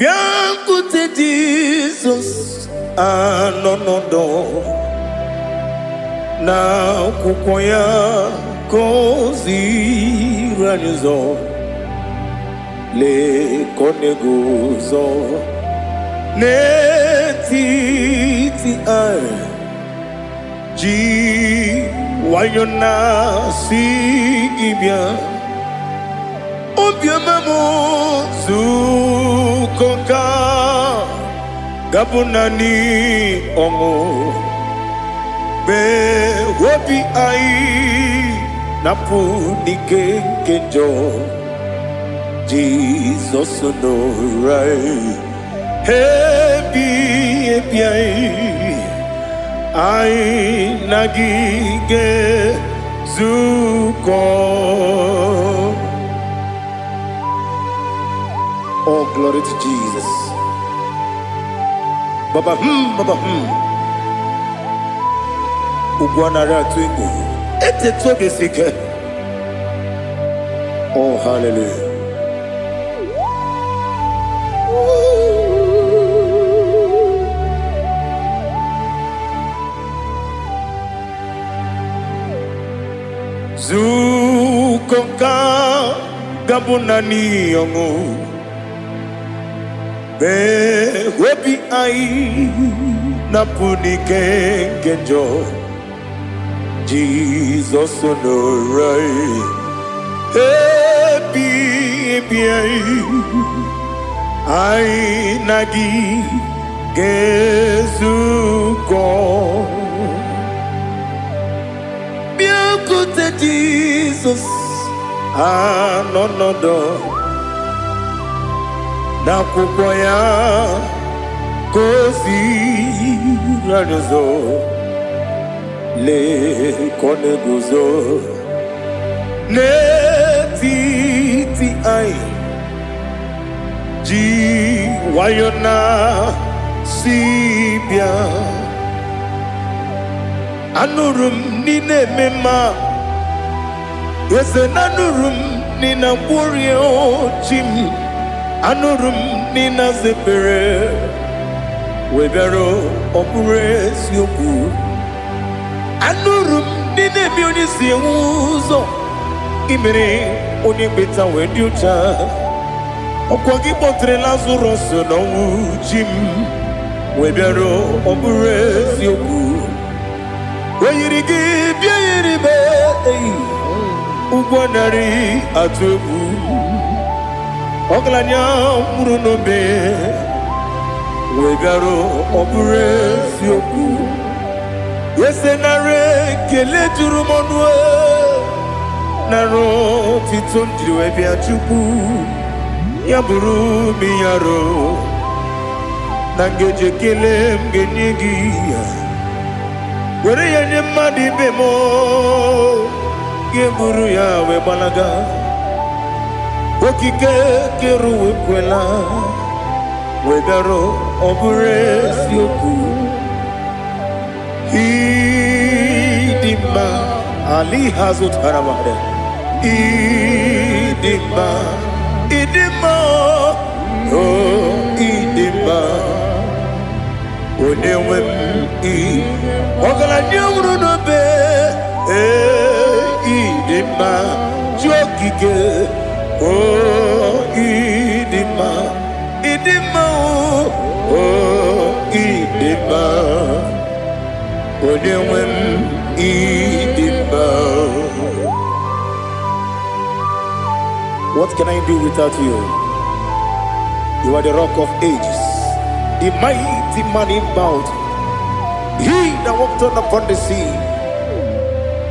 Bịakwute Jizọs, anọ n'ọdọ na akwụkwọ ya ka o ziri anyị ụzọ. Lee ka ọ na-eguzo n'etiti anyị, ji nwayọ na-asị gị bịa. Obiọma m, zukọ ka gabụ naanị ọṅụ mgbe obi anyị napụ n'ike nke njọ. Jizọs nọrọ anyị ebi ebi, anyị anyị na gị ga-ezukọ. Oh, glory to Jesus. Baba baba Ugwu anaghị atụ egwu. Eteta obi si ike. Oh, hallelujah. Zukọ ka gabụ naanị ọṅụ mee obi anyị napụ n'ike nke njọ. Jizọs nọrọ anyị ebi ebi, anyị anyị na gị ga-ezukọ. Bịakwute Jizọs, anọ n'ọdọ n'akwụkwọ ya ka o ziri anyị ụzọ. Lee ka ọ na-eguzo n'etiti anyị, ji nwayọ na si bịa. Anụrụ m n'ị na-eme mma, eze na anụrụ m n'ị na-agwọrịa chi m, anụrụ m n'ị na-aza ekpere wee bịara. Ọ bụrụ eziokwu, anụrụ m n'ị na-eme onye si enwe ụzọ imere onye mkpeta wee dị ụcha. Ọkwa gị kpọtere Lazarọs n'ọnwụ, chi m, wee bịara. Ọ bụrụ eziokwu, o yiri gị bịa yiri be eyi ụgwọ narị atụ egwu. Ọgaranya nwụrụ n'obe wee bịara. Ọ bụrụ eziokwu, ese nara ekele juru m ọnụ, nara otito m jiri wee bịa. Chukwu, ya bụrụ m yaro na ngeji ekele m ga-enye gị ya, were ya nye mmadụ ibe m, ga-eburu ya wee gbalaga. Okike kere ụwa ekwela wee bịara. Ọ bụrụ eziokwu, ịdị mma ali ha zụtara mmadụ, ịdị mma, ịdị mma, o ịdị mma, onye nwe m, ị ọgaranya nwụrụ n'obe. Ee, ịdị mma, chi okike, o ịdị mma, ịdị mma, o ịdị mma, onye nwe m, ịdị mma. What can I do without you? You are the Rock of Ages, the mighty man in battle, he that walked on upon the sea.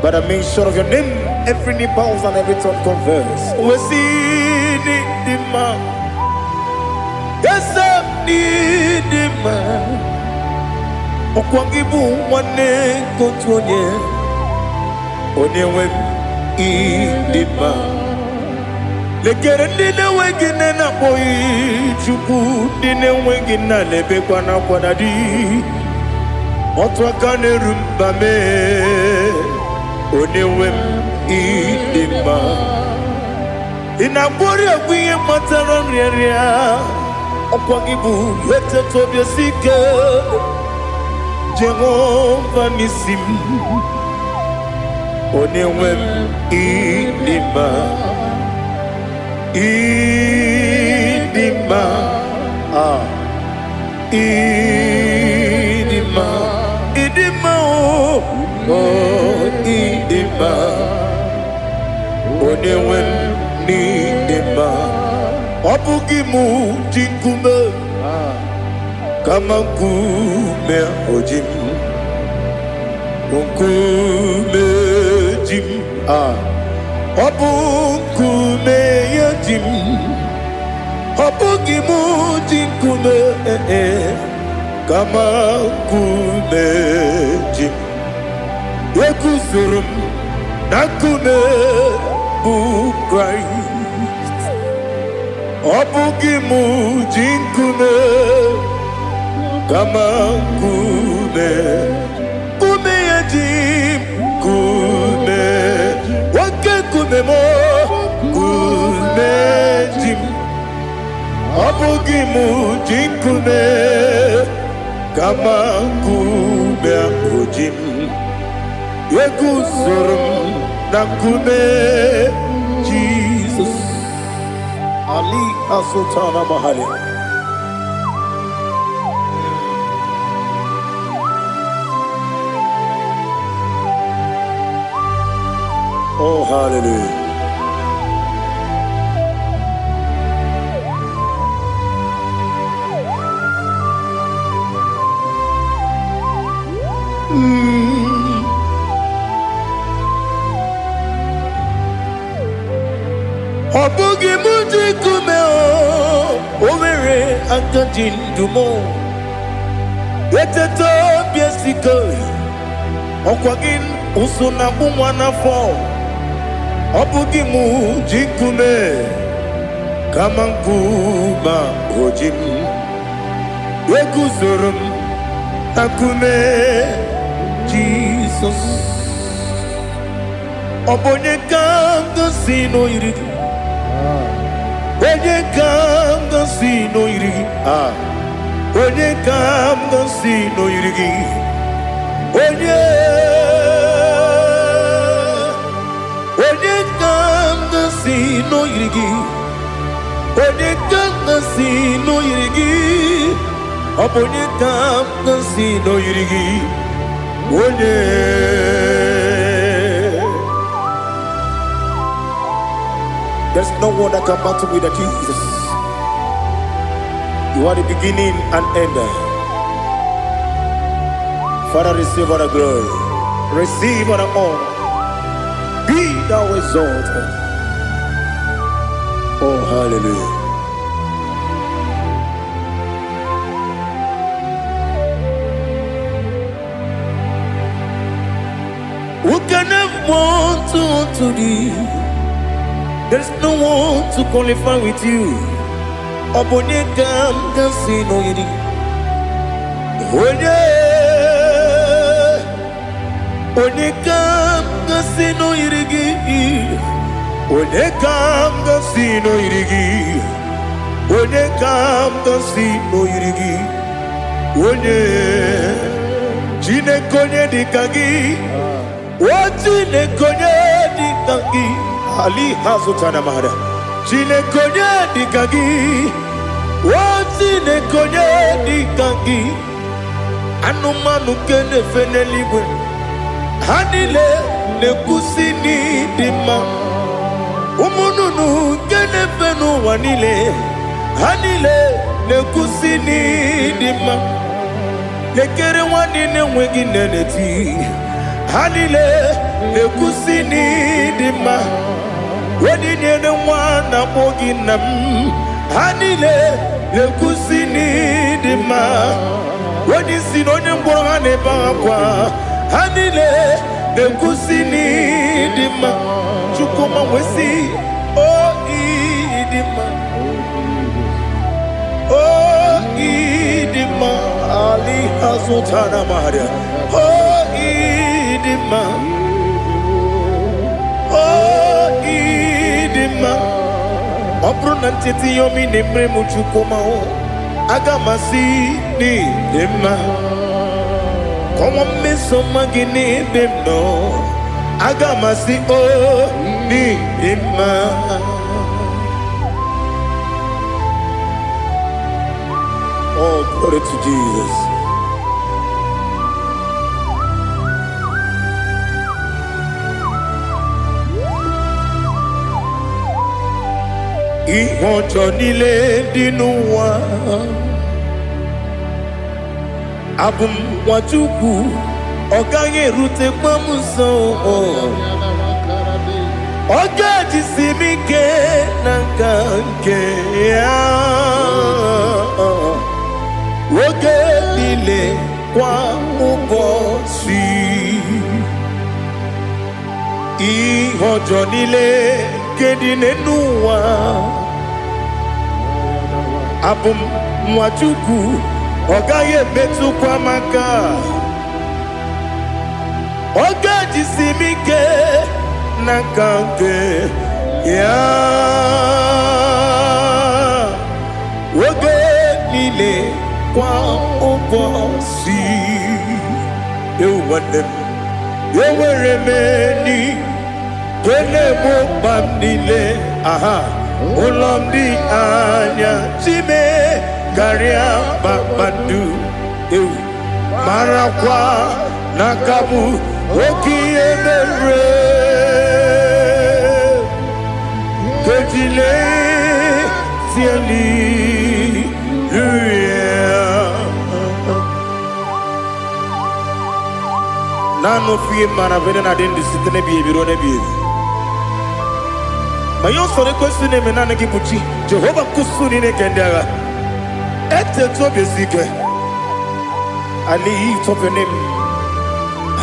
By the mention of your name, every knee bows and every tongue confess. We see the man. Yes, the man. Ọkwa gị bụ nwanne nke otu onye, onye nwe m, ịdị mma. Lekere ndị na-enweghị nne na-akpọghị Chukwu, ndị na-enweghị nna na-ebekwa n'akwa na di otu aka na-eru mba mee. Onye nwe m, ịdị mma. Ị na-agwọrị ọgwụ ihe kpatara nrịanrịa. Ọkwa gị bụ eteta obi esi ike, Jehova n'isi m. Onye nwe m, ịdị mma, ịdị mma, ah, ịdị mma, ịdị mma, o oh, ịdị mma. Onye nwe m, n'ịdị mma. Ọ bụghị mụ ji nkume, kama nkume o ji m, nkume ji m, ah, ọ bụ nkume ya ji m. Ọ bụghị mụ ji nkume, eh, eh, kama nkume ji m. Eguzoro m na nkume bụ Kraịst. Ọ bụghị mụ ji nkume, kama nkume, nkume ya ji m. Nkume, nwoke nkume m, nkume ji m. Ọ bụghị mụ ji nkume, kama nkume ahụ ji m. Eguzoro m na nkume Jizọs. Ali Azụtana Mahali. Oh, hallelujah. Ọ bụghị mụ ji nkume, o nwere aka ji ndụ m. Eteta obi esike, ọkwa gị ụsụ na-akpụ nwa n'afọ. Ọ bụghị mụ ji nkume, kama nkume o ji m. Eguzoro m na nkume Jizọs. Ọ bụ onye ka m gosi n'oyiri gị? Onye ka m gosi n'oyiri gị? Ah, onye ka m gosi n'oyiri gị? Onye, onye ka m gosi n'oyiri gị? Onye ka m gosi n'oyiri gị? Ọ bụ onye ka m gosi n'oyiri gị? Onye? There's no one that can battle with the Jesus. You are the beginning and end. Father, receive all the glory. Receive all the honor. Be thou exalted. Oh, hallelujah. Who can have one to thee? There's no one to qualify with you. Ọ bụ onye ka m ga-asị n'oyiri? Onye, onye ka m ga-asị n'oyiri gị? Onye ka m ga-asị n'oyiri gị? Onye ka m ga-asị n'oyiri gị? Onye? Chineke, onye dị ka gị? O Chineke, onye dị ka gị? Ali hazụtara mara. Chineke, onye dị ka gị? O Chineke, onye dị ka gị? Anụmanụ nke na-efe n'eluigwe, ha niile na-ekwusi n'ịdị mma. Ụmụ nnụnụ nke na-efe n'ụwa niile, ha niile na-ekwusi n'ịdị mma. Lekere nwanne na-enweghị nne na-eti, ha niile na-ekwusi n'ịdị mma. Onye nyere nwa na-akpọ gị nna m, ha niile na-ekwusi n'ịdị mma. Onye isi na onye mkpọrọ, ha na-ebe akwa, ha niile na-ekwusi n'ịdị mma. Chukwuma wee o ịdị mma, o ịdị mma. Ali azụtara maria. O ịdị mma, o ịdị mma. Ọ bụrụ na ncheta ihe omi na-emere m, Chukwuma, o Aga m asị n'ịdị mma. Kọwa mmeso ọma gị n'ebe m nọ. Aga m asị o n'ịdị mma. Oh, glory to Jesus. Ihe ọjọọ niile dị n'ụwa, abụ m nwa Chukwu, ọ gaghị erutekwa m nso. Ọ ga-ejisi m ike na nka nke ya oge niile, kwa ụbọchị. Ihe ọjọọ niile nke dị n'elu ụwa, abụ m nwa Chukwu, ọ gaghị emetụkwa m aka. Ọ ga-ejisi m ike n'aka nke ya oge niile, kwa ụbọchị. Ewu nwanne m, enwere m enyi nke na-egbo mkpa m niile. Aha ụlọ m dị anya chime karịa kpakpando. Ewu, marakwa na aka bụ oke ihe mere kejile hallelujah. Naanị ofu ihe mara bụ na adị ndụ site n'ebighị ebi ruo n'ebighị ebi. Ma ihe usoro ekwesị na-eme, naanị gị bụ chi Jehova nkusu niile nke ndị agha. Etetu obi esi ike. I lift up your name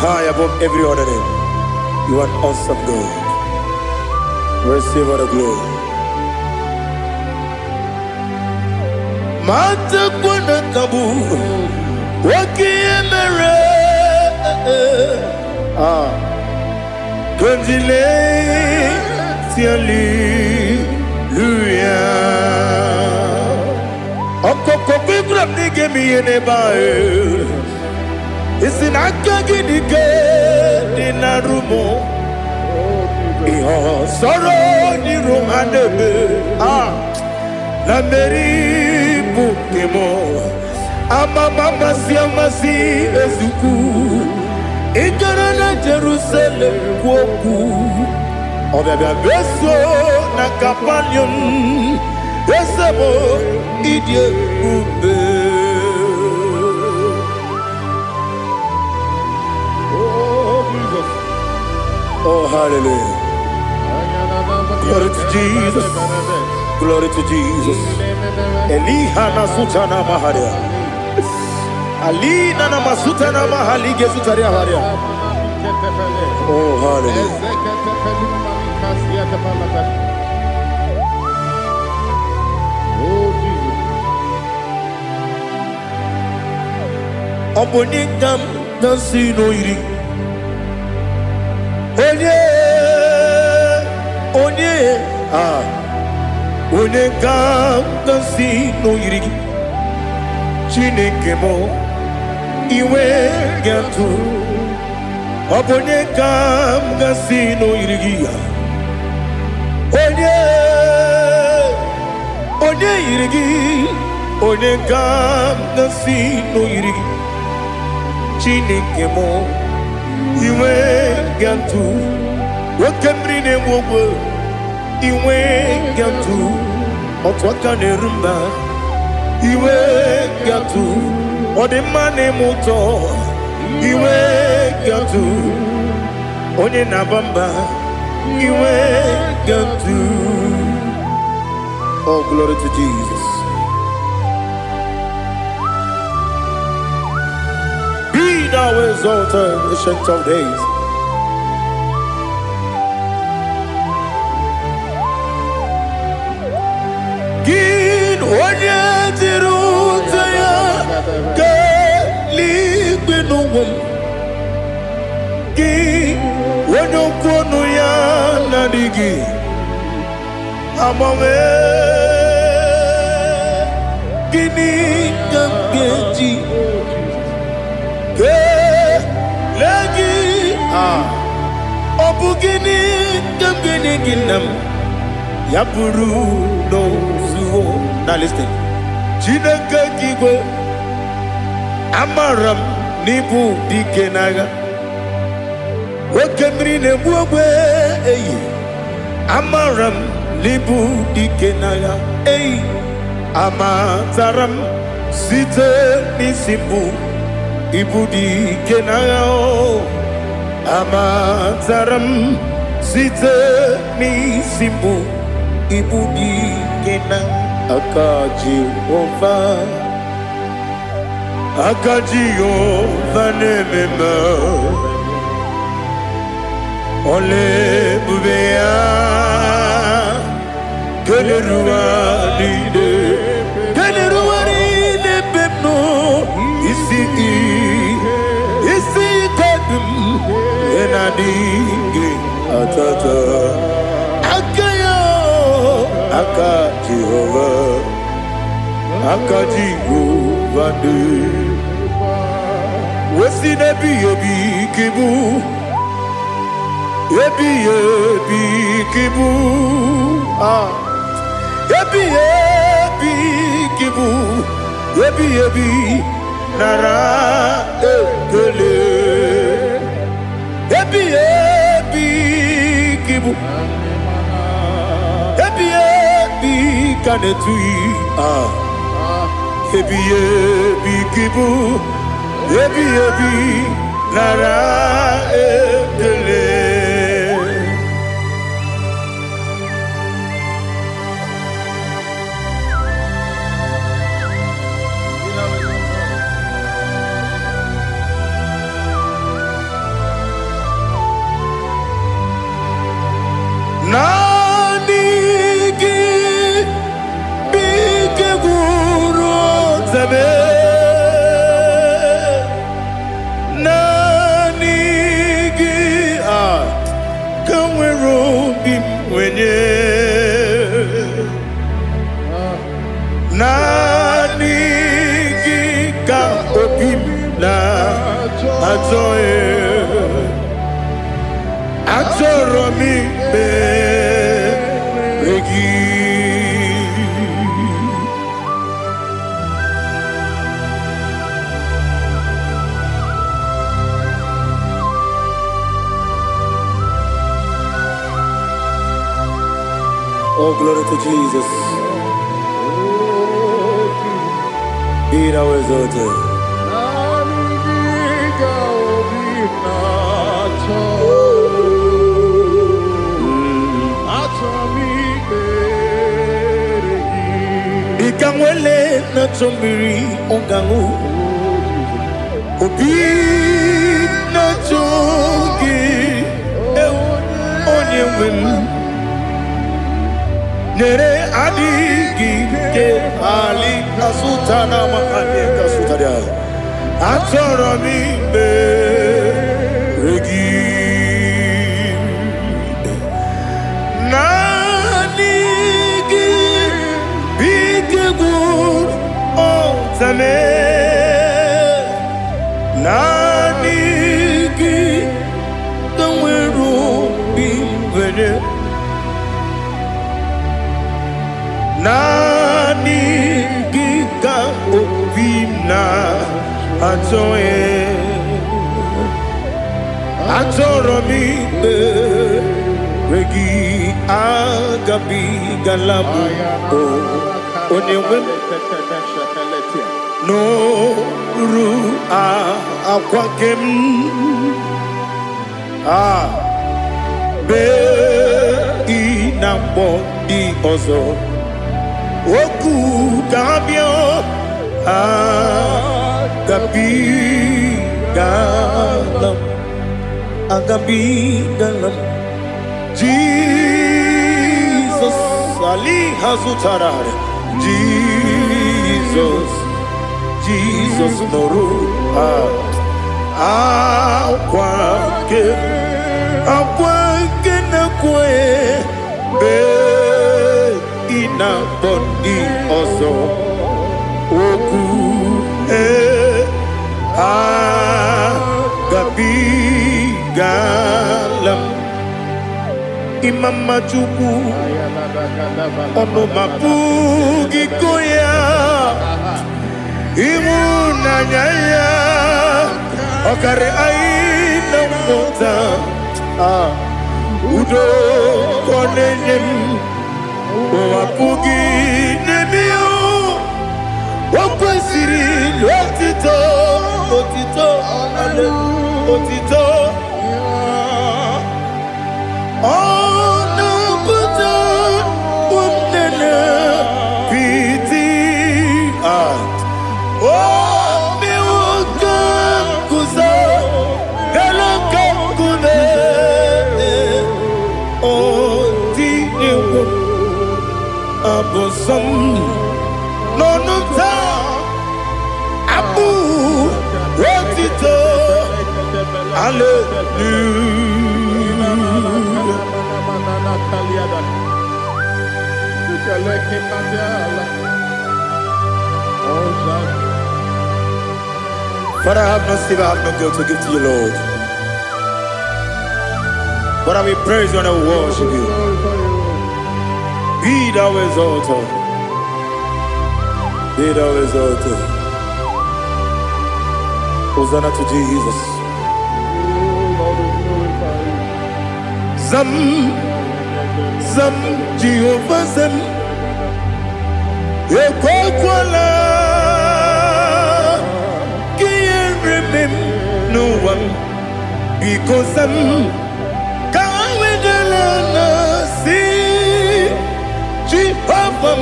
high above every other name. You are an awesome God. Receive all the glory. Matakwa na ka bụ oke ihe mere. Ah, kondile hallelujah. Ọkọkọ kwegwara m na ị ga-eme ihe n'ebe ahụ. Isi na aka gị dị ike dị na rumo ihe ọsọrọ n'iru ha na-eme. Ah, na mmeri bụ nke m. Amama amasị amasị ezukwu. Ị gara na Jerusalem kwuo okwu, ọbịabịa meso na Kapanium. Eze m, ịdị ebube. Oh, Jesus. Oh, hallelujah. Glory to Jesus. Glory to Jesus. Eliha na sutana maharia. Alina na masutana mahali gezutaria haria. Oh, hallelujah. Oh, Jesus. Ọ bụ onye ka m na-asị n'oyiri? Onye, onye, ah, onye ka m na-asị n'oyiri gị? Chineke m, iwe ga-atụ. Ọ bụ onye ka m ga-asị n'oyiri gị ya? Onye, onye yiri gị? Onye ka m ga-asị n'oyiri gị? Chineke m, iwe ga-atụ. Oke mmiri na-enwe ogwe, iwe ga-atụ. Otu aka na-eru mba, iwe ga-atụ. Ọ dị mma na-eme ụtọ, iwe ga-atụ. Onye na-aba mba, iwe ga-atụ. Oh, glory to Jesus. Be thou exalted, Ancient of Days. Gị onye jiri ute ya kelee n'ụwa m, gị onye okwu ọnụ ya na-adịghị agbanwe. Gịnị ka m ga-eji kelee gị? Ah, ọ bụ gịnị ka m ga-enye gị, nna m, ya bụrụ n'ozuo? Now listen. Chineke gị igwe, amara m n'ịbụ dike n'agha, oke mmiri na-egbu ogbe eyi. Amara m n'ịbụ dike n'agha eyi. Amatara m site n'isi mbụ, ịbụ dike n'agha o. Amatara m site n'isi mbụ, ịbụ dike na aka Jehova. Aka Jehova na-eme mma. Ọla ebube ya keleruwa niile, keleruwa niile ebe m nọ. Isi isi ike dị m na-adịghị atata aka ya. Aka Jehova, aka Jehova dị wesi n'ebighị ebi ka ịbụ, ebighị ebi ka ịbụ. Ah, ebighị ebi ka ịbụ, ebighị ebi, nara ekele. Ebighị ebi ka ịbụ, ebighị ebi ka na-etughị. Ah, ebighị ebi ka ịbụ, ebighị ebi, nara ekele. Naanị gị bụ ike gwụrụ ọtebe. Naanị gị a ka nwere obi m nwenye. Naanị gị ka obi m na-achọ. Achọrọ m ikpere gị. Oh, glory to Jesus. Be thou exalted. Naanị gị ka obi m na-achọ. Achọrọ m ikpere gị. Dịka nwele na-achọ mmiri ọ ga-aṅụ, obi na-achọ gị, ewu, onye nwe m. Nyere adịghị ike ali asụta na makani kasụtara. Achọrọ m ikpere gị. Naanị gị bụ ike gwụrụ ọtame. Naanị gị ka nwere obi nwere. Naanị gị ka obi m na-achọ. Achọrọ m ikpere gị. Agabigala m o, onye nwe m, n'oru akwa nke m a bee ị na-akpọ ndị ọzọ okwu ka ha bịa. Agabigala m, agabigala m. Jizọs ali ha zụtara. Jizọs, Jizọs, nụrụ akwa nke, akwa nke na-ekwe mgbe ị na-akpọ ndị ọzọ. Okwu agabigala m. Ịma mma Chukwu, ọnụ m apụghị ịkọ ya. Ịhụnanya ya ọkarị anyị na mmụta. Ah, udo ka ọ na-enye m, ụwa apụghị n'ebe ya. O kwesịrị otito, otito, otito. Ọ na-apụta nne piti. Ah, o mewo ka m guzo elu ka nkume. O tinyewo abụ nsọ m n'ọnụ m taa, abụ otito, hallelujah. Father, I have no silver, I have no gold to give to you, Lord. But I will praise you and I will worship you. Be thou exalted. Be thou exalted. Hosanna to Jesus. Zam, Zam, Jehovah Zam. Ekwekwala ka ihere mee m n'ụwa m. Biko zam, ka wedala na si Jehova m,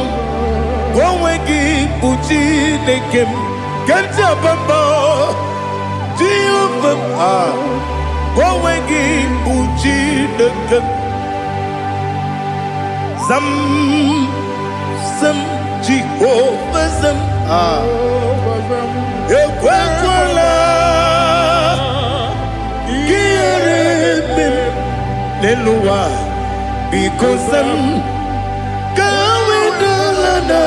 ka onwe gị bụ Chineke m. Ke ntị abamba Jehova m, ah, ka onwe gị bụ Chineke m. Zam, zam, Jehova zam, ah, ekwekwala ka ihere mee m n'elu ụwa. Biko zam, ka wedala na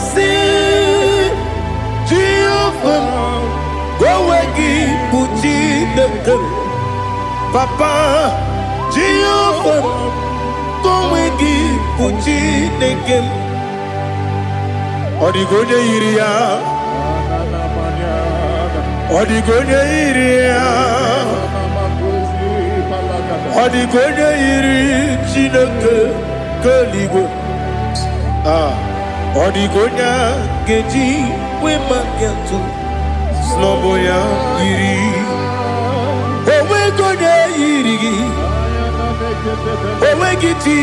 si Jehova m, ka onwe gị bụ Chineke m. Papa, Jehova m, ka onwe gị bụ Chineke m. Ọ dịghị onye yiri ya, ọ dịghị onye yiri ya, ọ dịghị onye yiri Chineke nke eluigwe. Ah, ọ dịghị onye a ga-eji wee maka atụ snọbụ ya yiri. Onweghị onye yiri gị, onweghị chi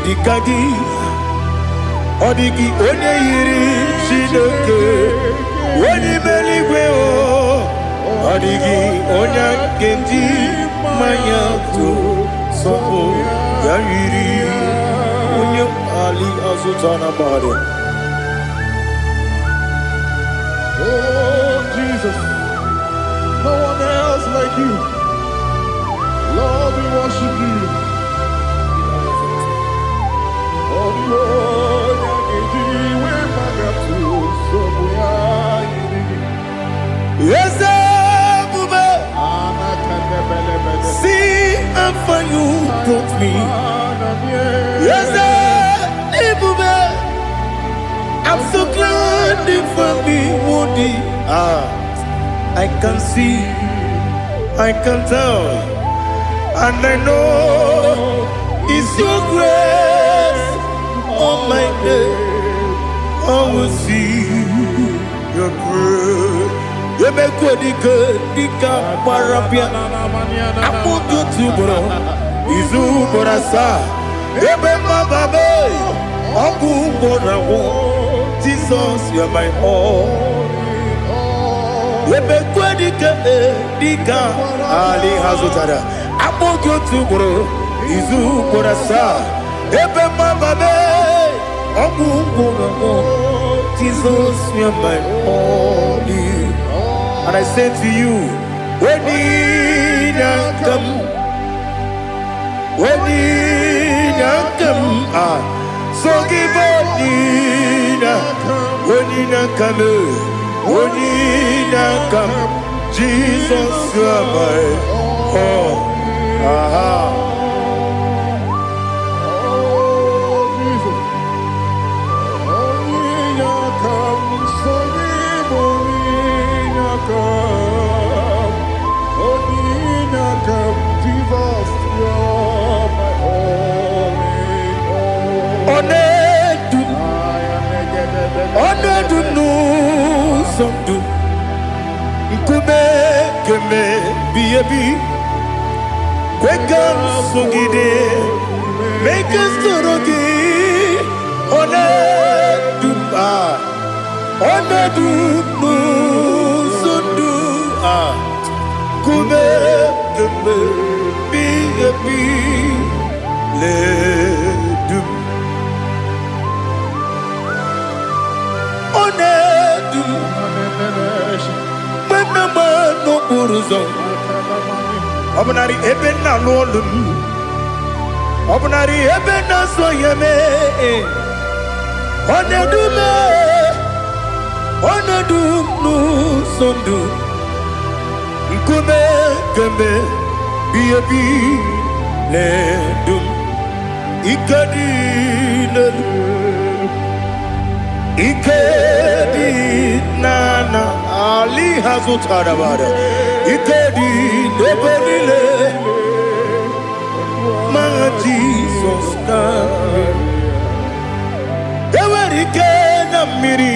dịka gị. Ọ dịghị onye yiri Chineke onye ime eluigwe o. Ọ dịghị onye a ga-eji mmanya tụ sọpụ ya yiri onye ali azụta na mmadụ. Oh, Jesus, no one else like you. Lord, we worship you. Oh, the onye ga-eji wee maka nsogbu ya yiri gị. Eze ebube, see how far you brought me. Eze ebube, I'm so glad you found me worthy. Ah, I can see, I can tell, and I know it's your grace on my day. I will see your grace. Emekwe dike dike gbara bịa akpụkpọ otu ugboro, izu ugboro asaa, ebe mmaba ọgwụ ugboro agwụ. Jesus, you are my all. Emekwe dike dike ali ha zụtara akpụkpọ otu ugboro, izu ugboro asaa, ebe mmaba ọgwụ ugboro agwụ. Jesus, you are my all. And I say to you, when you come, when you come, ah, so give Onye na-aka m, onye na-aka m, Jesus, you are my all. Aha. Oh, Jesus. Onye na-aka m, sọ gị bụ onye na-aka m. Onye na-aka m, Jesus, you are my all in all. Ọ na-edu m, ọ na-edu m n'ụzọ ndụ, nkume keme bi ebi, kwe ka m sogide, mee ka m soro gị. Ọ na-edu m, ah, ọ na-edu m n'ụzọ ndụ, ah, nkume keme bi ebi na-edu m. Ọ na-edu m mgbe m na-agba n'okporo ụzọ, ọ bụnarị ebe m na-alụ ọlụ m, ọ bụnarị ebe m na-asọ ya mee, ọ na-edu m, ọ na-edu m n'ụzọ ndụ, nkume kemgbe bi ebi na-edu m. Ike dị n'elu, ike dị n'ana ali ha zụtara bara, ike dị n'ebe niile ma Jizọs karịrị. Enwere ike na mmiri,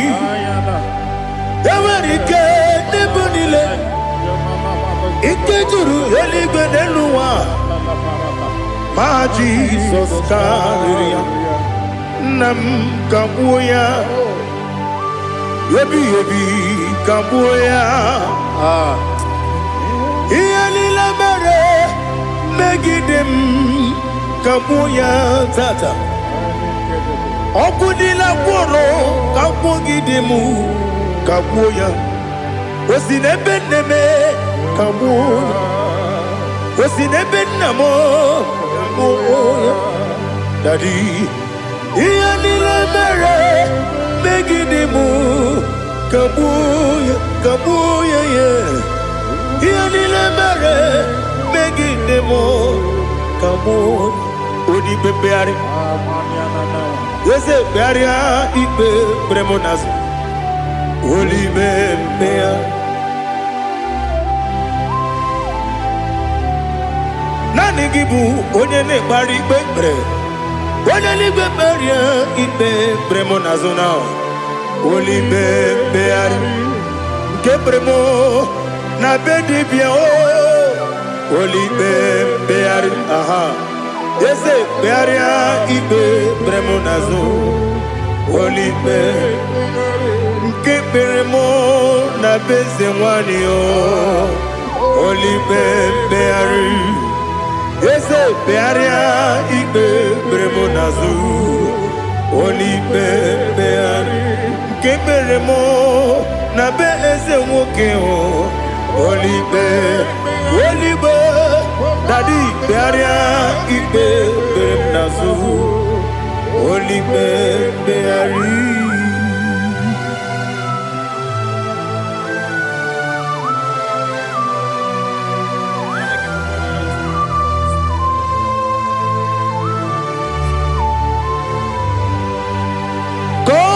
enwere ike n'ebe niile, ike juru eluigwe n'elu ụwa, ma Jizọs karịrị ya. Nna m, ka gbuo ya ebighị ebi, ka gbuo ya. Ah. Ihe niile mere megide m, ka gbuo ya tata. Ọkụ niile gwụrụ ka gwugide m, ka gbuo ya. O si n'ebe nne m, ka gbuo ya. O si n'ebe nna m, ka gbuo ya. Daddy, ihe niile mere megide m, ka gbuo ya, ka gbuo ya ya. Ihe niile mere megide m, ka gbuo ya. Onye ikpe mkpegharị, eze kpegharịa ikpe kpere m n'azụ, olime mkpegharị. Naanị gị bụ onye na-ekpegharị ikpe kpere, onye n'igwe kpegharịa ikpe kpere m n'azụ na olime mkpegharị nke kpere m na be dibịa o, olime mkpegharị. Aha, eze kpegharịa ikpe kpere m n'azụ, olime nke kpere m na be eze nwanyị o, olime mkpegharị. Eze kpegharịa ikpe kpere m n'azụ, olime mkpegharị nke kpere m na be eze nwoke o, olime olime. Daddy, kpegharịa ikpe kpere m n'azụ, olime mkpegharị.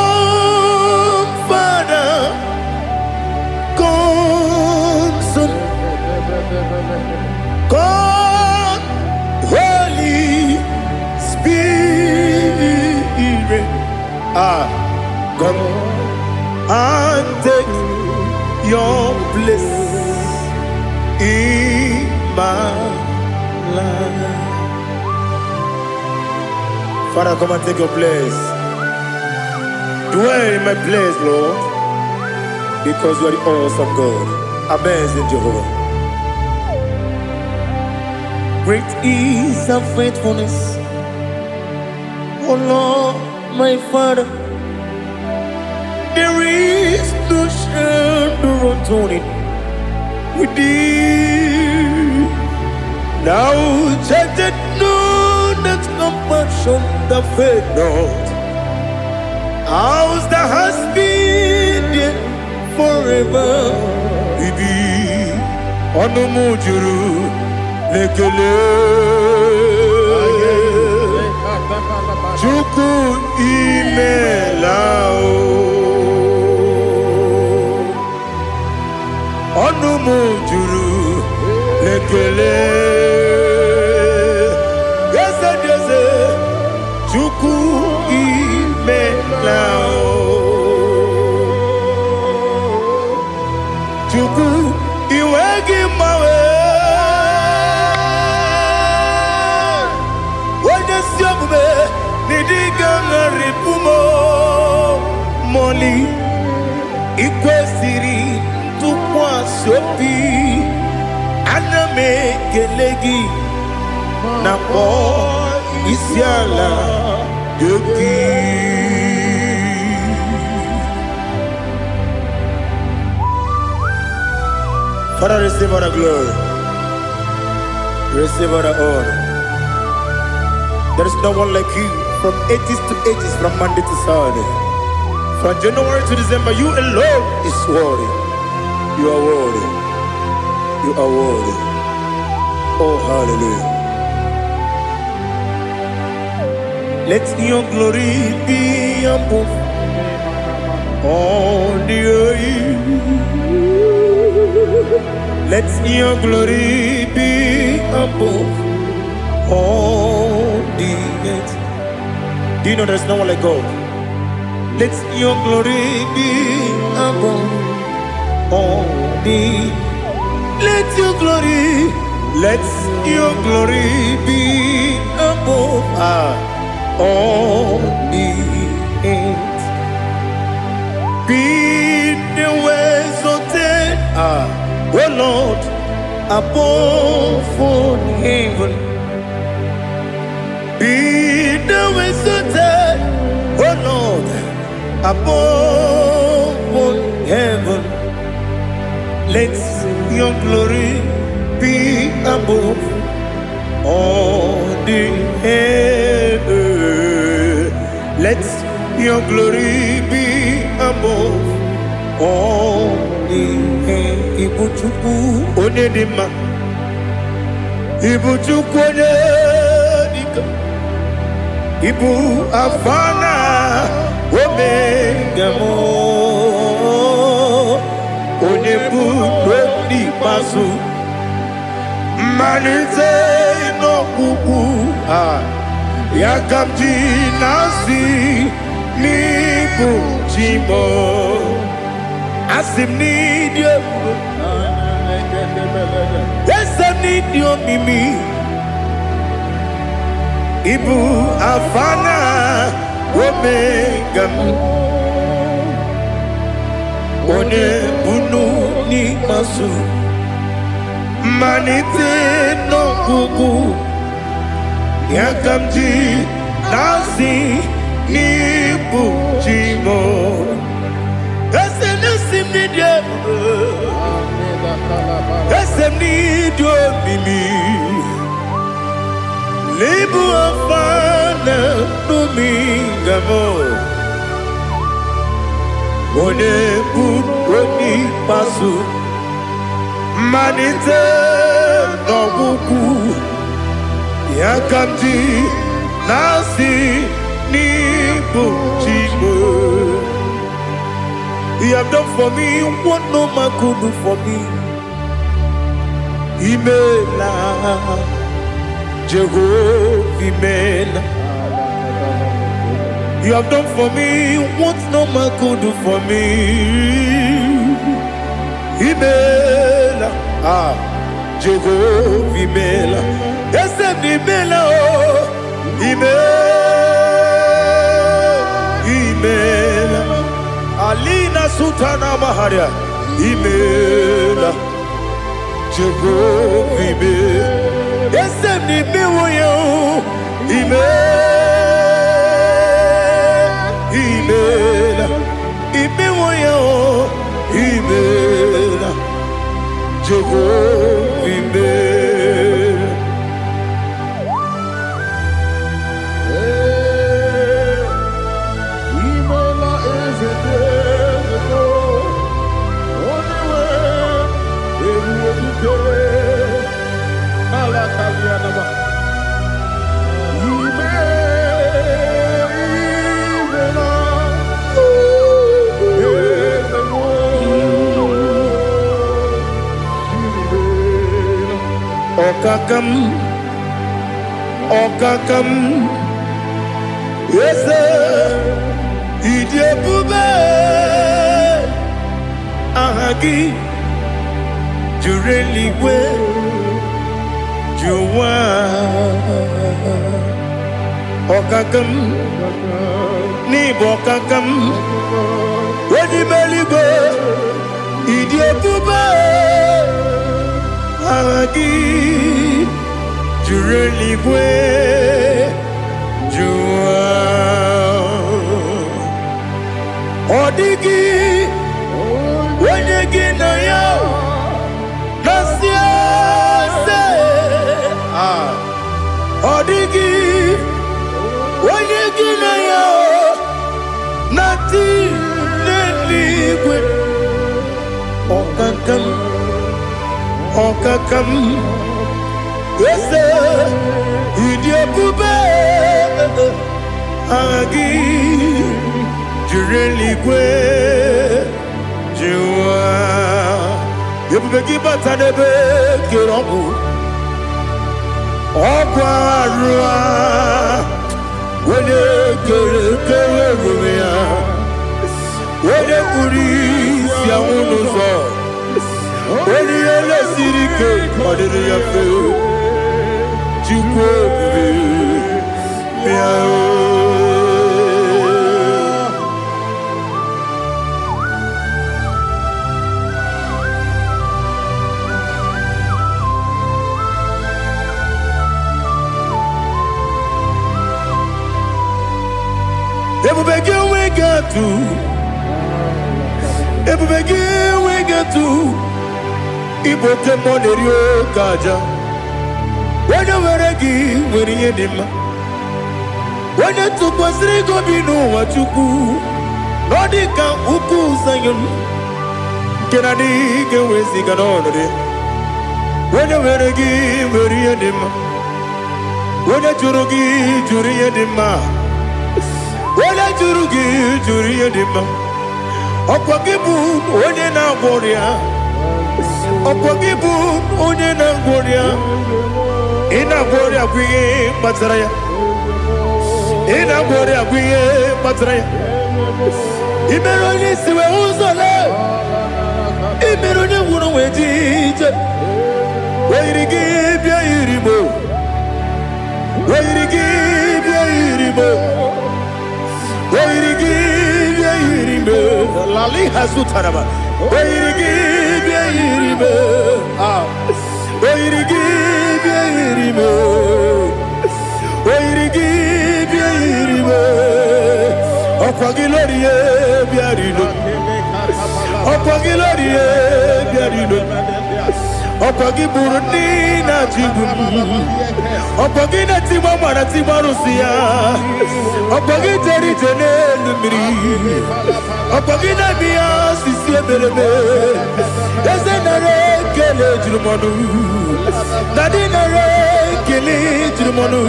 Come, Father, come, Son, come, Holy Spirit. Ah, come and take your place in my life. Father, come and take your place. Dwell in my place, Lord, because you are the awesome God, amazing Jehovah. Great is thy faithfulness, O Lord, my Father. There is no shadow of turning with thee. Thou changest not thy compassions, they fail not. House that has been there forever. Ibi ọnụ m juru n'ekele. Chukwu, imela o. Ọnụ m juru n'ekele. Eze dị eze, Chukwu, imela o. Chukwu, iwe gị mgbanwe. Onye si omume n'ịdị ga-agharịpụ m mọli. Ikwesịrị ntụkwasị obi, ana m ekele gị na kpọọ isi ala gị. Father, receive all the glory, receive all the honor. There is no one like you from ages to ages, from Monday to Saturday, from January to December. You alone is worthy. You are worthy. You are worthy. Oh, hallelujah. Let your glory be above all the earth. Let your glory be above all the earth. Do you know there's no one like God? Let your glory be above all the. Let your glory, let your glory be above all the earth. Be thou exalted, O Lord, above all heaven. Be thou exalted, O Lord, above all heaven. Let your glory be above all the earth. Let your glory be above all the earth. Ibu Chukwu onye dị mma, Ibu Chukwu onye dịka, Ibu Alfa na Omega m, onye bụ n'ikpeazụ, mmalite n'ọgwụgwụ a, ya ka m ji na-asị n'ịbụ chi m. Asị m n'ịdị ebube, eze m, n'ịdị omimi. Ịbụ Alfa na Omega m, onye bunu n'ikpeazụ, mmalite n'ọgwụgwụ, ya ka m ji na-asị n'ịbụ chi m. Eze na-esi m n'ịdị ebube, eze m, n'ịdị omimi. N'ịbụ Alfa na Omega m, onye bụ onye ikpeazụ, mmalite n'ọgwụgwụ, ya ka m ji na-asị n'ịbụ chi m. You have done for me what no man could do for me. Imela, Jehovah, Imela. You have done for me what no man could do for me. Imela, ah, Jehovah, Imela. Eze m, Imela, oh, Imela, Imela. Alina Sultana Maharia, Imela, Jehovah, Imela. Eze m, n'imewo ya o, Imela, Imela, imewo ya o, Imela, Jehovah, Imela. Imela. Ọkaka m, ọkaka m, eze, ịdị ebube, aha gị juru eluigwe ju ụwa. Ọkaka m, n'ịbụ ọkaka m, onye ime eluigwe, ịdị ebube, aha gị juru eluigwe ju ụwa. Ọ dịghị onye gị na ya na-asị eze. Ah. Ọ dịghị onye gị na ya na-atị n'eluigwe. Ọkaka m, ọkaka m, eze, ịdị ebube, aha gị juru eluigwe ju ụwa. Ebube gị bata n'ebe kere ọgwụ, ọgwụ arụ a, onye kere kere onwe ya, onye kpuru isi anwụ n'ụzọ, onye ihe lesiri ike ọ dịrị ya mfe. Chukwu ebube, bịa o. Ebube gị enweghị atụ, ebube gị enweghị atụ. Ịbụ oke mmụọ na-eri oke aja. Onye nwere gị nwere ihe dị mma. Onye tụkwasịrị gị obi n'ụwa, Chukwu, na ọ dị ka ugwu Zayọn nke na-adịghị ga-eweziga n'ọnọdụ ya. Onye nwere gị nwere ihe dị mma. Onye jụrụ gị jụrụ ihe dị mma. Onye jụrụ gị jụrụ ihe dị mma. Ọkwa gị bụ onye na-agwọ ọrịa. Ọkwa gị bụ onye na-agwọ ọrịa. Ị na-agwọ ọrịa bụ ihe kpatara ya. Ị na-agwọ ọrịa bụ ihe kpatara ya. Ị mere onye isi wee ụzọ lee. Ị mere onye ngwụrụ wee ji ije. O yiri gị bịa yiri mo. O yiri gị bịa yiri mo. O yiri gị bịa yiri mo. Lali hazutaraba. O yiri gị bịa yiri mo. Ah. O yiri gị bịa yiri mo. O yiri gị bịa yiri mo. Ọkwa gị lórí ye bịa rilo. Ọkwa gị lórí ye bịa rilo. Ọkwa gị bụrụ ndị na-achịgbu m. Ọkwa gị na-etigba mara tigba arụsị ya. Ọkwa gị jere ije n'elu mmiri. Ọkwa gị na-eme ya osisi emereme. Eze, nara ekele juru m ọnụ. Daddy, nara ekele juru m ọnụ.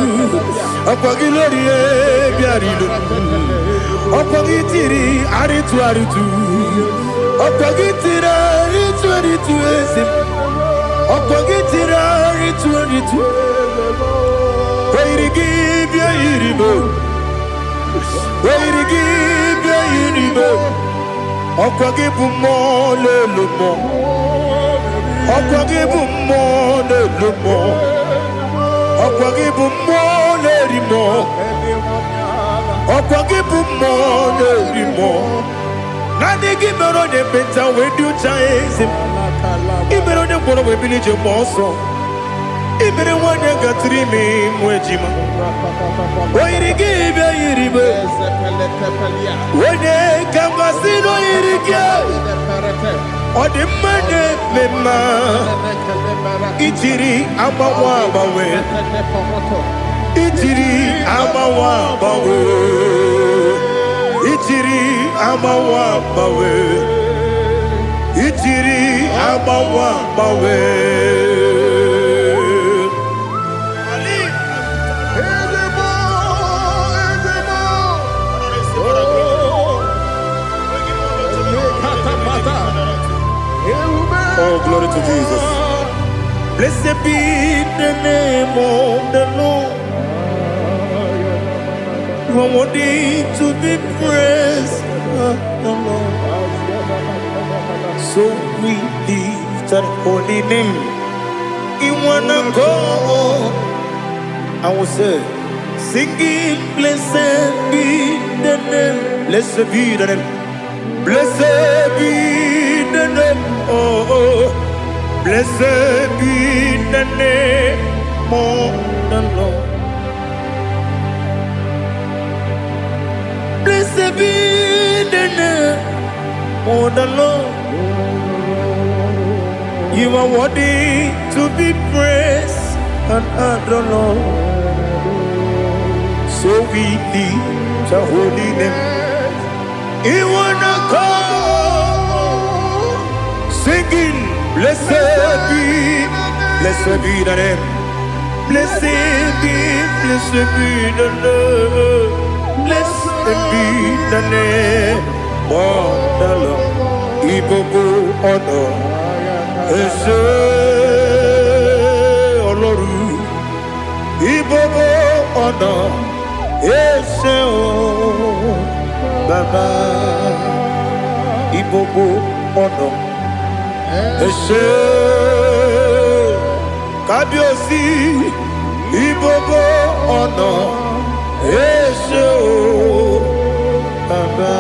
Ọkwa gị lórí ye bịara ilo. Ọkwa gị tiri arịtụ arịtụ. Ọkwa gị tiri arịtụ arịtụ, eze m. Ọkwa gị tiri arịtụ arịtụ. O yiri gị bịa yiri m. O yiri gị bịa yiri m. Ọkwa gị bụ mmụọ n'elu mmụọ. Ọkwa gị bụ mmụọ n'elu mmụọ. Ọkwa gị bụ mmụọ na-eri mmụọ. Ọkwa gị bụ mmụọ na-eri mmụọ. Naanị gị mere onye ekpenta wee dị ụcha, eze m. Ị mere onye ngwọrọ wee bili ije mgbe ọsọ. Ị mere nwanyị gatụrụ ime mụ ejima. O yiri gị bịa yiri m. Onye ka m gasị na o yiri gị? Ọ dị mma na-eme mma. Ijiri agbanwe agbanwe. Ijiri agbanwe agbanwe. Ijiri agbanwe agbanwe. Ijiri agbanwe agbanwe. Ezebo, ezebo. Oh, lekatapata. Ewube. Oh, glory to Jesus. Blessed be the name of the Lord. You are worthy to be praised, the Lord. So we lift that holy name in one accord. I will say, singing, blessed be the name, blessed be the name, blessed be the name, oh, blessed be the name of the Lord. Blessed be the name of the Lord. You are worthy to be praised and adored, Lord. So we lift the holy name. In one accord, singing, blessed be the name. Blessed be the name. Blessed be the name of the Lord. Ibobo ọ̀nà ẹ ṣé Ọlọ́run. Ibobo ọ̀nà ẹ ṣé o Bàbá. Ibobo ọ̀nà ẹ ṣé Kábíyèsí. Ibobo ọ̀nà ẹ ṣé o Bàbá.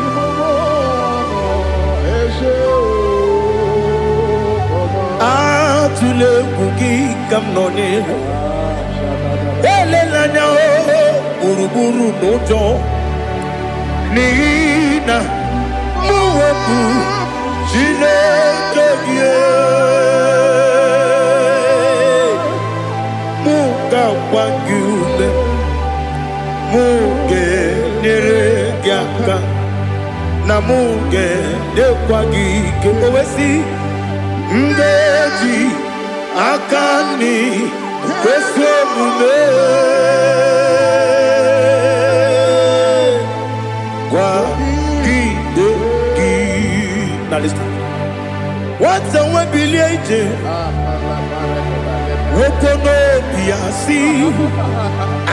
Ibobo ọ̀nà ẹ ṣé o Bàbá. Atụla egwu gị ka m nọ n'ihu. Elela anya o gburugburu n'ụjọ n'ihi na mụ bụ Chineke gị. Mụ ga-agba gị ume, mụ ga-enyere gị aka, na mụ ga-enyekwa gị ike. O wee sị, m ga-eji aka nri kwesị omume kwagide gị. Now listen. Nwata nwe bilie ije nwoke n'obi ya si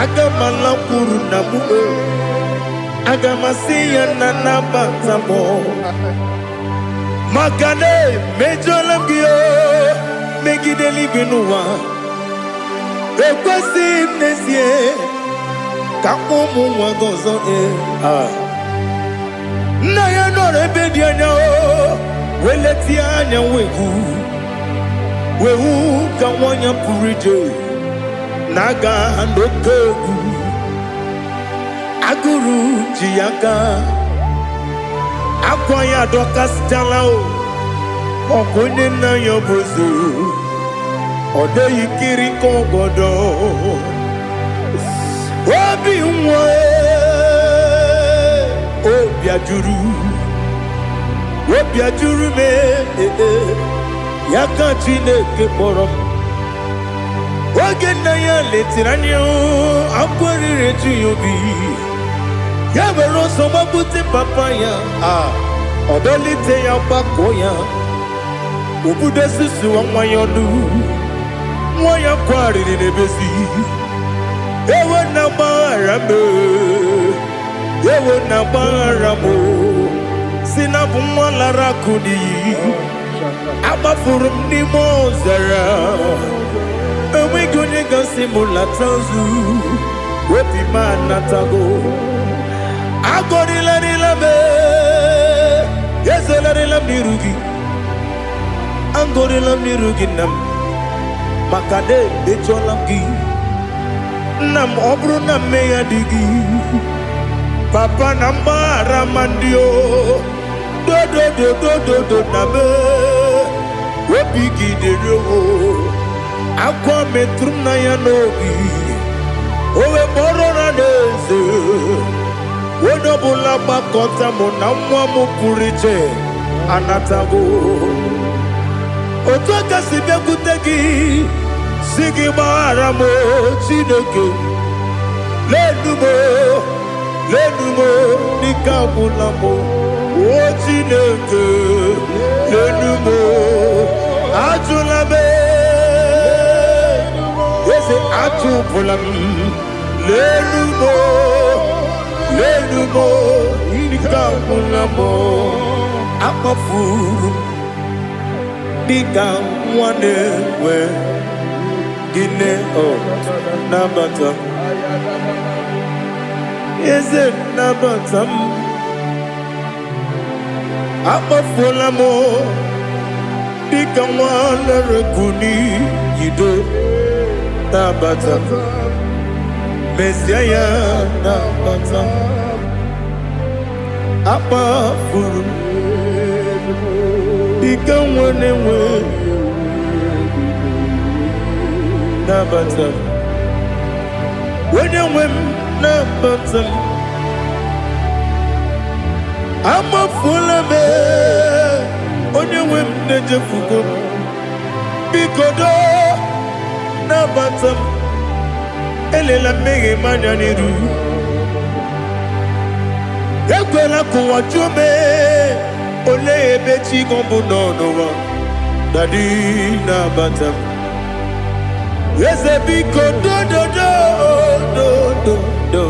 aga m alakwuru na mụ aga m asị ya na nabata m maka na emejọla m gị o megide eluigwe n'ụwa ekwesịghị m n'ezie ka ụmụ nwa gị ọzọ ee. Ah. Nna ya nọrọ ebe dị anya o wee letie anya wee hụ wee hụ ka nwa ya pụrụ ije na-aga n'oke egwu agụrụ ji ya aka akwa ya adọkasịchala o ọkụ onye nna ya bụ eze ọ dịghị kiri ka ọgọdọ obi nwa obi ajụrụ obi ajụrụ m ee, ya ka Chineke kpọrọ m oge nna ya letiri anya akwa riri eju ya obi ya were ọsọ gbagbute papa ya a ọ dọlite ya gbakọ ya obudo susuwa nwa ya ọnụ nwa ya kwarịrị n'ebezi ewo na gbaghara m ewo na gbaghara m si na bụ nwa lara akụ n'iyi agbafuru m n'ime ọzara enweghị onye gasị m lata ozu obi m anatago agọrịlarịla m ezelarịla m n'iru gị agọrịla m n'iru gị nna m maka na emejọla m gị nna m ọ bụrụ na mmehie adịghị papa na mgbaghara ma ndị o dodododododo na m obi gị dịrị o akwa metụrụ m na ya n'obi o wee kpọrọ na n'eze onye ọbụla gbakọta mụ na nwa m pụrụ iche anatago otu aka si bịakwute gị si gị gbaghara m o, Chineke lenu m o, lenu m o, Ike agwụla m. O Chineke, lenu m. Ajụla m, eze, achụpụla m. Lenu m, lenu m. Ike agwụla m. Akpafuru m dịka nwa na-enwe gịnị. O nabata m, eze, nabata m. Akpafuola m dịka nwa lere n'iyido. Nabata m, mezie ya, nabata m. Akpafuru m dịka nwa na-enwe, nabata m. Onye nwe m, nabata m. Amafuola m, onye nwe m, na-ejefugo m. Biko doo, nabata m. Elela mmehie m anya n'iru. Ekwela ka ụwa jụọ m, olee ebe chi gị bụ nọ n'ụwa. Daddy, nabata m. Eze, biko, dododo dodo do.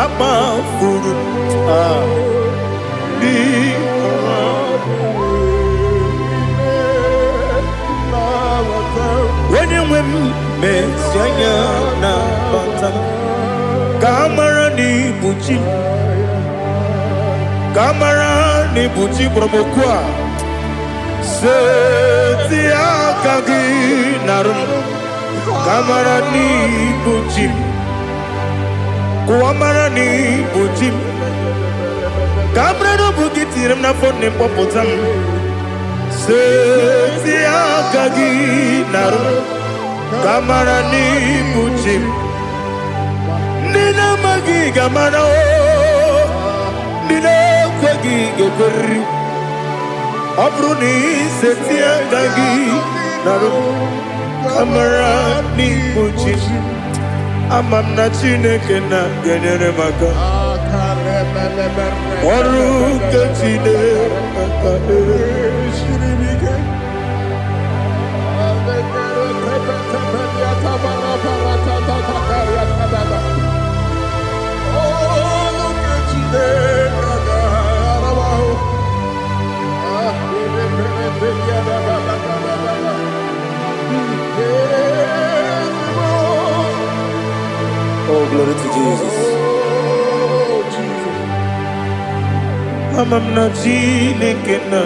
Amafuru m, ah, biko. Onye nwe m, mezi anya, nabata m, ka a mara na ibu chi m, ka a mara na ibu chi kpọrọ m okwu a. Seti aka gị narụ m, ka a mara na ibu chi m, ka ụwa mara na ibu chi m, ka a mara na ọ bụ gị tinyere m n'afọ nne m, kpọpụta m. Seti aka gị narụ m, ka a mara na ibu chi m. Ndị na-amaghị ga-amara o, ndị na-ekweghị ga-ekweriri. Ọ bụrụ na iseti aka gị narụ m, ka mara n'ibu chi m. Ama m na Chineke na ga-enyere m aka. Ọrụ nke Chineke. Siri m ike. Olu nke Chineke ga-ara m ahụ. Ah, ebe mere ebe ya da ba ba ba ba ba ba. Ezigbo. Oh, glory to Jesus. Oh, Jesus. Ama m na Chineke na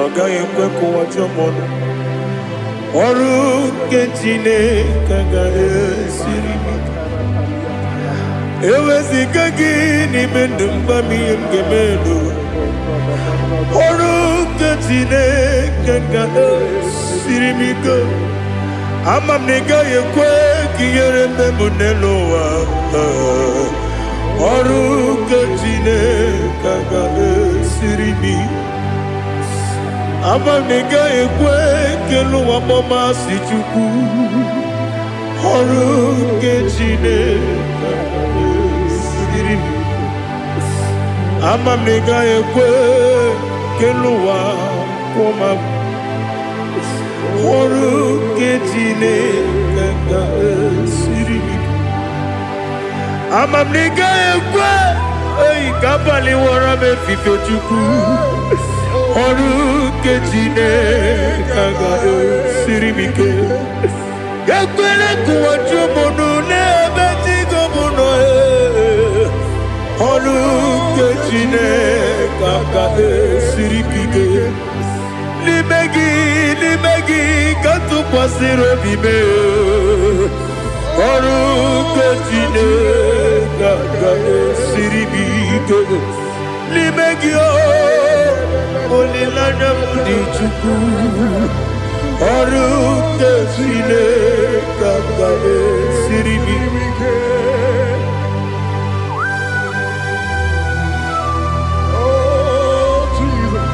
ọ gaghị ekwe ka ụwa jụọ m ọnụ. Ọrụ nke Chineke agaghị esiri m ike. Eweziga gị n'ime ndụ m, gwa m ihe m ga-eme n'ụwa. Ọrụ nke Chineke ga-esiri m ike. Ama m na ị gaghị ekwe ka ihere mme m n'elu ụwa. Ọrụ nke Chineke ga-esiri m ike. Ama m na ị gaghị ekwe ka elu ụwa kpọmasị Chukwu. Ọrụ nke Chineke ga-esiri m ike. Ama m na ị gaghị ekwe ka elu ụwa kwụọ m. Ọrụ nke Chineke ga-esiri m ike. Ama m na ị gaghị ekwe eyi ka abalị wọrọ m efife. Chukwu, ọrụ nke Chineke ga-esiri m ike. Ekwele ka ụwa jụọ m ọnụ n'ebe chi gị bụ nọ. Ee. Ọrụ nke Chineke ga-esiri m ike. N'ime gị, n'ime gị ka m tụkwasịrị obi m. Ọrụ nke Chineke ga-esiri m ike. N'ime gị o, olileanya m dị. Chukwu, ọrụ nke Chineke ga-esiri m ike. Ike. Oh, Jesus.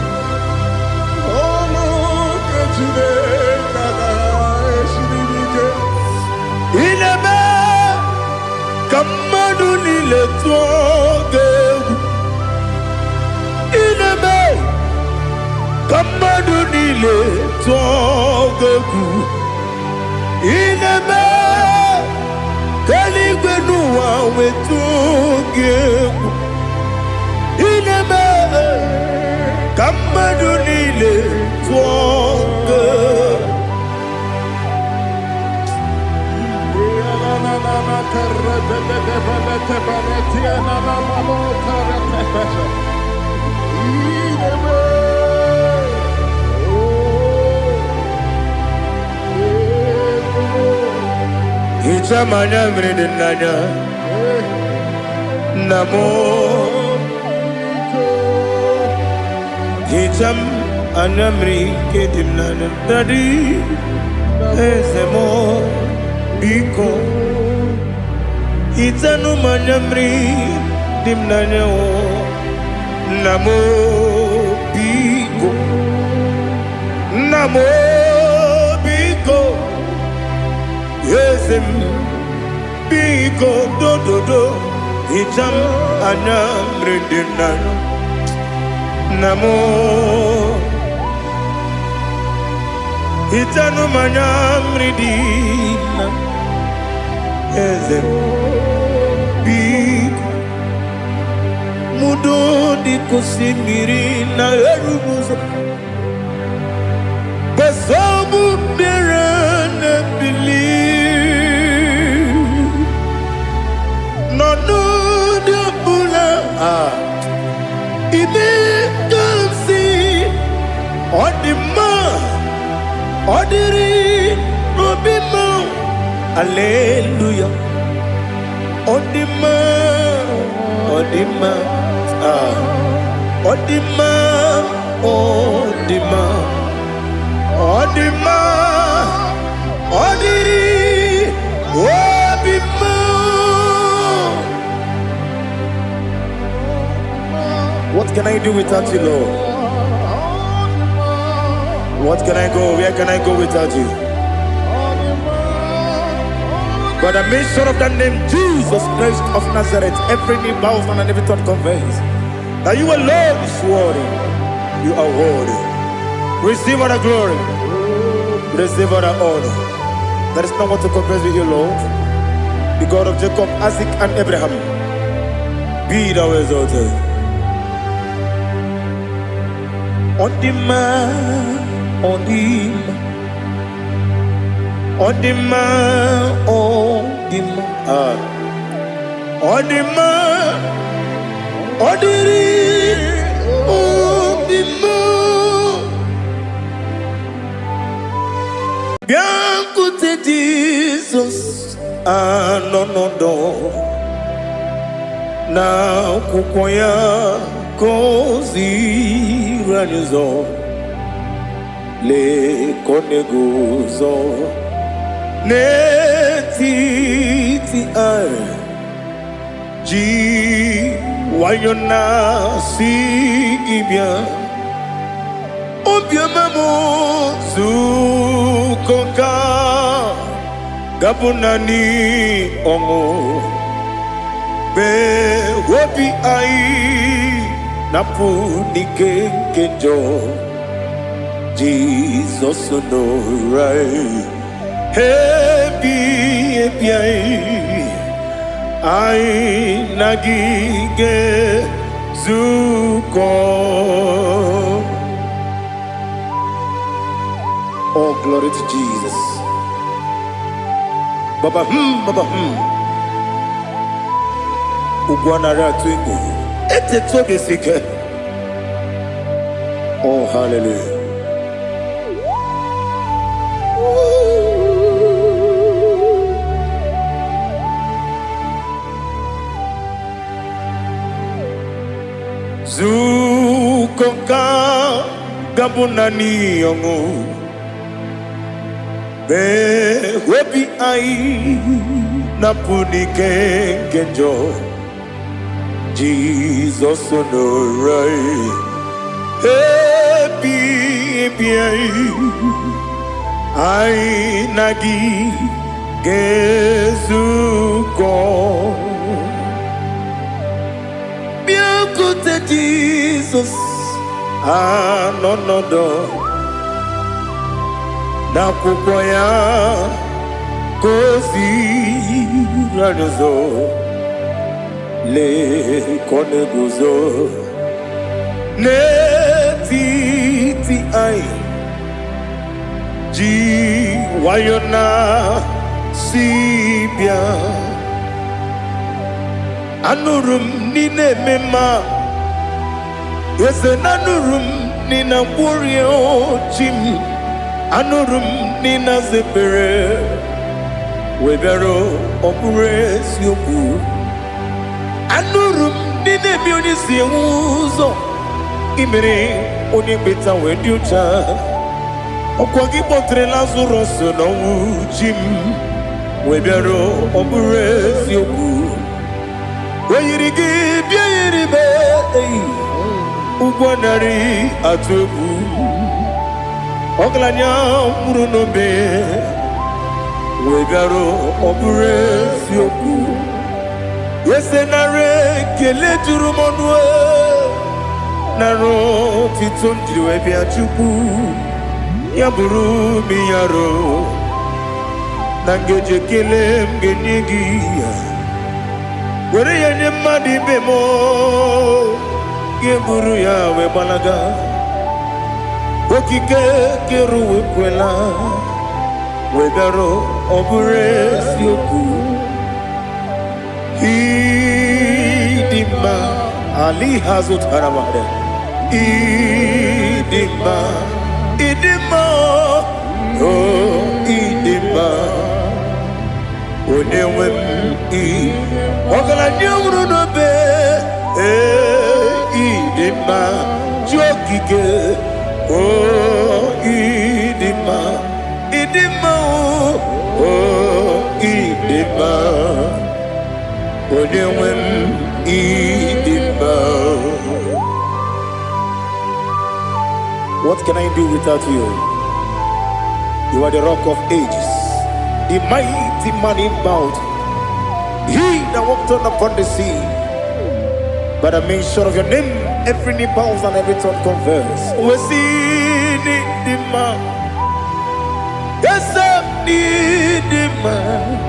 Olu nke Chineke ga-esiri m ike. Ị na-eme ka mmadụ niile tụọ gị egwu. Ka mmadụ niile tụọ gị egwu. Ị na-eme ka eluigwe n'ụwa wetụ gị egwu. Ị na-eme ka mmadụ niile tụọ gị egwu. Hichaa m anya mmiri dị n'anya, nna m. Hichaa m anya mmiri nke dị m n'anya, daddy, eze m, biko. Hichanụ m anya mmiri dị m n'anya o, nna m, biko. Nna m, biko. Eze m, biko, dododo. Hichaa m anya mmiri dị m n'anya, nna m. Hichanụ m anya mmiri dị na eze m, biko. Mudo dị ka osimiri na erughị ụzọ gbasọbụ mmiri na-ebili n'ọnọdụ ọbụla. Ah, ime ka m si ọ dị mma, ọ dịrị n'obi m. Aleluya, ọ dị mma, ọ dị mma. Ah, ọ dị mma, ọ dị mma, ọ dị mma, ọ dịrị obi m. What can I do without you, Lord? What can I go? Where can I go without you? By the mention of that name, Jesus Christ of Nazareth, every knee bows down and every tongue confess that you alone is worthy. You are worthy. Receive all the glory. Receive all the honor. There is no one to compare with you, Lord. The God of Jacob, Isaac, and Abraham. Be thou exalted. Ọ dị mma, ọ dị mma, ọ dị mma, ọ dị mma. Ah. Ọ dị mma, ọ dịrị obi m. Bịakwute Jizọs anọ n'ọdọ na akwụkwọ ya ka o ziri anyị ụzọ. Lee ka ọ na-eguzo n'etiti anyị ji nwayọ na-asị gị bịa. Obiọma m, zukọ ka gabụ naanị ọṅụ mee obi anyị napụ n'ike nke njọ. Jizọs nọrọ anyị ebi ebi anyị, anyị na gị ga-ezukọ. Oh, glory to Jesus. Baba baba. Ugwu anara atụ egwu. Etetu obi esi ike. Oh, hallelujah. Zukọ ka gabụ naanị ọṅụ mee obi anyị napụ n'ike nke njọ. Jizọs nọrọ anyị ebi ebi anyị, anyị na gị ga-ezukọ. Bịakwute Jizọs. Anọ nọdụ n'akwụkwọ ya ka o ziri anyị ụzọ. Lee ka ọ na-eguzo n'etiti anyị, ji nwayọ na si bịa. Anụrụ m n'ị na-eme mma, eze, na anụrụ m n'ị na-agwọrịa chi m. Anụrụ m n'ị na-aza ekpere wee bịara. Ọ bụrụ eziokwu, anụrụ m n'ị na-eme onye si enwe ụzọ imere onye kpeta wee dị ụcha. Ọkwa gị kpọtere Lazarọs n'ọnwụ, chi m, wee bịara. Ọ bụrụ eziokwu, o yiri gị bịa yiri m eyi ụgwọ narị atụ egwu. Ọgaranya nwụrụ n'obe wee bịara. Ọ bụrụ eziokwu, eze, nara ekele juru m ọnụ, nara otito m jiri wee bịa. Chukwu, ya bụrụ m yaro na ngeji ekele m ga-enye gị ya, were ya nye mmadụ ibe m, ga-eburu ya wee gbalaga. Okike kere ụwa ekwela wee bịara. Ọ bụrụ eziokwu, ịdị mma ali ha zụtara mmadụ. Ịdị mma, ịdị mma, o ịdị mma, onye nwe m. Ị ọgaranya nwụrụ n'obe, ee, ịdị mma, chi okike, o ịdị mma, ịdị mma, o ịdị mma, onye nwe m, ịdị mma. What can I do without you? You are the Rock of Ages, the mighty man in battle, he that walked on upon the sea. By the mention of your name, every knee bows and every tongue confess. We see the man. Yes, I need man.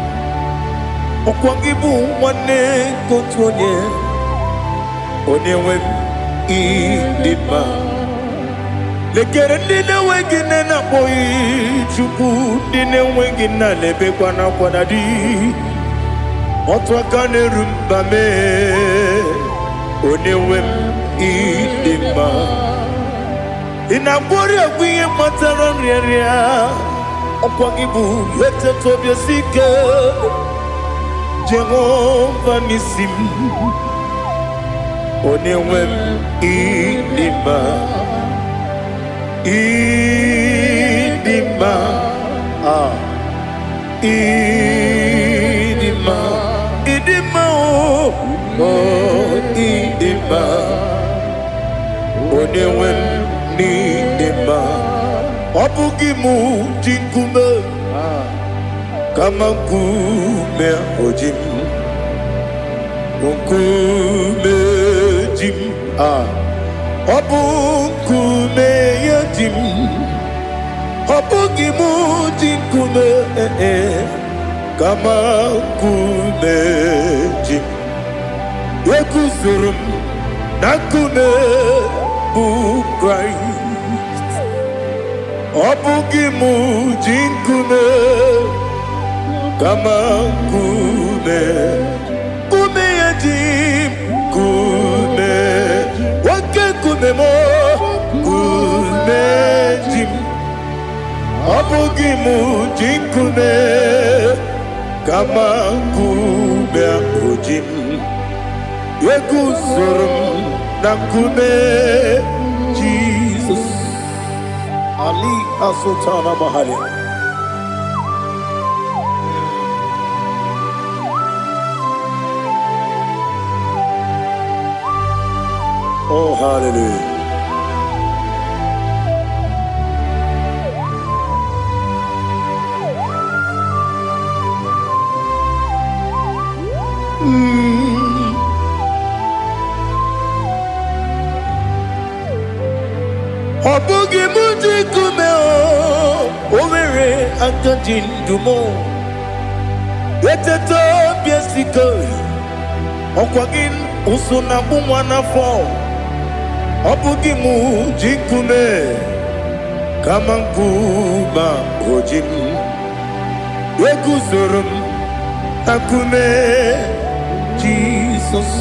Ọkwa gị bụ nwanne nke otu onye, onye nwe m, ịdị mma. Lekere ndị na-enweghị nne na-akpọghị Chukwu, ndị na-enweghị nna na-ebekwa n'akwa na di. Otu aka na-eru mba mee, onye nwe m, ịdị mma. Ị na-agwọrị egwu ihe kpatara nrịarịa. Ọkwa gị bụ eteta obi esi ike, Jehova n'isi m, onye nwe m, ịdị mma, ịdị mma, ah, ịdị mma, ịdị mma, o o ịdị mma, onye nwe m, n'ịdị mma. Ọ bụghị mụ ji nkume, kama nkume o ji m, nkume ji m, ah, ọ bụ nkume ya ji m. Ọ bụghị mụ ji nkume, eh, eh, kama nkume ji m. Eguzoro m na nkume bụ Kraịst. Ọ bụghị mụ ji nkume, kama nkume, nkume ya ji m, nkume, oke nkume m, nkume ji m. Ọ bụghị mụ ji nkume, kama nkume ahụ ji m. Eguzoro m na nkume Jizọs. Ali Sultana Mahali. Oh, hallelujah. Aka ji ndụ m. Eteta obi esike, ọkwa gị ụsụ na agbụ nwa n'afọ. Ọ bụ gị mụ ji nkume kama nkume oji m. Eguzoro m na nkume Jizọs.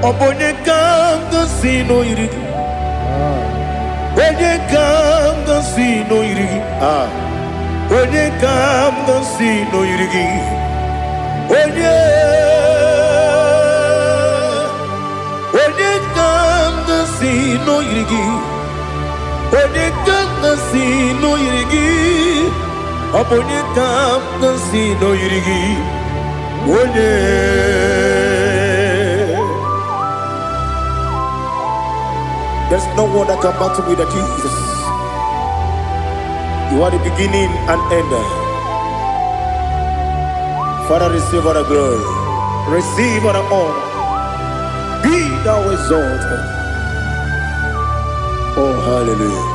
Ọ bụ onye ka m gosi n'oyiri gị? Onye ka m gosi n'oyiri gị? Ah. Onye ka m gosi n'oyiri gị? Onye, onye ka m gosi n'oyiri gị? Onye ka m gosi n'oyiri gị? Ọ bụ onye ka m gosi n'oyiri gị? Onye. There's no one that can battle with the Jesus. You are the beginning and end. Father, receive all the glory. Receive all the honor. Be thou exalted. Oh, hallelujah.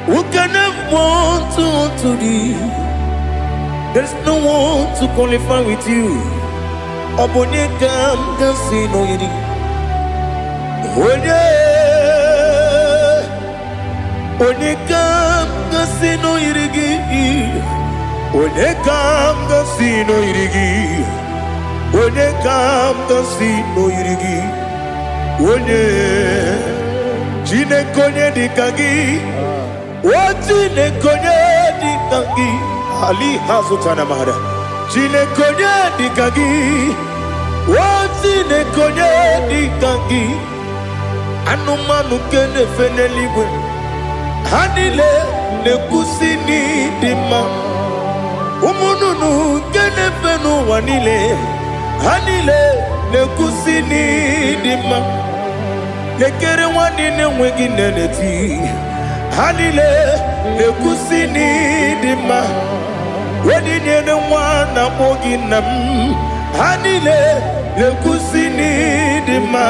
Who can have one to thee? There's no one to qualify with you. Ọ bụ onye ka m ga-asị n'oyiri? Onye, onye ka m ga-asị n'oyiri gị? Onye ka m ga-asị n'oyiri gị? Onye ka m ga-asị n'oyiri gị? Onye, Chineke, onye dị ka gị? O Chineke, onye dị ka gị? Ali hazụtana mara. Chineke, onye dị ka gị? O Chineke, onye dị ka gị? Anụmanụ nke na-efe n'eluigwe, ha niile na-ekwusi n'ịdị mma. Ụmụ nnụnụ nke na-efe n'ụwa niile, ha niile na-ekwusi n'ịdị mma. Lekere nwa niile enweghị nne na-eti, ha niile na-ekwusi n'ịdị mma. Onye nyere nwa na-akpọ gị nna m, ha niile na-ekwusi n'ịdị mma.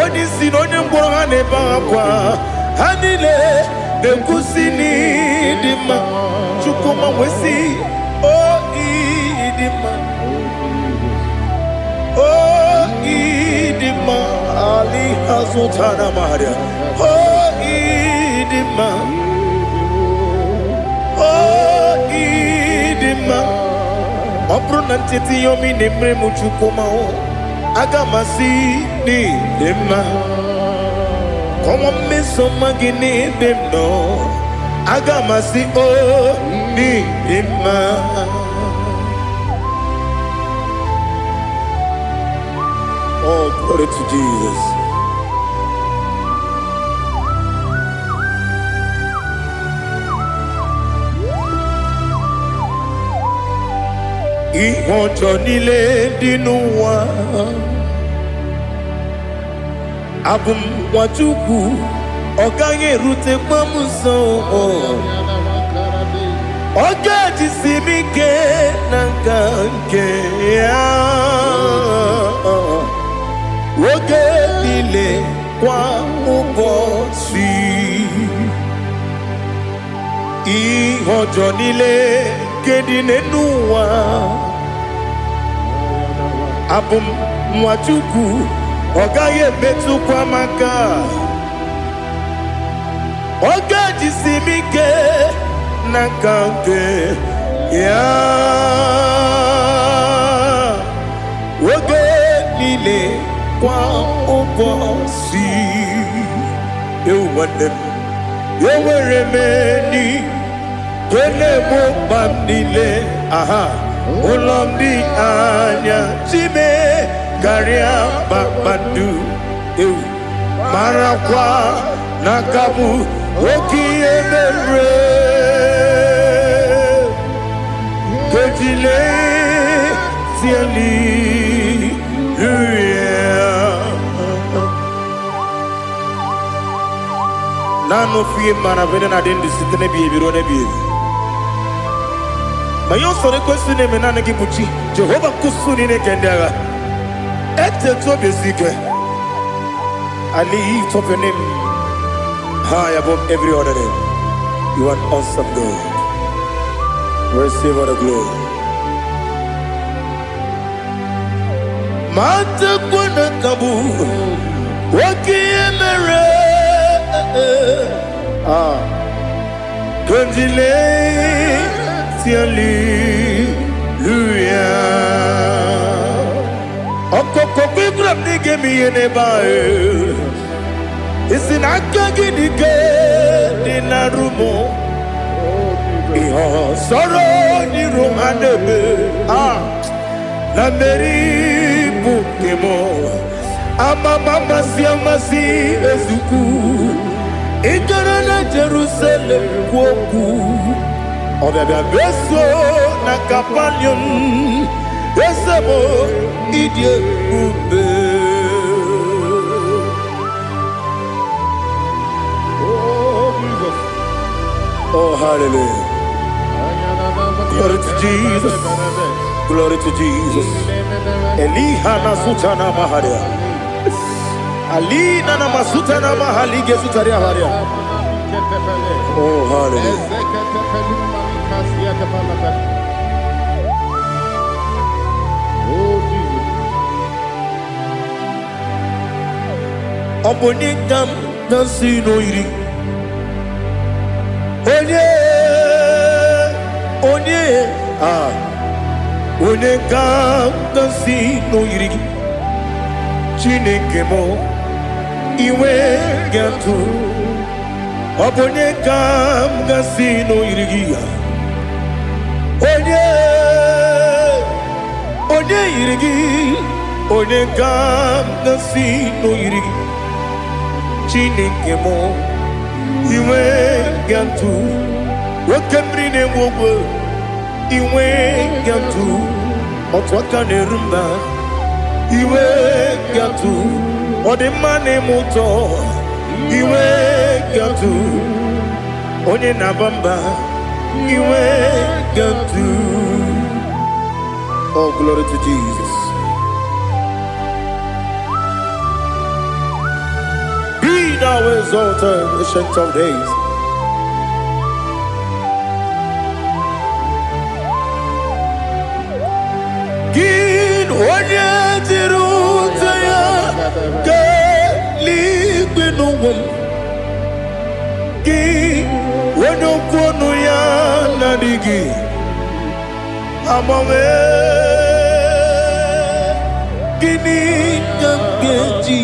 Onye isi na onye ngwọrọ, ha na-ebe akwa, ha niile na-ekwusi n'ịdị mma. Chukwuma nwesị o ịdị mma, o ịdị mma. Ali azụtara maria. O ịdị mma, o ịdị mma. Ọ bụrụ na ncheta ihe ọma ị na-emere m, Chukwuma, aga m asị n'ịdị mma. Kọnwa mmeso ọma gị n'ebe m nọ, aga m asị o n'ịdị mma. Oh, glory to Jesus. Ihe ọjọọ niile dị n'ụwa, abụ m nwa Chukwu, ọ gaghị erutekwa m nso. Ọ ga-ejisi m ike na nka nke ya oge niile, kwa ụbọchị. Ihe ọjọọ niile nke dị n'elu ụwa, abụ m nwa Chukwu, ọ gaghị emetụkwa m aka. Ọ ga-ejisi m ike na nka nke ya oge niile, kwa ụbọchị. Ewu nwanne m, enwere m enyi nke na-egbo mkpa m niile. Aha ụlọ m dị anya chime karịa kpakpando. Ewu, marakwa na aka bụ oke ihe mere kejile hallelujah. Naanị ofu ihe mara bụ na-adị ndụ site n'ebighị ebi ruo n'ebighị ebi. Ma ihe ọsọrọ ekwesị na-eme, naanị gị bụ chi Jehova nkusu niile nke ndị agha. Eteta obi esi ike. I lift up your name high above every other name. You are an awesome God. Receive all the glory. Matakwana kabu oke ihe mere. Ah, Kondile hallelujah. Ọkọkọ gbígbà m n'ige m ihe n'ebe ahụ. Isi na aka gị dị ike dị na rumo. Ihe ọsọrọ n'iru ha na-eme. Ah, na mmeri bụ nke m. Amama amasị amasị ezukwu. Ị gara na Jerusalem kwuo okwu. Ọbịabịa beso na Kapanium. Eze m, ịdị ebube. Oh, Jesus. Oh, hallelujah. Glory to Jesus. Glory to Jesus. Eliha na sutana maharia. Alina na masutana mahalige sutaria haria. Oh, hallelujah. Oh, Jesus. Ọ bụ onye ka m na-asị n'oyiri. Onye, onye, ah, onye ka m na-asị n'oyiri gị. Chineke m, iwe ga-atụ. Ọ bụ onye ka m ga-asị n'oyiri gị ya. Onye, onye yiri gị, onye ka m ga-asị n'oyiri gị. Chineke m, iwe ga-atụ. Oke mmiri na-egbu ogwe, iwe ga-atụ. Otu aka na-eru mba, iwe ga-atụ. Ọ dị mma na-eme ụtọ, iwe ga-atụ. Onye na-aba mba, iwe ga-atụ. Oh, glory to Jesus. Be thou exalted, Ancient of Days. Gị onye jiri ute ya kelee n'ụwa m. Gị onye okwu ọnụ ya na-adịghị agbanwe. Gịnị ka m ga-eji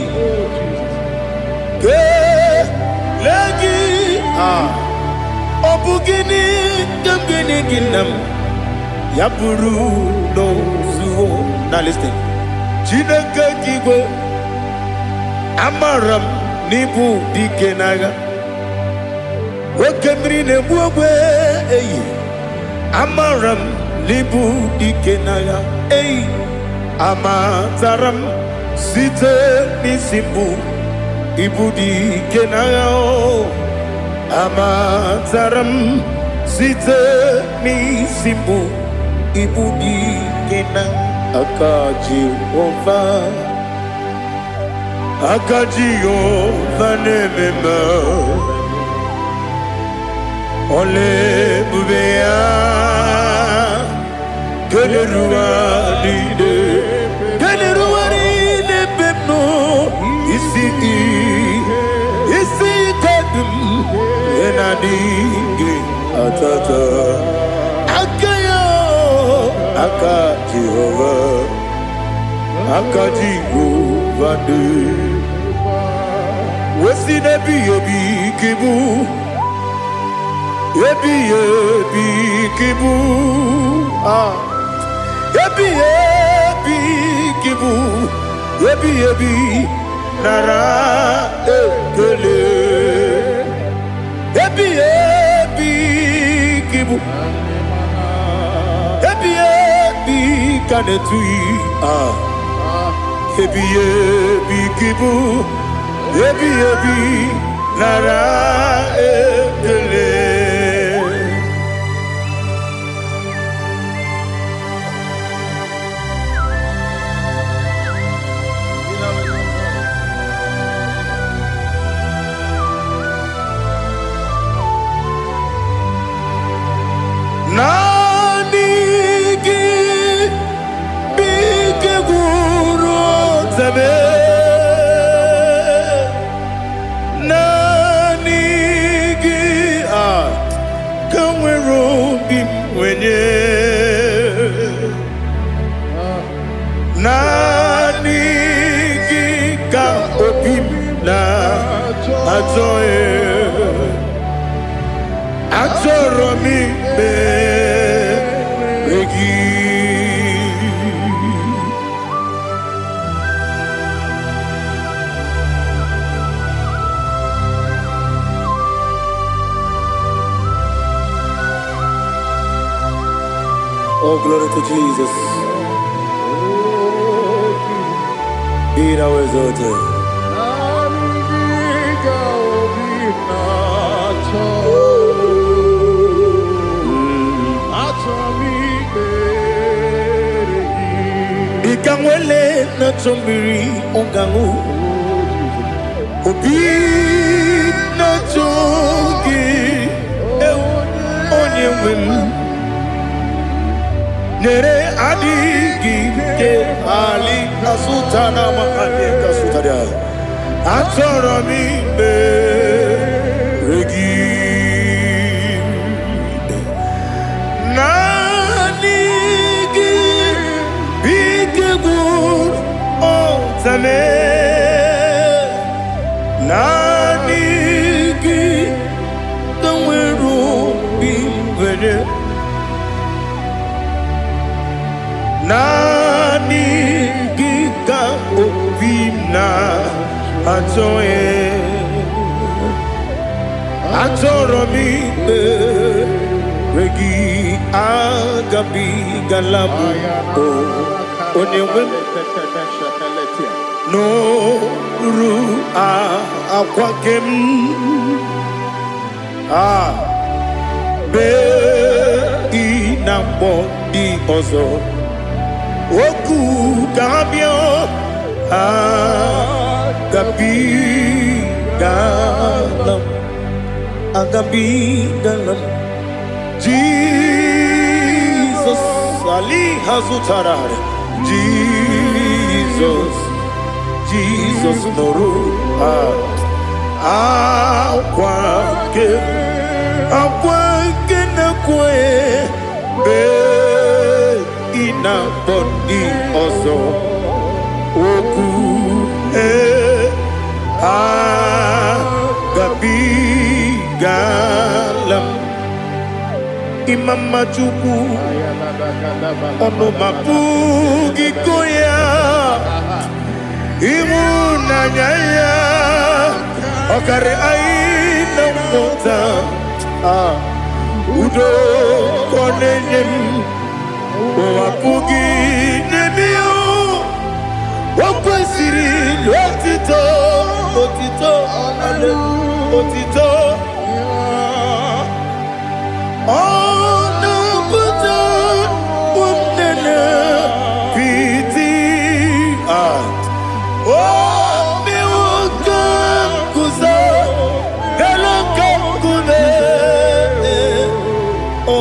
kelee gị? Ah, ọ bụ gịnị ka m ga-enye gị, nna m, ya bụrụ n'ozuo? Na listen. Chineke gị igwe, amara m n'ịbụ dike n'agha. Oke mmiri na-egbu ogbe eyi, amara m n'ịbụ dike n'agha eyi. Amatara m site n'isi mbụ, ịbụ dike n'agha o. Amatara m site n'isi mbụ, ịbụ dike na aka Jehova. Aka Jehova na-eme mma. Ọla ebube ya keneruwa niile, keneruwa niile ebe m nọ. Isi ike dị m ihe na-adịghị atata aka ya. Aka Jehova, aka Jehova dị wesi n'ebighị ebi ka ịbụ, ebighị ebi ka ịbụ. Ah, ebighị ebi ka ịbụ, ebighị ebi, nara ekele. Ebighị ebi ka ịbụ, ebighị ebi ka na-etughị. Ah, ebighị ebi ka ịbụ, ebighị ebi, nara ekele. mee. Naanị gị a ka nwere obi m nwenye. Naanị gị ka obi m na-achọ. Achọrọ m ikpere gị. Oh, glory to Jesus. Be thou exalted. Naanị gị ka obi m na-achọ. Achọ m ikpere gị. Dịka nwele na-achọ mmiri ọ ga-aṅụ, obi na-achọ gị, ewu, onye nwe m. Nyere adịghị ike ali kasụta na mahadị kasụtara. Achọrọ m ikpere gị. Naanị gị bụ ike gwụrụ ọtame. Naanị gị ka nwere obi nwere. Naanị gị ka obi m na-achọ. Achọrọ m ikpere gị. Agabigala m o onye nwe m n'oru akwa nke m a bee ị na-akpọ ndị ọzọ okwu ka ha bịa. Agabigala m, agabigala m. Jizọs ali ha zụtara. Jizọs, Jizọs, nụrụ akwa nke akwa nke na-ekwe bee ị na-akpọ ndị ọzọ okwu ee agabigala m. Ịma Chukwu, ọnụ ma pụghị go ya. Ịhụnanya ya ọkarị anyị na mmụta. Udo ka ọ na-enye m, ụwa pụghị n'ebe ya. O kwesịrị otito, otito, otito. Ọ na-apụta ụmụnne piti o mewo ka m guzo elu ka nkume. O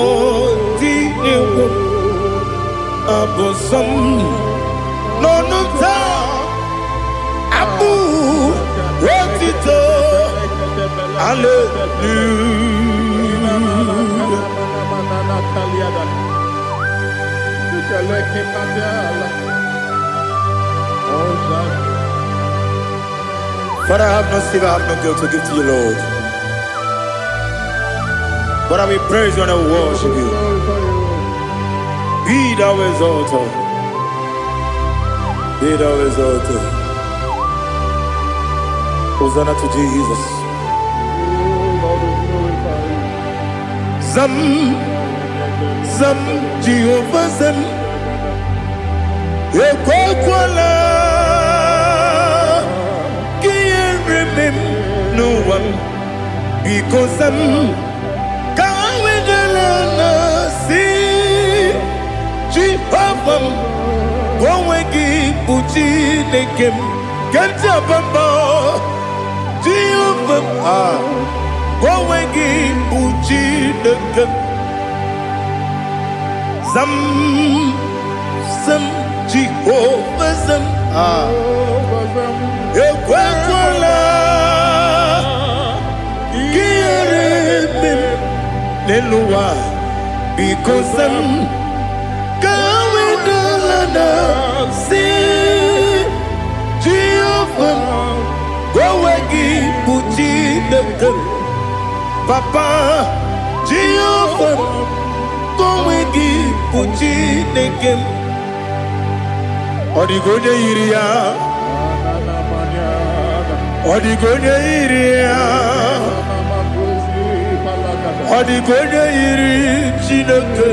tinyewo abụ nsọ m n'ọnụ m taa, abụ otito, hallelujah. Father, I have no silver, I have no gold to give to you, Lord. But I will praise you and I will worship you. Be thou exalted. Be thou exalted. Hosanna to Jesus. Zam, Zam, Jehovah Zam. Ekwekwala ka ihere mee m n'ụwa m. Biko zam, ka wedala na si Jehova m, ka onwe gị bụ Chineke m nke m ji aba mba. Jehova m, ka onwe gị bụ Chineke m. Zam, zam, Jehova zam. Ah. Ekwekwala ka ihere mee m n'elu ụwa, biko za m ka wedala na si Jehova m, onwe gị bụ Chineke m. Papa, Jehova m, onwe gị bụ Chineke m. Ọ dịghị onye yiri ya, ọ dịghị onye yiri ya, ọ dịghị onye yiri Chineke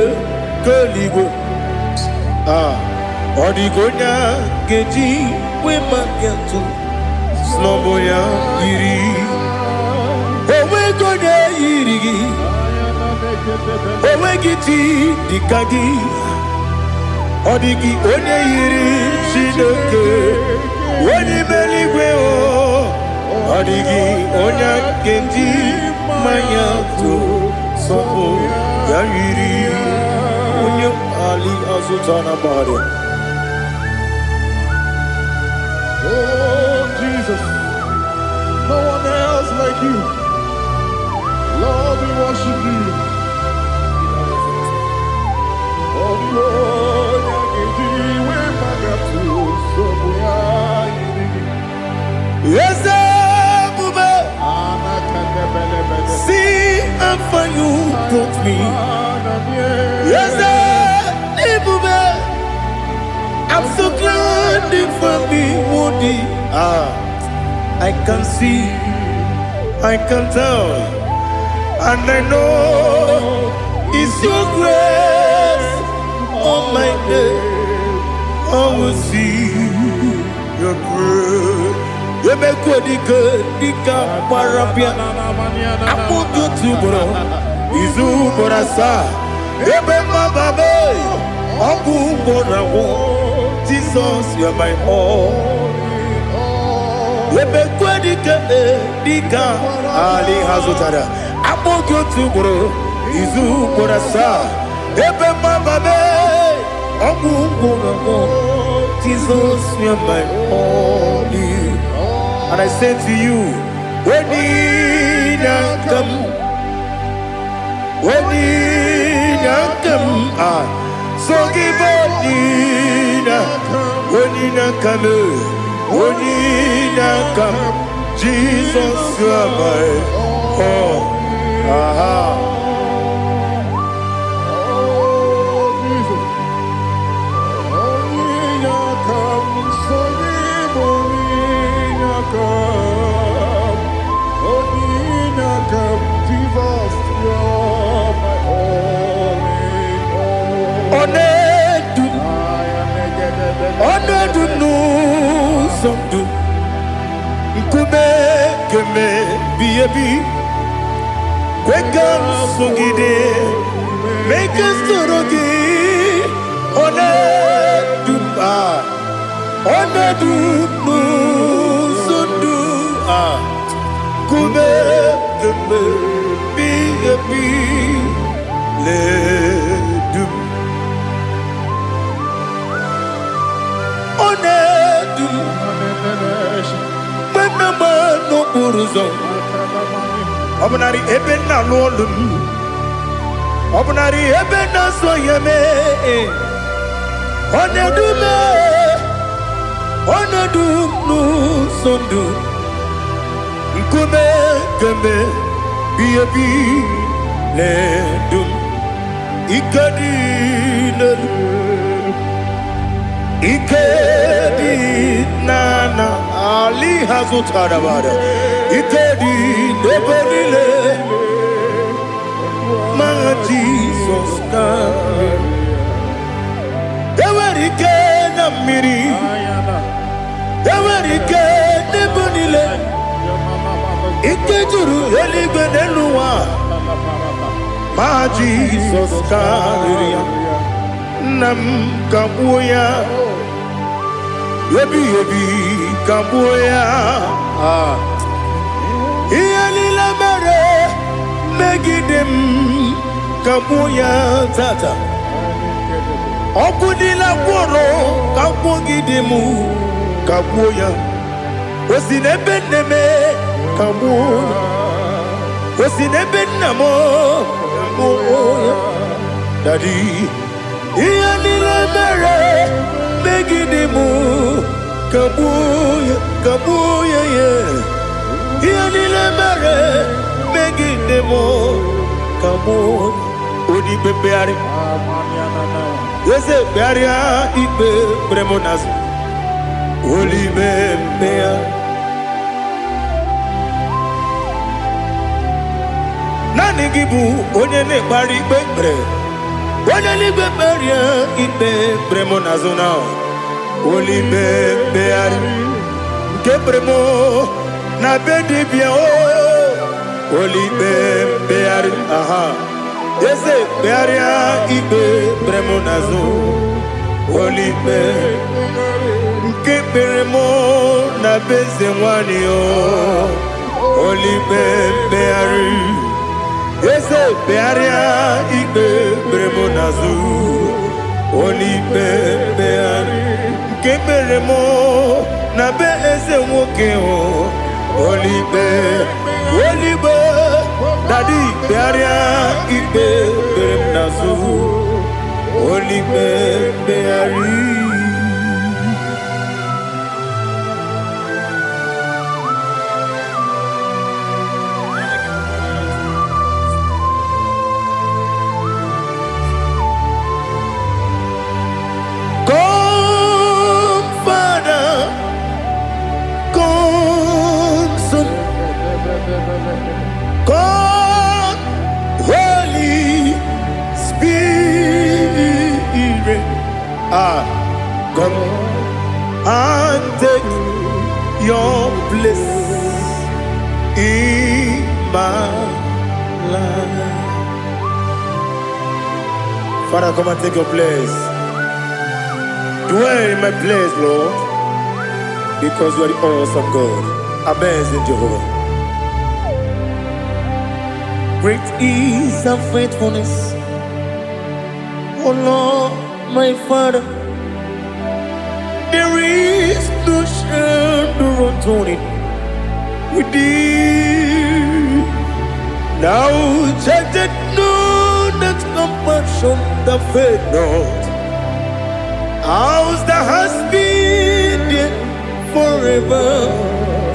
nke eluigwe. Ah, ọ dịghị onye a ga-eji wee maka atụ sị ya yiri. Onweghị onye yiri gị, onweghị chi dịka gị. Ọ dịghị onye yiri Chineke onye ime eluigwe o. Ọ dịghị onye a ga-eji mmanya tụ sọpụ ya yiri onye ali azụta na mmadụ. Oh, Jesus, no one else like you. Lord, we worship you. Oh, the onye ga-eji wee maka nsogbu ya yiri gị. Eze ebube, see how far you brought me. Eze ebube, I'm so glad you found me worthy. Ah, I can see, I can tell, and I know it's your grace on my day. I will see your grace. Emekwe dike dike gbara bịa akpụkpọ otu ugboro, izu ugboro asaa, ebe mmababe ọgwụ ugboro agwụ. Jesus, you are my all. Emekwe dike dike ali ha zụtara akpọ gị otu ugboro, izu ugboro asaa, ebe mmababe ọgwụ ugboro agwụ. Jesus, you are my all. And I say to you, when come, when come, ah, so give when come, when come, Jesus, you are my all. Aha. Oh, Jesus. Onye aka m, so gị bụ onye aka m. Onye aka m, Jesus, you're my all in all. Ọ na-edu m, ọ na-edu m n'ụzọ ndụ, nkume keme bi ebi, kwe ka m sogide, mee ka m soro gị. Ọ na-edu m, ah, ọ na-edu m n'ụzọ ndụ, ah, nkume keme bi ebi na-edu m. Ọ na-edu m mgbe m na-agba n'okporo ụzọ, ọ bụnarị ebe m na-alụ ọlụ m, ọ bụnarị ebe m na-azụ ahịa mee. Ọ na-edu m, ọ na-edu m n'ụzọ ndụ, nkume keme bi ebi na-edu m. Ike dị n'elu, ike dị n'ana ali ha zụtara bara, ike dị n'ebe niile ma Jizọs karịrị. Enwere ike na mmiri, enwere ike n'ebe niile, ike juru eluigwe n'elu ụwa ma Jizọs karịrị ya. Nna m, kagbuo ya, ebighị ebi kagbuo ya. Ah. Ihe niile mere megide m, kagbuo ya tata. Ọkụ niile gwụrụ, kagbuogide m. Kagbuo ya. O si n'ebe nne m, kagbuo ya. O si n'ebe nna m, kagbuo ya. Daddy, ihe niile mere megide m, kagbuo ya, kagbuo ya. Ya ihe niile mere megide m, kagbuo. Onye ikpe mkpegharị, eze, kpegharịa ikpe kpere m n'azụ. Olibe mkpegharị. Naanị gị bụ onye na-ekpegharị ikpe kpere. Onye n'igwe, kpegharịa ikpe kpere m n'azụ na olibe mkpegharị nke kpere m na be dibịa o. Olibe mkpegharị, aha, eze, kpegharịa ikpe kpere m n'azụ. Olibe nke kpere m na be eze nwanyị o. Olibe mkpegharị, eze, kpegharịa ikpe kpere m n'azụ. Olibe mkpegharị nke kpere m na be eze nwoke o. Olibe, olibe, Daddy, kpegharịa ikpe kpere m n'azụ. Olibe mkpegharị. Come, Father, come, Son, come, Holy Spirit. Ah, come and take your place in my life. Father, come and take your place. Dwell in my place, Lord, because you are the awesome God, amazing Jehovah. Great is thy faithfulness, O Lord, my Father. There is no shadow of turning with thee. Thou changest not, thy compassions they fail not. As thou hast been there forever.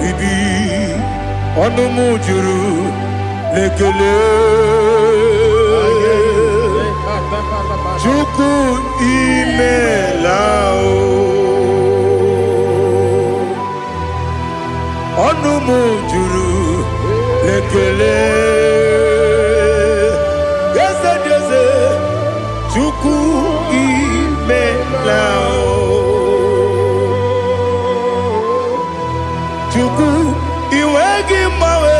Ibi ọnụ m juru n'ekele. Chukwu, imela o. Ọnụ m juru n'ekele. Eze dị eze, Chukwu, imela o. Chukwu, iwe gị mgbanwe.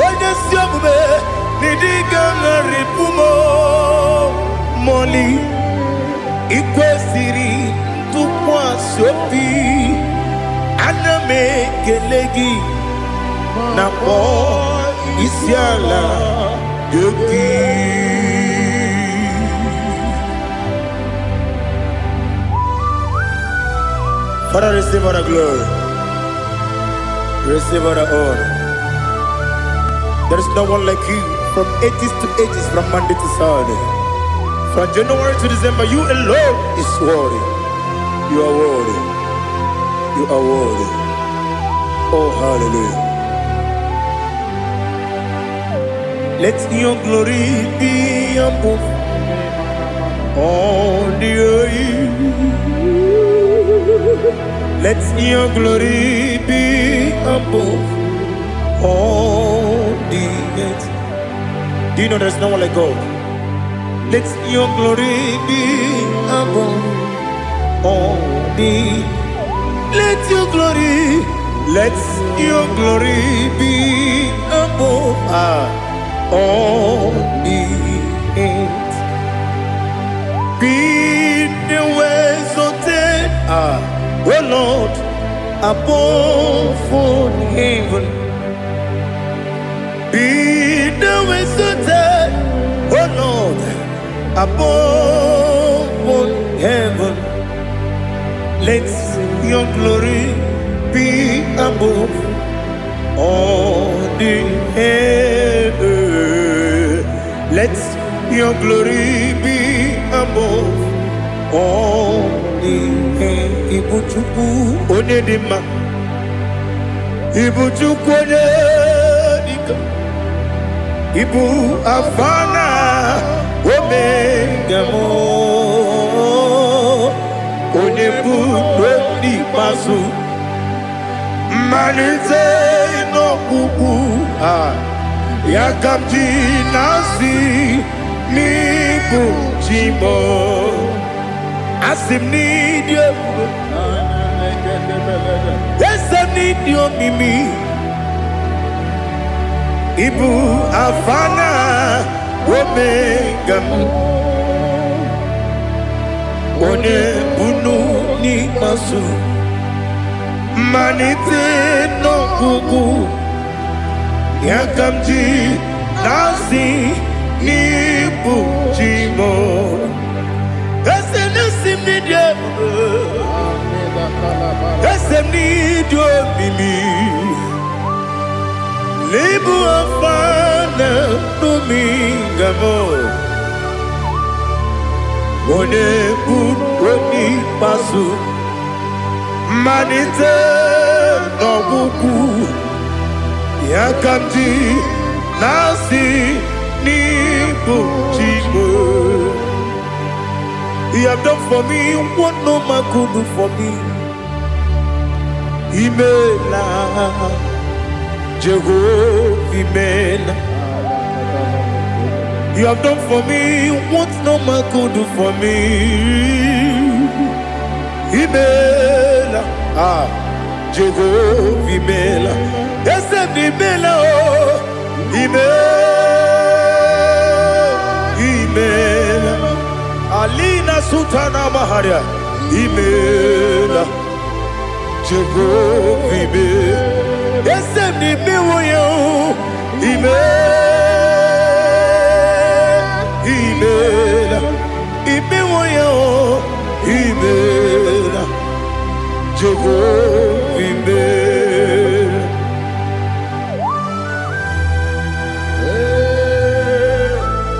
Onye si omume n'ịdịga ṅarịpụ m mọli. Ikwesịrị ntụkwasị obi. Ana m ekele gị na kpọọ isi ala gị. Father, receive all the glory. Receive all the honor. There is no one like you from ages to ages, from Monday to Sunday. From January to December, you alone is worthy. You are worthy. You are worthy. Oh, hallelujah. Let your glory be above all the earth. Let your glory be above all the earth. Do you know there's no one like God? Let your glory be above all the. Let your glory, let your glory be above all the earth. Be thou exalted, O Lord, above all heaven. Be thou exalted, O Lord, above all heaven. Let your glory be above all the earth. Let your glory be above all the earth. Ibu Chukwu onye dị mma. Ibu Chukwu onye dike. Ibu Alfa na Omega m. Onye bụ n'ikpeazụ. Mmalite n'ọgwụgwụ a, ya ka m ji na-asị n'ịbụ chi m. Asị m n'ịdị ebube, eze m n'ịdị omimi, ịbụ Alfa na Omega m. Onye bunu n'ikpeazụ, mmalite n'ọgwụgwụ, ya ka m ji na-asị n'ịbụ chi m. Eze na-esi m n'ịdị ebube, eze m n'ịdị omimi, n'ịbụ Alfa na Omega m. Onye bụ onye ikpeazụ, mmalite n'ọgwụgwụ, ya ka m ji na-asị n'ịbụ chi m. You have done for me what no man could do for me. Imela, Jehovah, Imela. You have done for me what no man could do for me. Imela, ah, Jehovah, Imela. Eze m Imela, oh, Imela, Imela. Alina Sultana Maharia, Imela, Jehovah, Imela. Eze m imewo ya, oh, Imela, Imela, imewo ya, oh, Imela, Jehovah, Imela.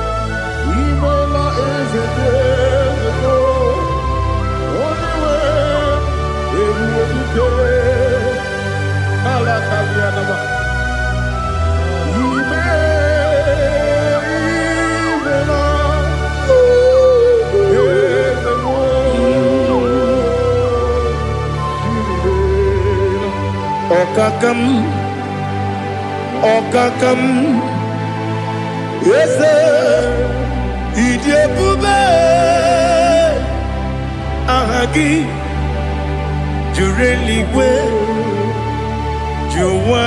Imela eze dị eze, onye nwe ebube dike ala kabianama. Ime imela eze m, imela. Ọkaka m, ọkaka m, eze, ịdị ebube, aha gị juru eluigwe ju ụwa.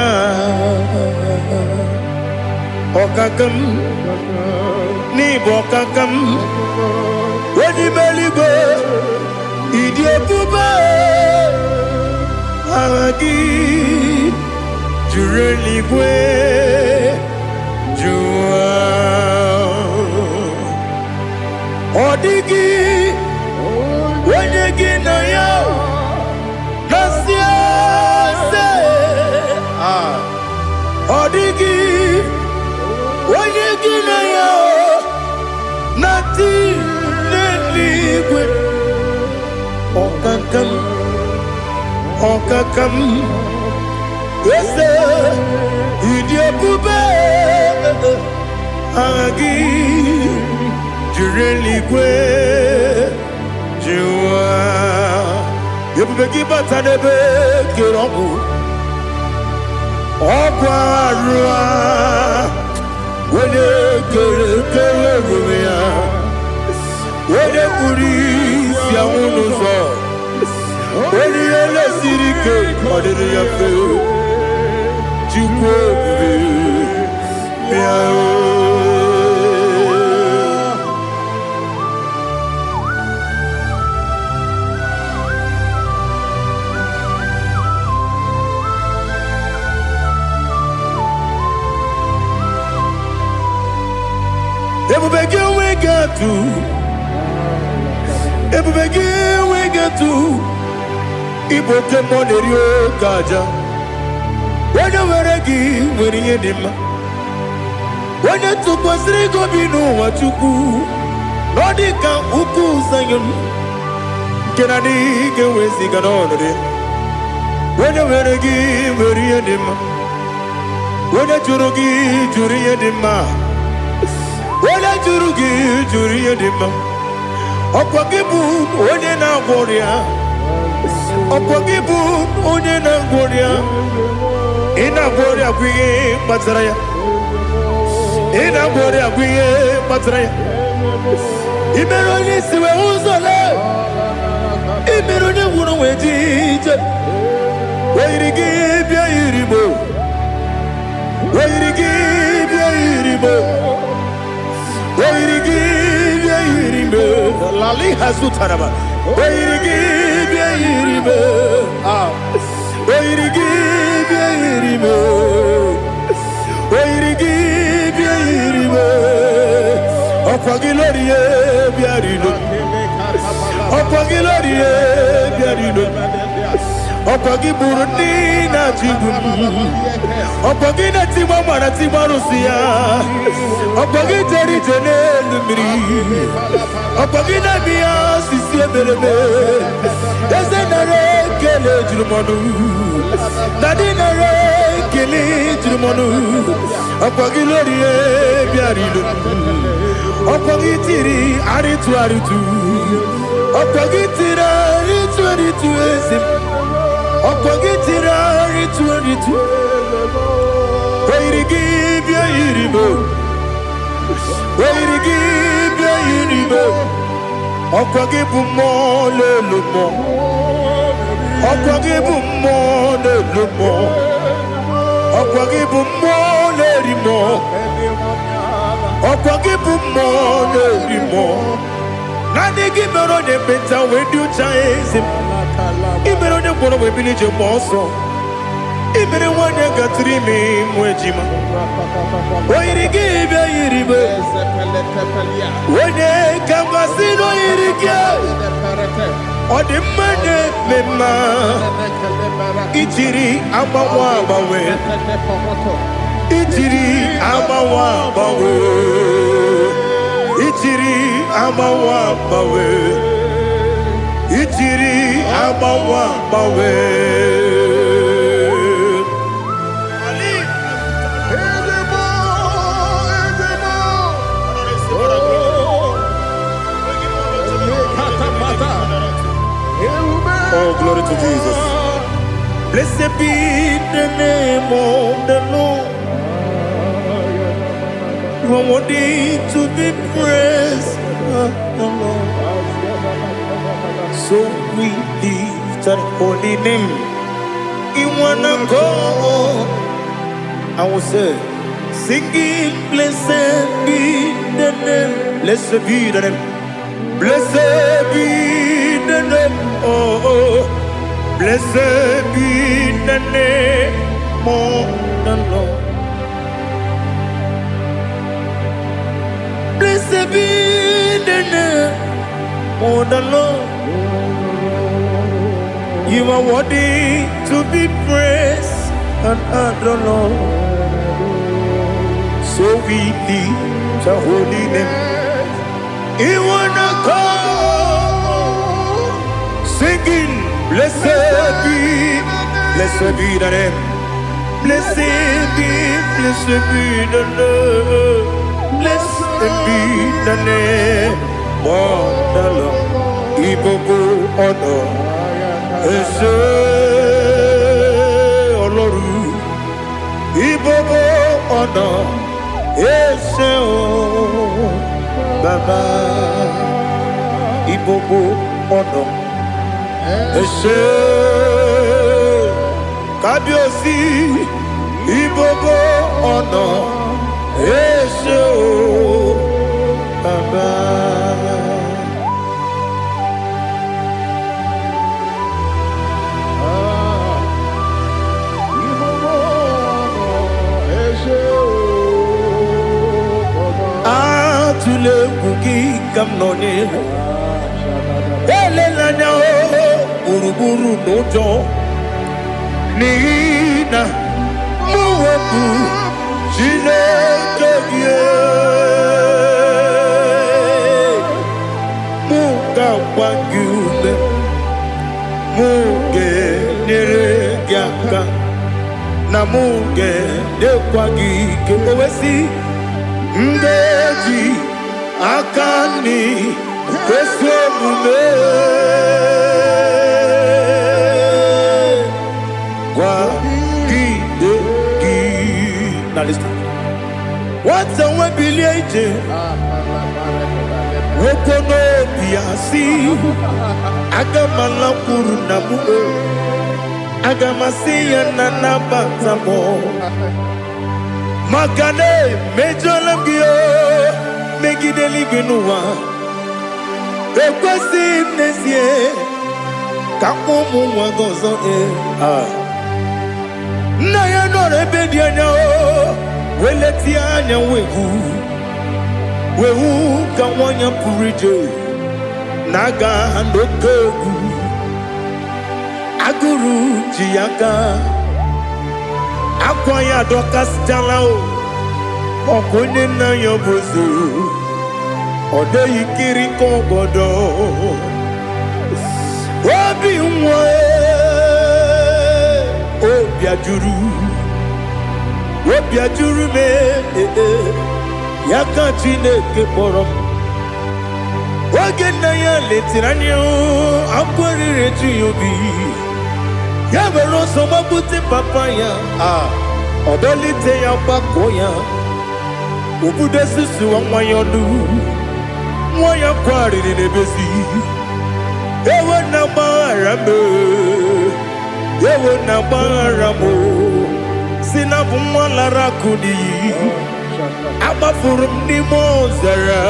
Ọkaka m, n'ịbụ ọkaka m, onye ime eluigwe, ịdị ebube, aha gị juru eluigwe ju ụwa. Ọ dịghị onye gị na ya na-asị eze. Ah, ọ dịghị onye gị na ya na-atị n'eluigwe. Ọkaka m, ọkaka m, eze, ịdị ebube, aha gị juru eluigwe ju ụwa. Ebube gị bata n'ebe kere ọgwụ, ọgwụ arụ a, onye kere kere ebube ya, onye kpuru isi anwụ n'ụzọ, onye ihe lesiri ike ọ dịrị ya mfe. Chukwu ebube, bịa o. Ebube gị onwe gị atụ. Ebube gị enweghị atụ. Ịbụ oke mmụọ na-eri oke aja. Onye nwere gị nwere ihe dị mma. Onye tụkwasịrị gị obi n'ụwa, Chukwu, na ọ dị ka ugwu Zayọn nke na adịghị ga-eweziga n'ọnọdụ ya. Onye nwere gị nwere ihe dị mma. Onye jụrụ gị jụrụ ihe dị mma. Onye jụrụ gị jụrụ ihe dị mma. Ọkwa gị bụ onye na-agwọ ọrịa. Ọkwa gị bụ onye na-agwọ ọrịa. Ị na-agwọ ọrịa bụ ihe kpatara ya. Ị na-agwọ ọrịa bụ ihe kpatara ya. Ị mere onye isi wee ụzọ lee. Ị mere onye ngwụrọ wee ji ije. O yiri gị bịa yiri mo. O yiri gị bịa yiri mo. O yiri gị bịa yiri mo. Lali hazutaraba. O yiri gị bịa yiri mo. Ah. O yiri gị bịa yiri mo. O yiri gị bịa yiri mo. Ọkwa gị lórí e bịa rilo. Ọkwa gị lórí e bịa rilo. Ọkwa gị gburu ndị na-achị igbu m. Ọkwa gị na-etigba mara tigba arụsị ya. Ọkwa gị jere ije n'elu mmiri. Ọkwa gị na-eme ya osisi emereme. Eze, nara ekele juru m ọnụ. Daddy, nara ekele juru m ọnụ. Ọkwa gị lórí e bịara ilo. Ọkwa gị tiri arịtụ arịtụ. Ọkwa gị tiri arịtụ arịtụ, eze m. Ọkwa gị tiri arịtụ arịtụ. O yiri gị bịa yiri m. O yiri gị bịa yiri m. Ọkwa gị bụ mmụọ n'elu mmụọ. Ọkwa gị bụ mmụọ n'elu mmụọ. Ọkwa gị bụ mmụọ na-eri mmụọ. Ọkwa gị bụ mmụọ na-eri mmụọ. Naanị gị mere onye ekpenta wee dị ụcha, eze m. Ị mere onye ngwọrọ wee bili ije gba ọsọ. Ị mere nwaanyị gatụrụ ime mụ ejima. O yiri gị bịa yiri m. Onye ka mmasị na o yiri gị. Ọ dị mma na-eme mma. Ijiri agbanwe agbanwe. Ijiri agbanwe agbanwe. Ijiri agbanwe agbanwe. Ijiri agbanwe agbanwe. Ali. Ezebo, ezebo. Oh, lekatapata. Ebube. Oh, glory to Jesus. Blessed be the name of the Lord. You are worthy to be praised, the Lord. So we lift that holy name. In one accord, I will say, singing, blessed be the name. Blessed be the name. Blessed be the name. Oh. Blessed be the name of the Lord. Blessed be the name of the Lord. You are worthy to be praised and adored, Lord. So we lift the holy name. In one accord, singing, blessed be the name. Blessed be the name. Blessed be the name of the Lord. Ìgbogbo ọ̀nà ẹ ṣé Ọlọ́run. Ìgbogbo ọ̀nà ẹ ṣé o Bàbá. Ìgbogbo ọ̀nà ẹ ṣé Kábíyèsí. Ìgbogbo ọ̀nà ẹ ṣé o Bàbá. Ah, ìgbogbo ọ̀nà ẹ ṣé o, Bàbá. Atụla egwu, gị ka m nọnyere. Elela anya o gburugburu n'ụjọ, n'ihi na mụ bụ Chineke gị. Mụ ga-agba gị ume, mụ ga-enyere gị aka, na mụ ga-enyekwa gị ike. O wee sị, m ga-eji aka nri ezi omume kwagide gị. Na listen. Nwata nwe bilie ije, nwoke n'obi ya si, aga m alakwuru na m o, aga m asị ya na nabata m, maka na emejọla m gị o, megide eluigwe n'ụwa. Ekwesịghị m n'ezie ka m ụmụ nwa gị ọzọ. Ee, ah. Nna ya nọrọ ebe dị anya o, wee letie anya, wee hụ, wee hụ ka nwa ya pụrụ ije na-aga n'oke egwu. Agụrụ ji ya aka, akwa ya adọkasịchala o, ọkụ onye nna ya bụ eze, ọ dịghị kiri ka ọgọdọ. Obi nwa, obi ajụrụ, obi ajụrụ m. Ee, ya ka Chineke kpọrọ m. Oge nna ya letere anya, akwa riri eju ya obi. Ya were ọsọ gbagbute papa ya, a ọ dọlite ya, gbakọọ ya, obudo susuwa nwa ya ọnụ. Nwa ya kwarịrị n'ebezi, ewo na gbaghara m, ewo na gbaghara m, si na bụ nwa lara akụ n'iyi, agbafuru m n'ime ọzara,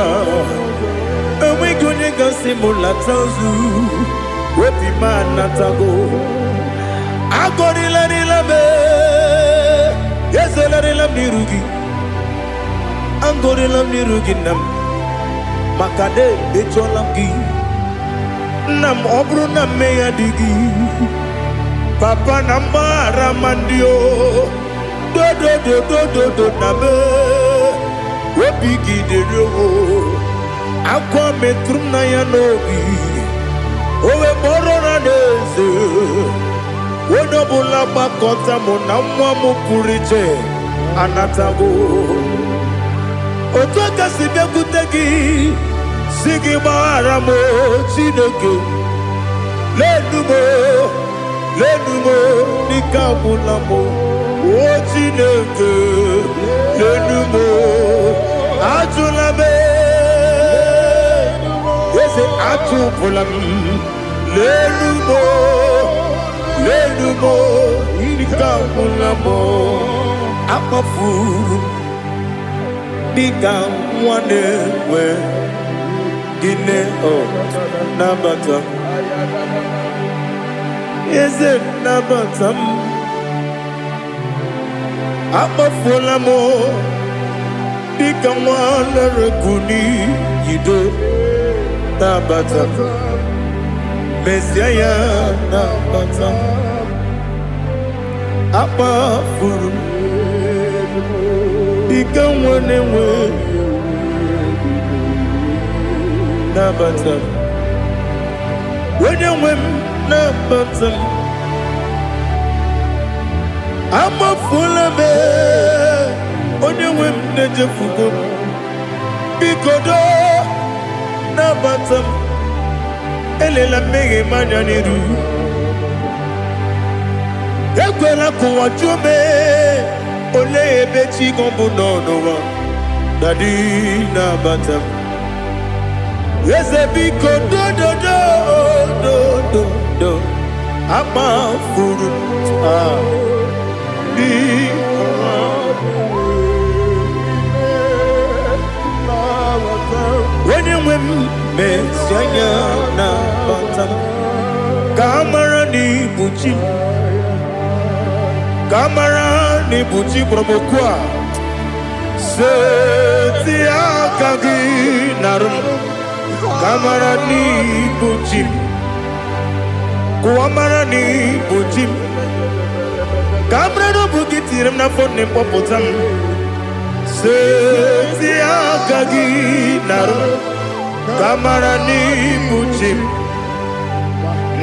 enweghị onye gasị m lata ozu. Obi m anatago. Agọrịlarịla m, ezolarịla m n'iru gị, agọrịla m n'iru gị, nna m, maka na emejọla m gị, nna m. Ọ bụrụ na mmehie dị gị, papa, na mgbaghara ma ndị o dodododododo na me obi gị dịrị o. Akwa metụrụ m na ya n'obi, o wee kpọrọ na n'eze, onye ọbụla gbakọta mụ na nwa m pụrụ iche anatago. Otu aka si bịakwute gị, si gị gbaghara m o, Chineke, lenu m o, lenu m o, n'ike agwụla m o. O Chineke, lenu m o, ajụla m, eze, achụpụla m. Lenu m o, lenu m o, ike agwụla m o. Akpọfuru m dịka nwa na-enwe gịnị o, nabata m, eze, nabata m. Akpọfuola m dịka nwa lere n'iyido, nabata m, mezie ya, nabata m. Akpafuru m dịka nwa na-enwe, nabata m, onye nwe m, nabata m. Amafuola m, onye nwe m, na-ejefugo m. Biko doo, nabata m. Elela mmehie m anya n'iru, ekwela ka ụwa jụọ m, olee ebe chi gị bụ nọ n'ụwa. Daddy, nabata m, eze, biko, dododo dododo. Akpafuru m, ah, biko. Onye nwe m, mesi anya, nabata m, ka a mara na ibu chi m, ka a mara na ibu chi kpọrọ m okwu a. Seti aka gị narụ m, ka a mara na ibu chi m. Kụwa mara na ịbụ chi m. Ka mara na ọ bụ gị tinyere m n'afọ nne mkpọpụta m. Seti aka gị narụ, ka mara na ịbụ chi m.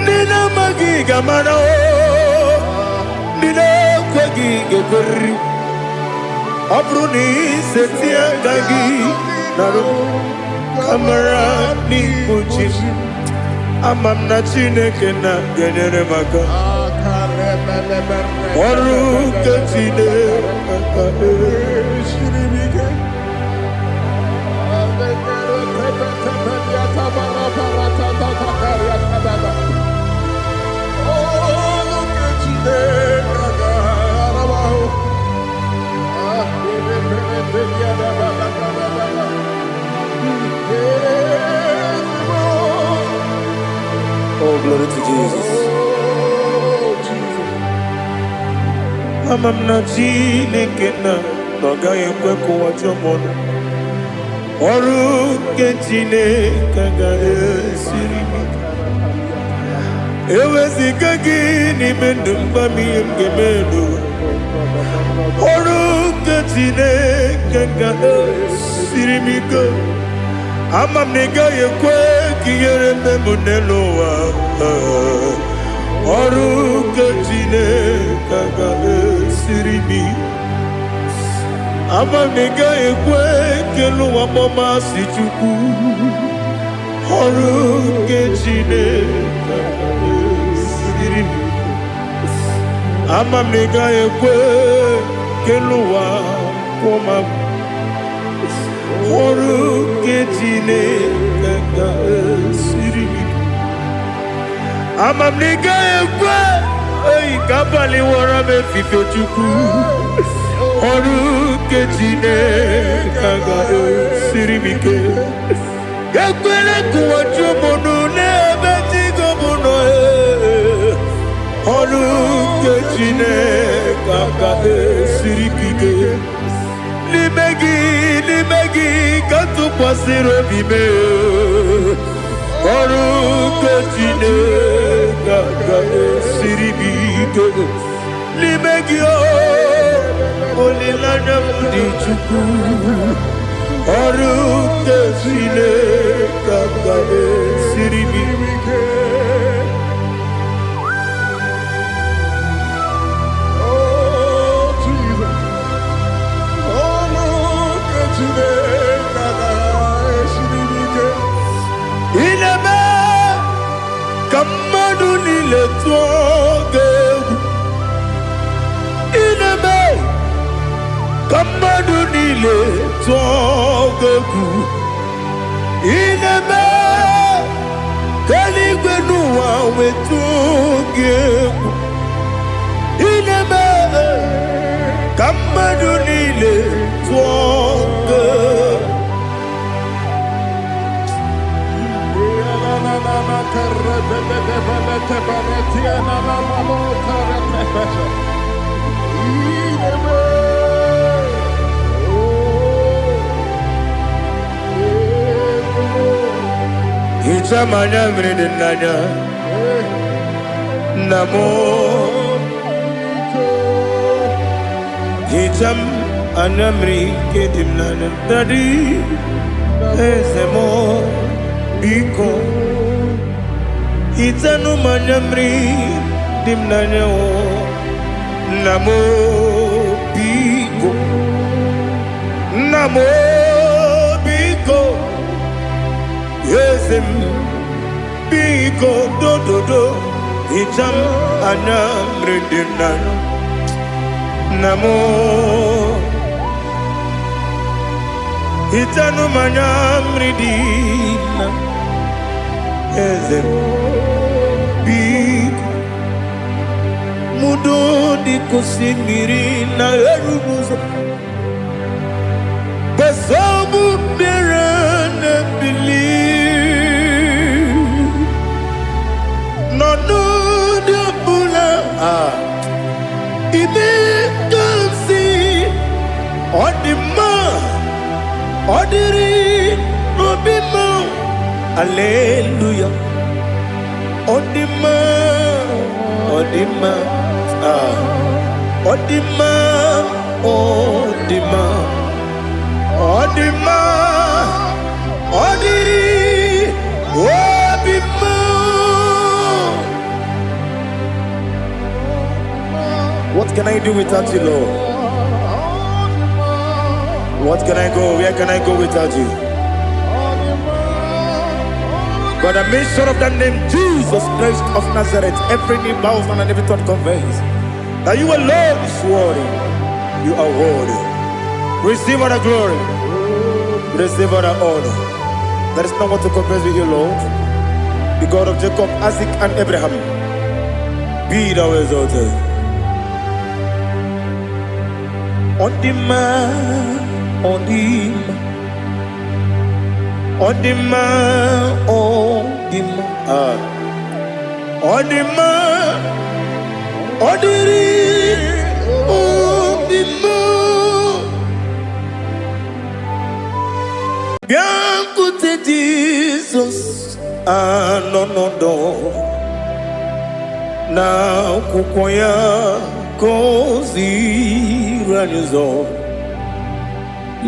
Ndị na-amaghị ga-amara o, ndị na-ekweghị ga-ekweriri. Ọ bụrụ na iseti aka gị narụ, ka mara na ịbụ chi m. Ama m na Chineke na ga-enyere m aka. Ọrụ nke Chineke. Oh, glory to Jesus. Ama m na Chineke na ọ gaghị ekwe ka ụwa jụọ m ọnụ. Ọrụ nke Chineke agaghị esiri m ike. Eweziga gị n'ime ndụ m, gwa m ihe m ga-eme n'ụwa. Ọrụ nke Chineke ga-esiri m ike. Ama m na ị gaghị ekwe ka ihere mee m n'elu ụwa. Ọrụ nke Chineke ga-esiri m ike. Ama m na ị gaghị ekwe ka elu ụwa kpọọ m asị, Chukwu. Ọrụ nke Chineke ga-esiri m ike. Ama m na ị gaghị ekwe ka elu ụwa kwụọ m agwụ. Ọrụ nke Chineke ga-esiri m ike. Ama m na ị gaghị ekwe eyi ka abalị wọrọ m efife, Chukwu. Ọrụ nke Chineke ga-esiri m ike. Ekwela ka ụwa jụọ m ọnụ n'ebe chi gị nọ. Ọrụ nke Chineke ga-esiri m ike. N'ime gị, n'ime gị ka m tụkwasịrị obi m. Ọrụ nke Chineke ga-esiri m ike. N'ime gị o, olileanya m dị, Chukwu. Ọrụ nke Chineke ga-esiri m ike. Oh, Jesus. Oh, look at Chineke ga-esiri m ike. Ị na-eme ka mmadụ niile tụọ gị egwu. Ị na-eme ka mmadụ niile tụọ gị egwu. Ị na-eme ka eluigwe n'ụwa wee tụọ gị egwu. Ị na-eme ka mmadụ niile tụọ gị egwu. Hichaa m anya mmiri dị n'anya, nna m. Hichaa m anya mmiri nke dị m n'anya, Daddy, eze m, biko hichanụ m anya mmiri dị m n'anya o, nna m, biko, nna m, biko, eze m, biko, dododo, hichaa m anya mmiri dị m n'anya, nna m. Hichanụ m anya mmiri dị na eze m, biko. Mudo dịka osimiri na-eru n'ụzọ gbasọbụ mmiri na-ebili n'ọnọdụ ọbụla a ime ka m si ọ dị mma, ọ dịrị n'obi m. Aleluya, ọ dị mma. Ọ dị mma. Ah, ọ dị mma, ọ dị mma, ọ dị mma, ọ dịrị obi mma. What can I do without you, Lord? What can I go? Where can I go without you? By the mention of that name, Jesus Christ of Nazareth, every knee bows and every tongue confess that you alone is worthy. You are worthy. Receive all the glory. Receive all the honor. There is no one to compare with you, Lord. The God of Jacob, Isaac, and Abraham. Be thou exalted. Ọ dị mma, ọ dị mma, ọ dị mma, ọ dị mma. Ah. Ọ dị mma, ọ dịrị obi mma. Bịakwute Jizọs anọ n'ọdọ na akwụkwọ ya ka o ziri anyị ụzọ.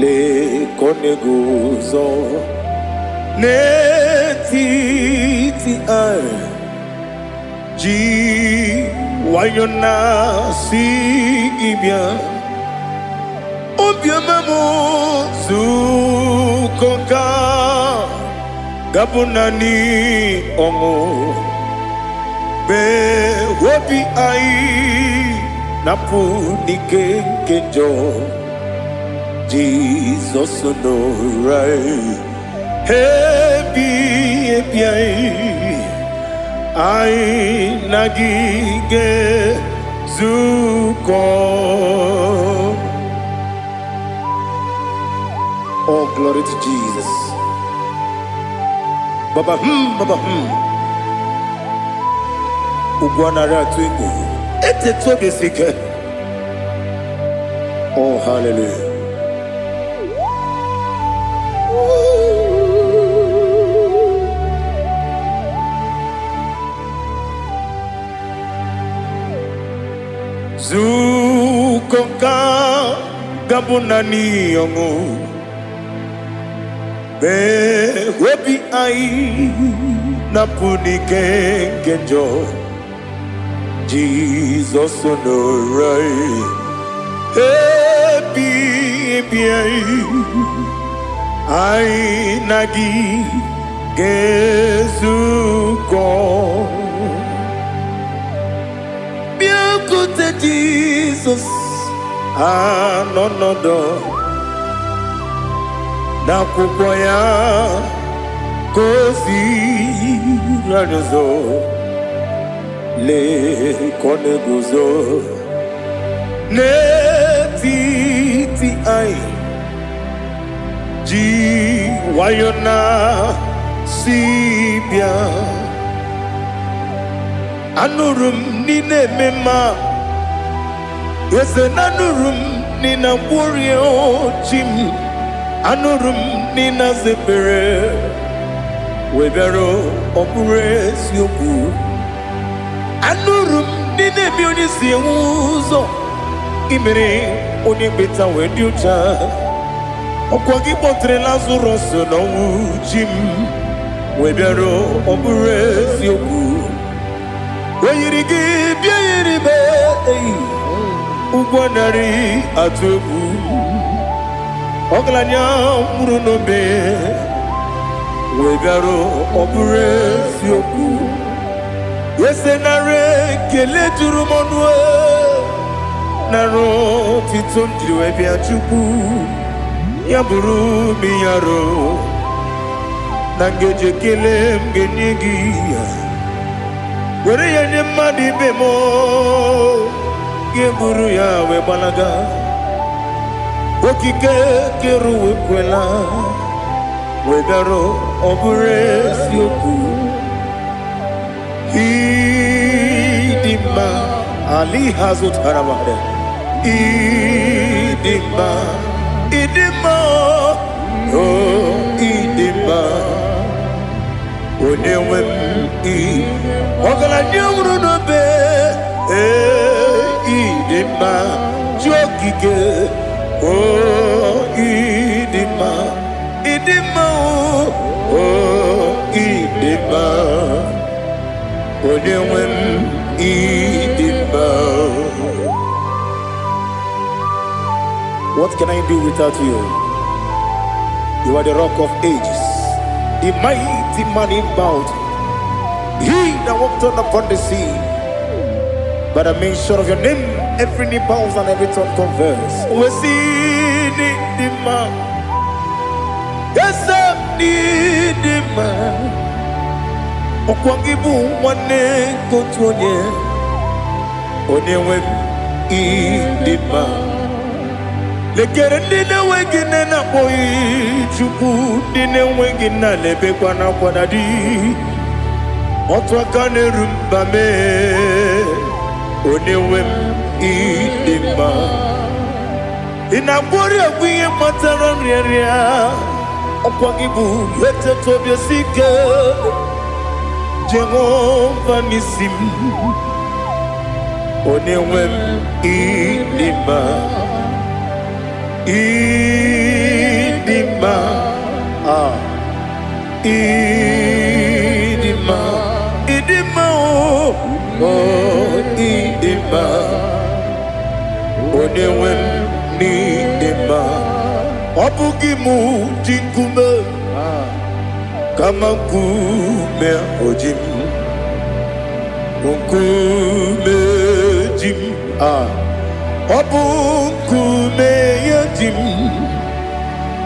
Lee ka ọ na-eguzo n'etiti anyị ji nwayọ na-asị gị bịa. Obiọma m, zukọ ka gabụ naanị ọṅụ mgbe obi anyị na-apụ n'ike nke njọ. Jizọs nọrọ anyị ebi ebi anyị, anyị na gị ga-ezukọ. Oh, glory to Jesus. Baba, baba, Ugwu anaghị atụ egwu. Etetu obi si ike. Oh, hallelujah. Zukọ ka gabụ naanị ọṅụ mgbe obi anyị na-apụ n'ike nke njọ. Jizọs nọrọ anyị ebi ebi anyị, anyị na gị ga-ezukọ. Bịakwute Jizọs anọ n'ọdọ n'akwụkwọ ya ka o ziri anyị ụzọ. Lee ka ọ na-eguzo n'etiti anyị ji nwayọ na si bịa. Anụrụ m n'ị na-eme mma, eze na anụrụ m n'ị na-agwọrịa chi m. Anụrụ m n'ị na-aza ekpere wee bịara, ọ bụrụ eziokwu. Anụrụ m n'ị na-eme onye si enwe ụzọ imere onye mkpeta wee dị ụcha. Ọkwa gị kpọtere Lazarọs n'ọnwụ, chi m, wee bịara, ọ bụrụ eziokwu. O yiri gị bịa yiri be eyi ụgwọ narị atụ egwu. Ọgaranya nwụrụ n'obe wee bịara, ọ bụrụ eziokwu. Ese nara ekele juru m ọnụ, nara otito m jiri wee bịa. Chukwu, ya bụrụ m yaro na ngeji ekele m ga-enye gị ya, were ya nye mmadụ ibe m, ga-eburu ya wee gbalaga. Okike kere ụwa ekwela wee bịara, ọ bụrụ eziokwu. Ịdị mma ali ha zụtara mmadụ. Ịdị mma, ịdị mma, o ịdị mma, onye nwe m. Ị ọgaranya nwụrụ n'obe. Ee, ịdị mma, chi okike. O, ịdị mma, ịdị mma. O, ịdị mma, onye nwe m, ịdị mma. What can I do without you? You are the Rock of Ages, the mighty man in battle, he that walked on upon the sea. By the mention of your name, every knee bows and every tongue confess. We see the man. Yes, ịdị mma. Ọkwa gị bụ nwanne nke otu onye, onye nwe m, ịdị mma. Lekere ndị na-enweghị nne na-akpọghị Chukwu, ndị na-enweghị nna na-ebekwa n'akwa na di. Otu aka na-eru mba mee, onye nwe m, ịdị mma. Ị na-agwọrị ọgwụ ihe kpatara nrịanrịa. Ọkwa gị bụ eteta obi esi ike, Jehova n'isi m, onye nwe m, ịdị mma, ịdị mma. Ah, ịdị mma, ịdị mma. O, o, ịdị mma, onye nwe m, n'ịdị mma. Ọ bụghị mụ ji nkume, kama nkume o ji m, nkume ji m. Ah, ọ bụ nkume ya ji m.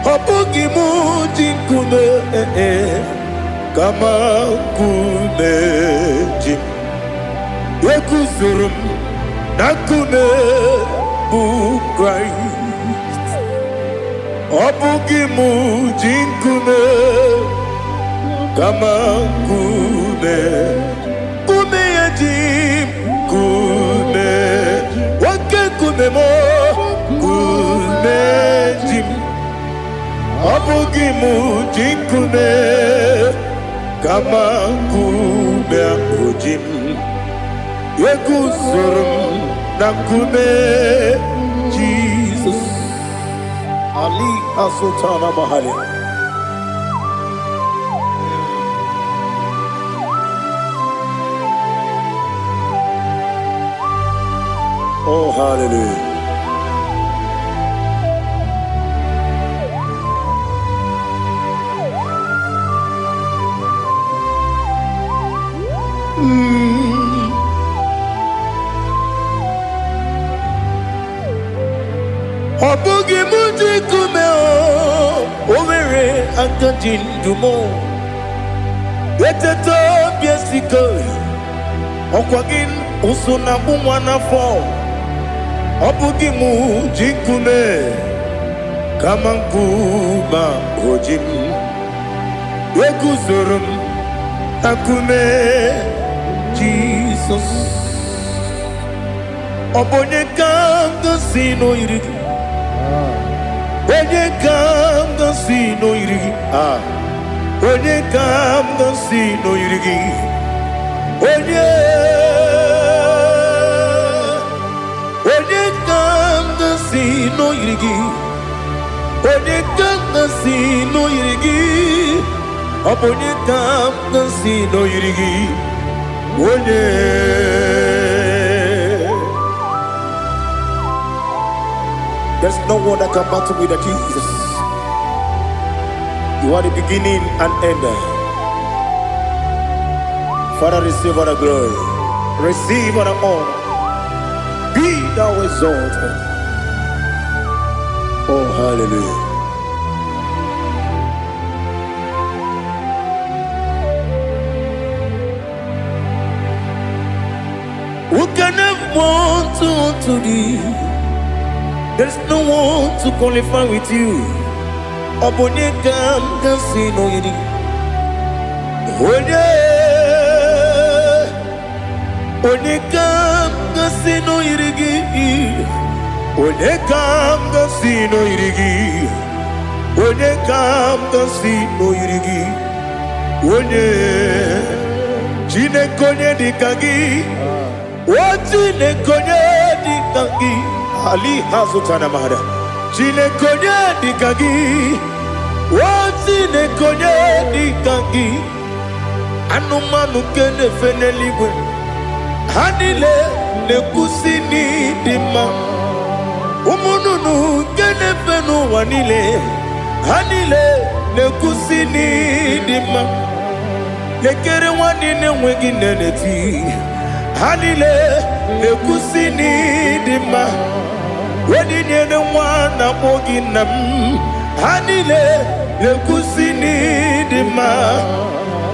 Ọ bụghị mụ ji nkume, eh, kama nkume ji m. Eguzoro m na nkume bụ Kraịst. Ọ bụghị mụ ji nkume, kama nkume, nkume ya ji m. Nkume, oke nkume m, nkume ji m. Ọ bụghị mụ ji nkume, kama nkume ahụ ji m. Eguzoro m na nkume Jizọs. Ali Asultana Mahali. Oh, hallelujah. Ọ bụghị mụ ji nkume. O nwere aka ji ndụ m. Eteta obi esiko, ọkwa gị ụsụ na-akpụ nwa n'afọ. Ọ bụghị mụ ji nkume, kama nkume o ji m. Eguzoro m na nkume Jizọs. Ọ bụ onye ka m gosi n'oyiri gị? Onye ka m gosi n'oyiri gị? Ah, onye ka m gosi n'oyiri gị? Onye, onye ka m gosi n'oyiri gị? Onye ka m gosi n'oyiri gị? Ọ bụ onye ka m gosi n'oyiri gị? Onye. There's no one that can battle with the Jesus. You are the beginning and end. Father, receive all the glory. Receive all the honor. Be thou exalted. Oh, hallelujah. Who can have one to thee? There's no one to qualify with you. Ọ bụ onye ka m ga-asị n'oyiri? Onye, onye ka m ga-asị n'oyiri gị? Onye ka m ga-asị n'oyiri gị? Onye ka m ga-asị n'oyiri gị? Onye, Chineke, onye dị ka gị? O Chineke, onye dịka gị? Ali ha zụtara mara. Chineke, onye dịka gị? O Chineke, onye dịka gị? Anụmanụ nke na-efe n'eluigwe, ha niile na-ekwusi n'ịdị mma. Ụmụ nnụnụ nke na-efe n'ụwa niile, ha niile na-ekwusi n'ịdị mma. Lekere nwanne na-enweghị nne na-eti, ha niile na-ekwusi n'ịdị mma. Onye nyere nwa na-akpọ gị nna m, ha niile na-ekwusi n'ịdị mma.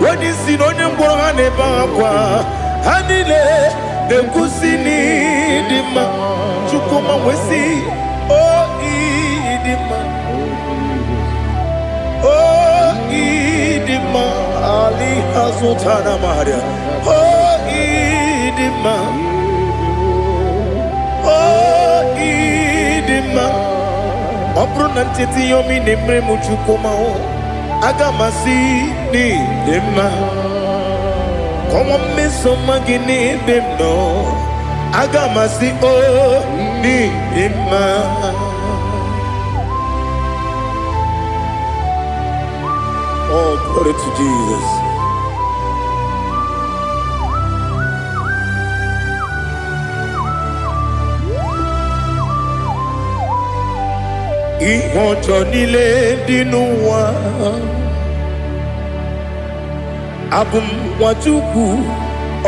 Onye isi na onye ngwọrọ, ha na-ebe akwa, ha niile na-ekwusi n'ịdị mma. Chukwuma nwesị o ịdị mma, o ịdị mma. Ali azụtara maria. O ịdị mma, o ịdị mma. Ọ bụrụ na ncheta ihe omi na-emere m, Chukwuma o, aga m asị n'ịdị mma. Kọnwa mmeso ọma gị n'ebe m nọ, aga m asị o n'ịdị mma. Oh, glory to Jesus. Ihe ọjọọ niile dị n'ụwa, abụ m nwa Chukwu,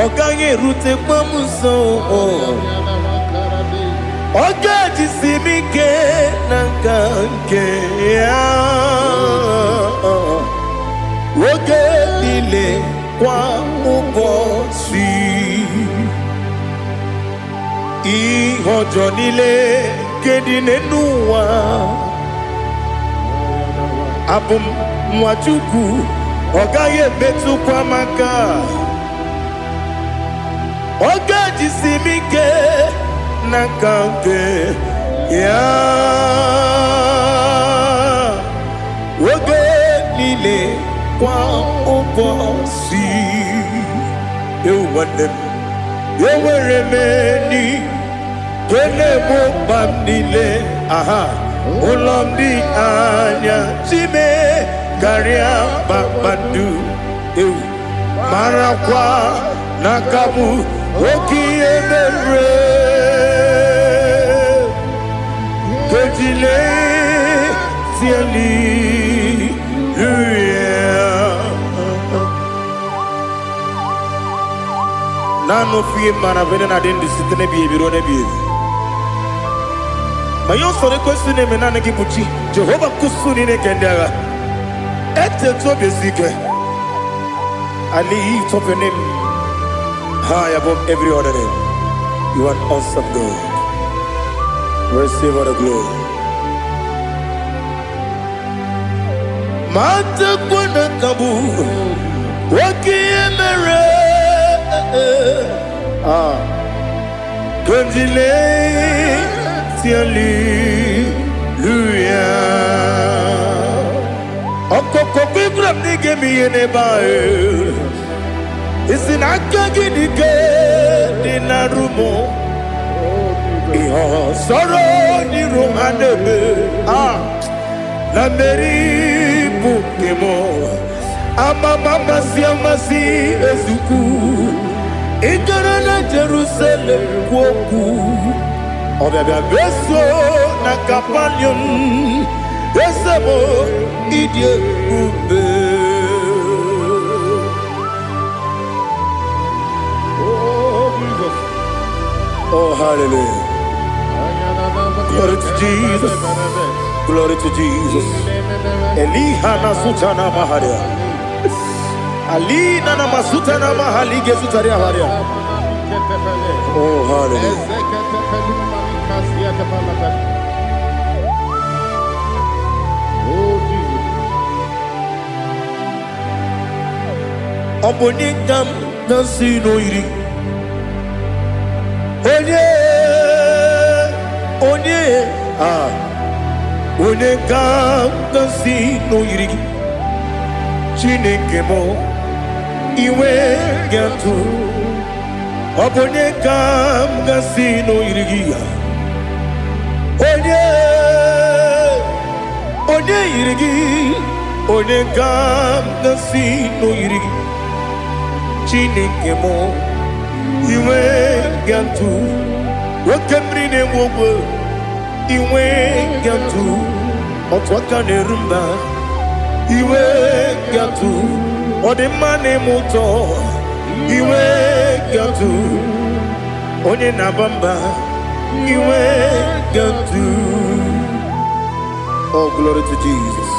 ọ gaghị erutekwa m nso. Ọ ga-ejisi m ike na nka nke ya oge niile, kwa ụbọchị. Ihe ọjọọ niile nke dị n'elu ụwa, abụ m nwa Chukwu, ọ gaghị emetụkwa m aka. Ọ ga-ejisi m ike n'aka nke ya oge niile, kwa ụbọchị. Ewu nwanne m, enwere m enyi nke na-egbo mkpa m niile. Aha ụlọ m dị anya chime karịa kpakpando. Ewu, marakwa n'aka m oke ihe mere kejile hallelujah. Naanị ofu ihe mara bụ na adị ndụ site n'ebighị ebi ruo n'ebighị ebi. Ma ihe usoro ekwesị na-eme, naanị gị bụ chi Jehova nkusu niile nke ndị agha. Etetu obi esi ike. I lift up your name high above every other name. You are an awesome God. Receive all the glory. Matakwana kabu oke ihe mere. Ah, Kandile hallelujah. Ọkọkọ kwegwara m na ị ga-eme ihe n'ebe ahụ. Isi na aka gị dị ike dị na rumo. Ihe ọsọrọ n'iru ha na-eme. Ah, na mmeri bụ nke m. Amama amasị amasị ezukwu. Ị gara na Jerusalem kwuo okwu. Ọbịabịa meso na Kapanium. Eze m, ịdị ebube. Oh, Jesus. Oh, hallelujah. Glory to Jesus. Glory to Jesus. Eliha na sutana maharia. Alina na masutana mahali gezutaria haria. Oh, hallelujah. Oh, Jesus. Ọ bụ onye ka m na-asị n'oyiri? Onye, onye, ah, onye ka m na-asị n'oyiri gị? Chineke m, iwe ga-atụ. Ọ bụ onye ka m gasị n'oyiri gị ya? Onye, onye yiri gị? Onye ka m gasị n'oyiri gị? Chineke m, inwe gatụ oke mmiri na-enwe ogwe, inwe gatụ otu aka na-eru mba, iwe gatụ ọdịmma na-eme ụtọ, iwe gatụ onye na-aba mba, iwe gatụ. Oh, glory to Jesus.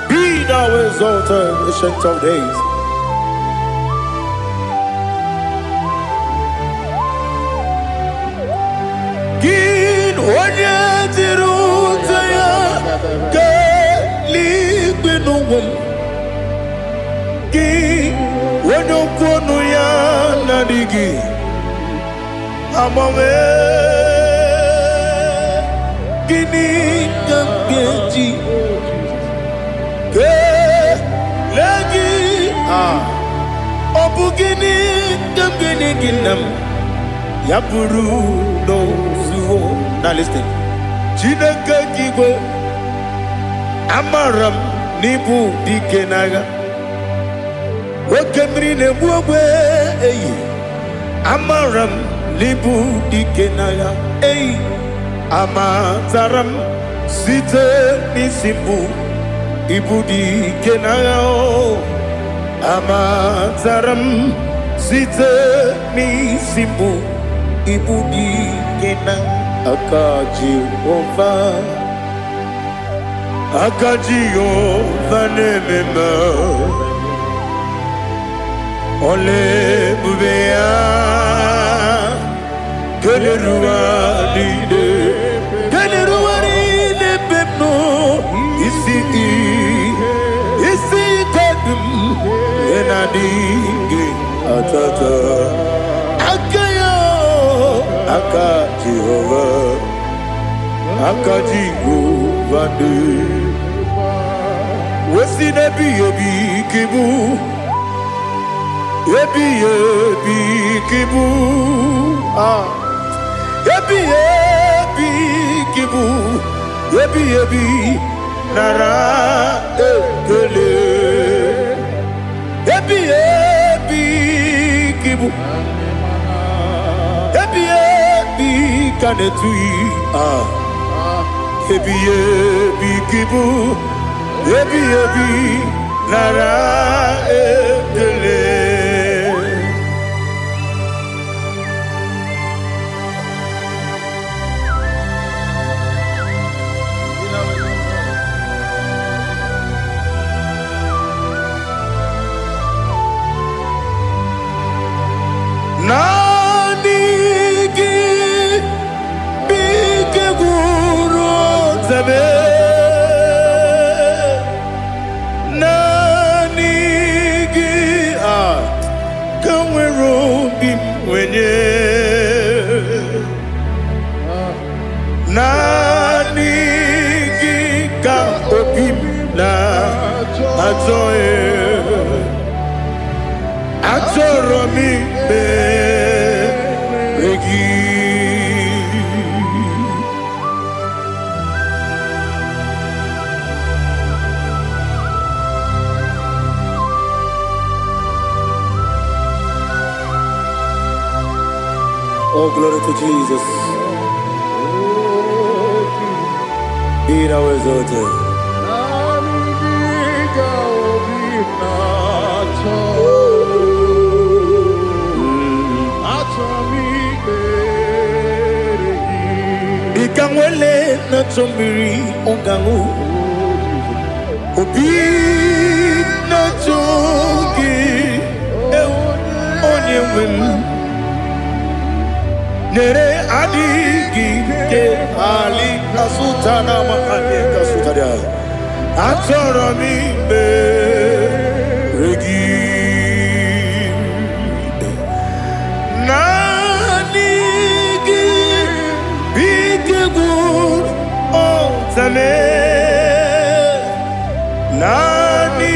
Be thou exalted, Ancient of Days. Gị onye jiri ụta ya kelee n'ụwa m, gị onye okwu ọnụ ya na-adịghị agbanwe, gịnị ka m ga-eji kelee gị? Ah, ọ bụ gịnị ka m ga-enye gị, nna m, ya bụrụ n'ozuo? Now listen. Chineke ka igwe, amara m n'ịbụ dike n'agha, oke mmiri na-egbu ogbe eyi, amara m n'ịbụ dike n'agha eyi, amatara m site n'isi mbụ ịbụ dike n'agha o, amatara m site n'isi mbụ ịbụ dike na aka Jehova, aka Jehova na-eme mma. Ọla ebube ya keleruwa niile, keleruwa niile ebe m nọ, isi isi ike dị m na-adịghị atata aka ya, aka Jehova, aka Jehova dị wesi n'ebighị ebi ka ịbụ, ebighị ebi ka ịbụ, ah, ebighị ebi ka ịbụ, ebighị ebi, nara ekele. Ebighị ebi ka ịbụ, ebighị ebi ka na-etughị, ah, ebighị ebi ka ịbụ, ebighị ebi, nara ekele. Naanị gị bụ ike gwụrụ ọtabe, naanị gị a ka nwere obi m nwenye, naanị gị ka obi m na-achọ ya. Achọrọ m ikpere gị. Oh, glory to Jesus. Be thou exalted. Naanị gị ka obi m na-achọ. Achọ m ikpere gị. Ị ka nwele na-achọ mmiri ọ ga-aṅụ. Obi na-achọ gị, ewu, onye nwe m, nyere adịghị ike ali asụta na amahanye kasụtara. Achọrọ m ikpere gị. Naanị gị bụ ike gwụrụ ọtame, naanị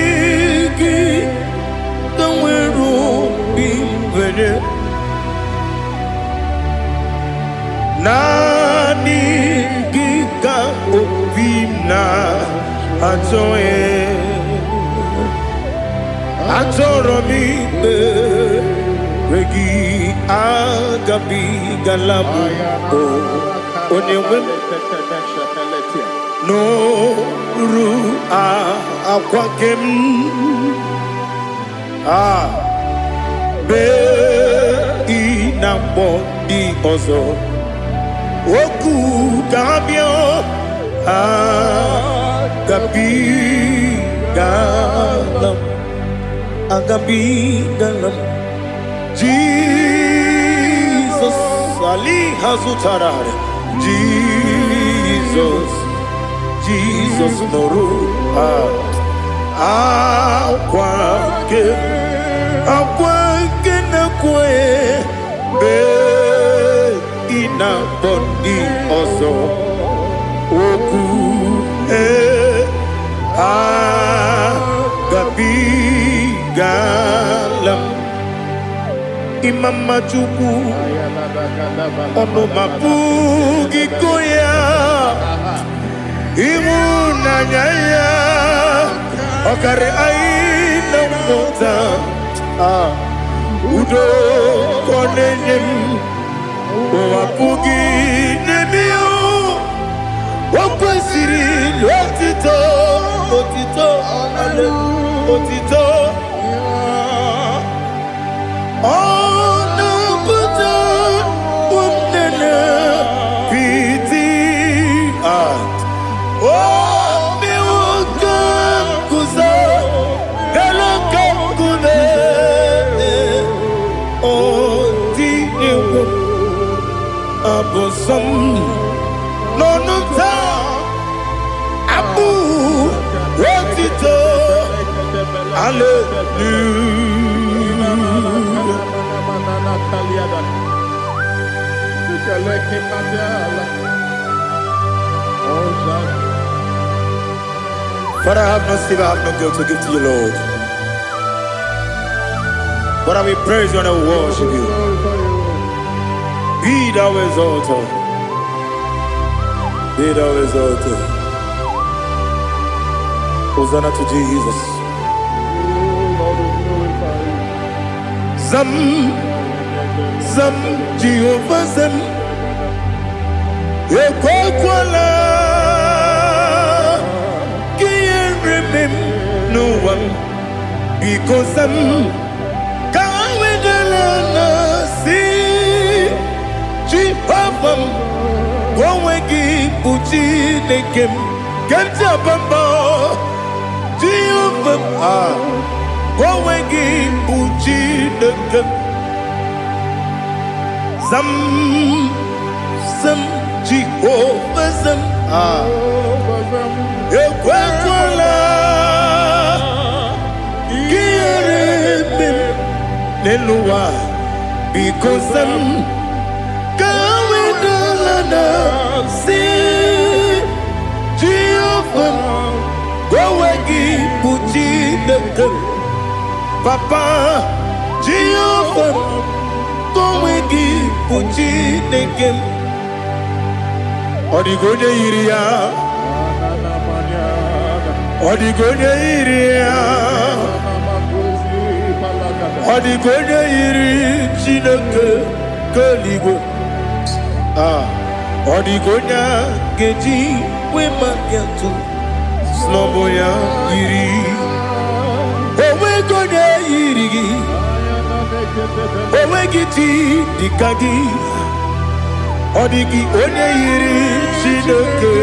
gị Naanị gị ka obi m na-achọ. Achọrọ m ikpere gị, agabigala m o onye nwe m n'oru akwa nke m a bee ị na-akpọ ndị ọzọ okwu ka ha bịa. Agabigala m, agabigala m. Jizọs ali ha zụtara. Jizọs, Jizọs, nụrụ akwa nke, akwa nke na-ekwe mgbe ị na-akpọ ndị ọzọ okwu. Ee, agabigala m. Ịma mma Chukwu, ọnụ ma pụghị ịkọ ya. Ịhụnanya ya ọkarị anyị na mmụta. Ah, udo ka ọ na-enye m, ụwa pụghị n'ebe ya. O kwesịrị otito, otito, otito. Ọ na-apụta ụmụnne piti. Ah, obi nwoke guzo elu ka nkume ọ dị egwu abụ nsọ m n'ọnụ taa, abụ otito, hallelujah. Father, I have no silver, I have no gold to give to you, Lord. But I will praise you and I will worship you. Be thou exalted. Be thou exalted. Hosanna to Jesus. Lord, we glorify you. Zam, Zam, Jehovah Zam. Ekwekwala ka ihere mee m n'ụwa m. Biko zam, ka ha wedala na si Jehova m, ka onwe gị bụ Chineke m, ke m ji aba mba. Jehova m, ah, ka onwe gị bụ Chineke m. Zam, zam, Jehova zam, ah, ekwekwala ka ihere mee m n'elu ụwa. Biko zam, ka ha wedala na si Jehova m, ka onwe gị bụ Chineke m. Papa, Jehova m, ka onwe gị bụ Chineke m. Ọ dịghị onye yiri ya, ọ dịghị onye yiri ya, ọ dịghị onye yiri Chineke nke eluigwe. Ah, ọ dịghị onye a ga-eji wee maka atụ snọbụ ya yiri. Onweghị onye yiri gị, onweghị chi dịka gị. Ọ dịghị onye yiri Chineke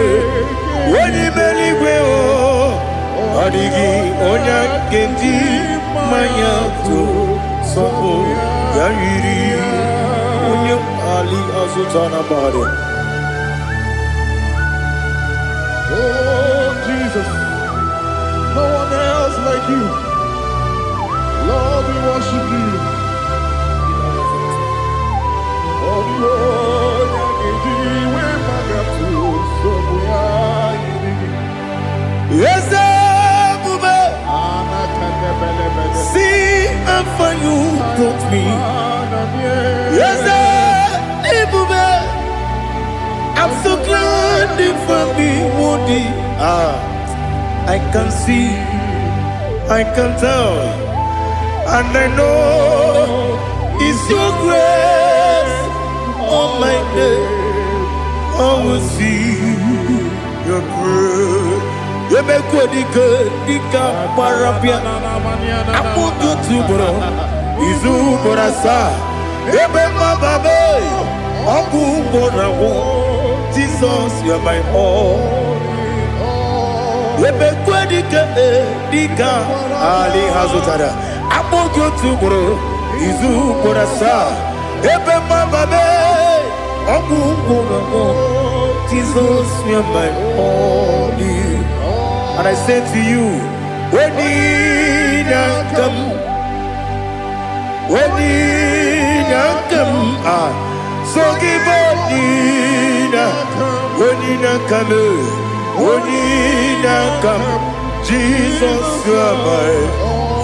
onye ime eluigwe o. Ọ dịghị onye a ga-eji mmanya tụ sọpụ ya yiri onye ali azụta na mmadụ. Oh, Jesus, no one else like you. Lord, we worship you. Oh, the onye ga-eji wee nsogbu ya yiri gị. Eze ebube, see how far you brought me. Eze ebube. I'm so glad you found me worthy. Ah, I can see, I can tell, and I know it's your grace on my day. I will see your grace. Emekwe dike dike gbara bịa akpụkọ otu ugboro izu ugboro asaa ebe mmababe ọgwụ ugboro agwụ. Jesus, you are my all. Emekwe dike dike ali ha zụtara akpụkọ otu ugboro izu ugboro asaa ebe mmababe ọgwụ ugboro agwụ. Jesus, you are my all. And I say to you, when you come, when you come, ah, so give up, when you come, when you come, Jesus, you are my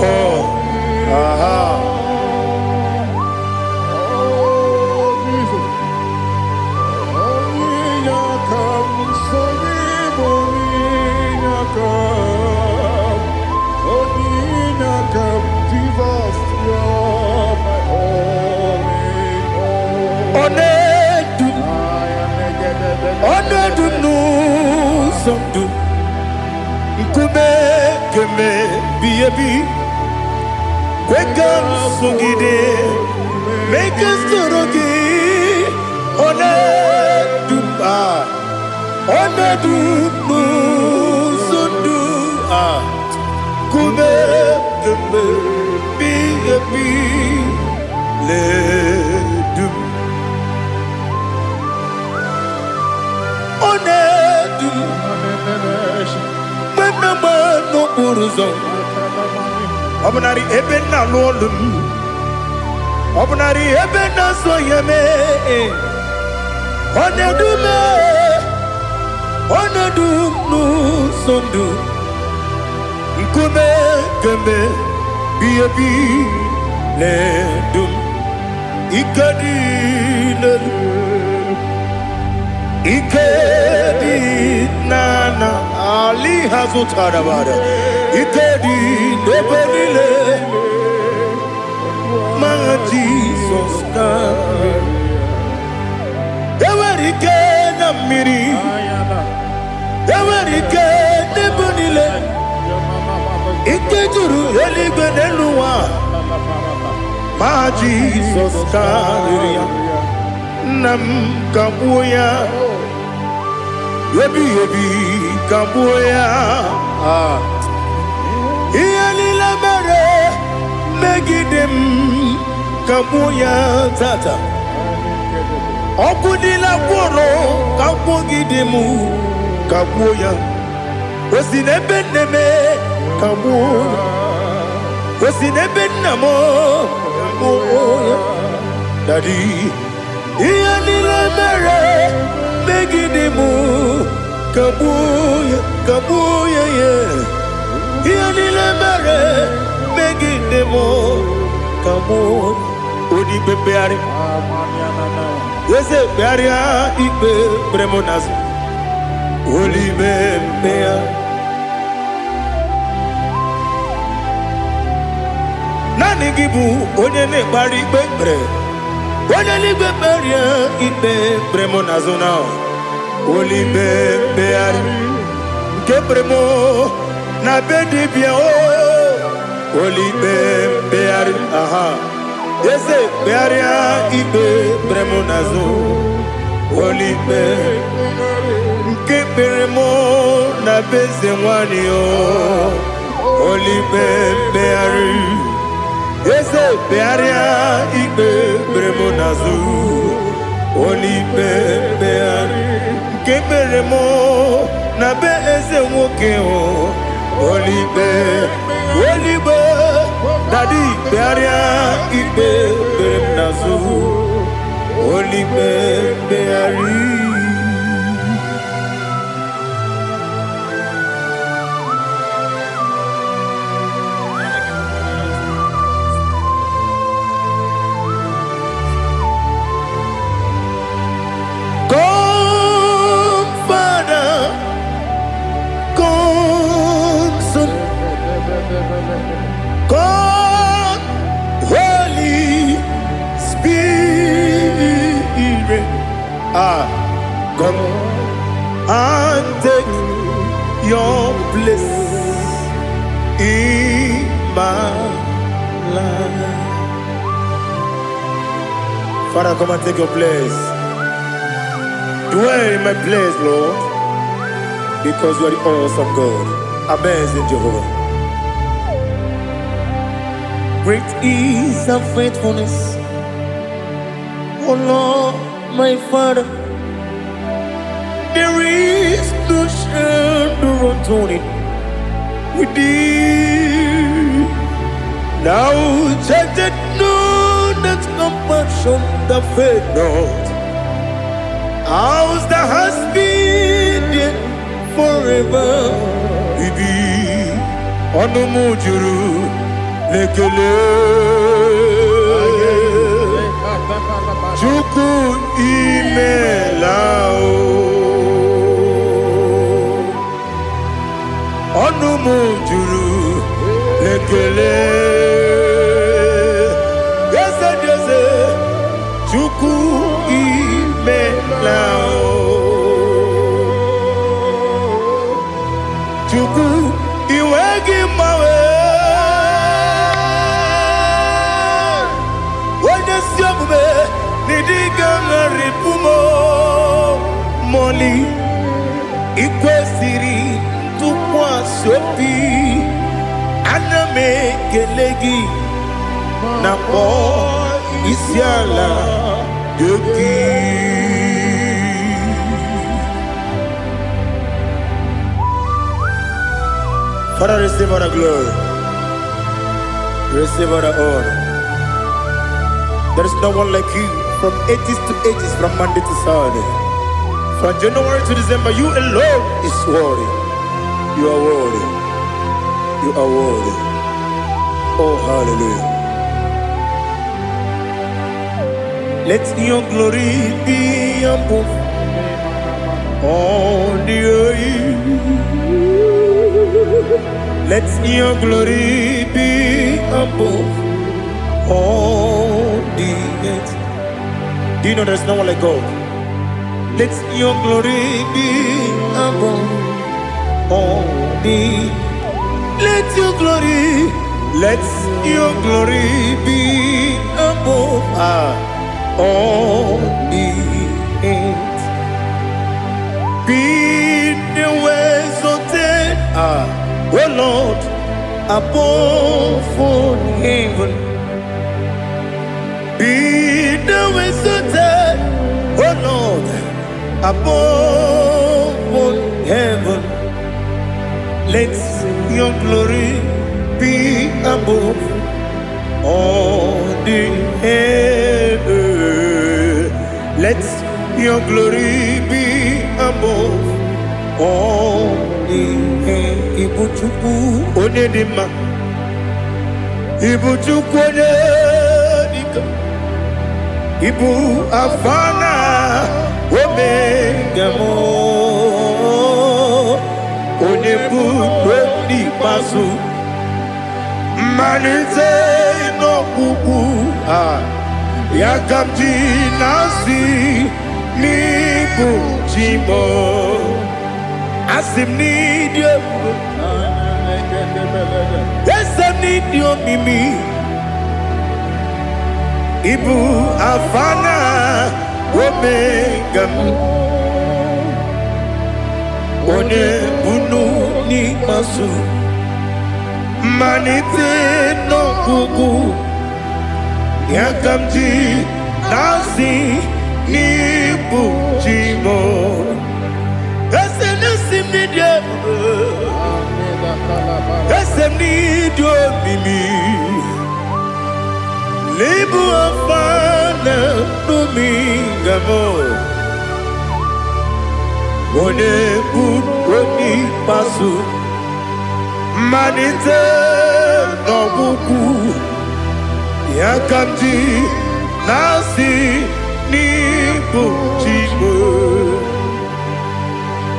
all. Aha. Oh, Jesus. Onye aka m, so gị bụ onye aka m. Onye aka m, Jesus, you're my all in all. Ọ na-edu m, ọ na-edu m n'ụzọ ndụ nkume keme bi ebi kwe ka m sogide mee ka m soro gị. Ọ na-edu m, ah, ọ na-edu m n'ụzọ ndụ a nkume keme bi ebi ledu m. Ọ na-edu m mgbe m na-agba n'okporo ụzọ ọ bụnarị ebe m na-alụ ọlụ m ọ bụnarị ebe m na-azụ ya mee. Ọ na-edu m, ọ na-edu m n'ụzọ ndụ nkume kemgbe bi ebi na-edu m. Ike dị n'elu ike dị n'ana ali ha zụtara bara ike dị n'ebe niile ma Jizọs karịrị. Enwere ike na mmiri, enwere ike n'ebe niile, ike juru eluigwe n'elu ụwa ma Jizọs karịrị ya. Nna m kagbuo ya ebighị ebi, kagbuo ya. Ah. Ihe niile mere megide m kagbuo ya tata. Ọkụ niile gwụrụ kagbugide m kagbuo ya. O si n'ebe nne m kagbuo ya, o si n'ebe nna m kagbuo ya. Daddy, ihe niile mere megide m kagbuo ya, kagbuo ya ya. Ihe niile mere megide m kagbuo ya. Onye ikpe mkpegharị, eze kpegharịa ikpe kpere m n'azụ olime mkpegharị. Naanị gị bụ onye na-ekpegharị ikpe kpere onye n'igwe kpegharịa ikpe kpere m n'azụ na olime mkpegharị nke kpere m na be dibịa o olime mkpegharị. Aha, eze kpegharịa ikpe kpere m n'azụ olime nke kpere m na be eze nwanyị o olime mkpegharị. Eze kpegharịa ikpe kpere m n'azụ olime mkpegharị nke kpere m na be eze nwoke o olime olime. Daddy, kpegharịa ikpe kpere m n'azụ olime mkpegharị. and take your place in my life. Father, come and take your place. Dwell in my place, Lord, because you are the awesome God, amazing Jehovah. Great is thy faithfulness, O Lord, my Father. There is no shadow of turning with thee. Thou changest not thy compassions, they fail not. As thou hast been there forever with thee. Ọnụ m juru n'ekele. Chukwu, imela o. Ọnụ m juru n'ekele. Eze dị eze, Chukwu, imela o. Chukwu, iwe gị mgbanwe. Onye ezi omume n'ịdị ga-agharịpụ m mọli. Ikwesịrị ntụkwasị obi, ana m ekele gị na kpọọ isi ala gị. Father, receive all the glory, receive all the honor. There is no one like you from ages to ages, from Monday to Saturday, from January to December. You alone is worthy. You are worthy. You are worthy. Oh, hallelujah. Let your glory be above all the earth. Let your glory be above all the earth. Do you know there's no one like God? Let your glory be above all the. Let your glory, let your glory be above all the earth. Be thou exalted, O Lord, above all heaven. Be thou exalted, O Lord, above all heaven. Let your glory be above all the earth. Let your glory be above all the earth. Ibu Chukwu onye dị mma, Ibu Chukwu onye dịka, Ibu Alfa na Omega m, onye bụ n'ikpeazụ, mmalite n'ọgwụgwụ a, ya ka m ji na-asị n'ịbụ chi m. Asị m n'ịdị ebube, eze m, n'ịdị omimi. Ịbụ Alfa na Omega m, onye bunu n'ikpeazụ, mmalite n'ọgwụgwụ, ya ka m ji na-asị n'ịbụ chi m. Eze na-esi m n'ịdị ebube, eze m, n'ịdị omimi. N'ịbụ Alfa na Omega m, onye bụ onye ikpeazụ, mmalite n'ọgwụgwụ, ya ka m ji na-asị n'ịbụ chi m.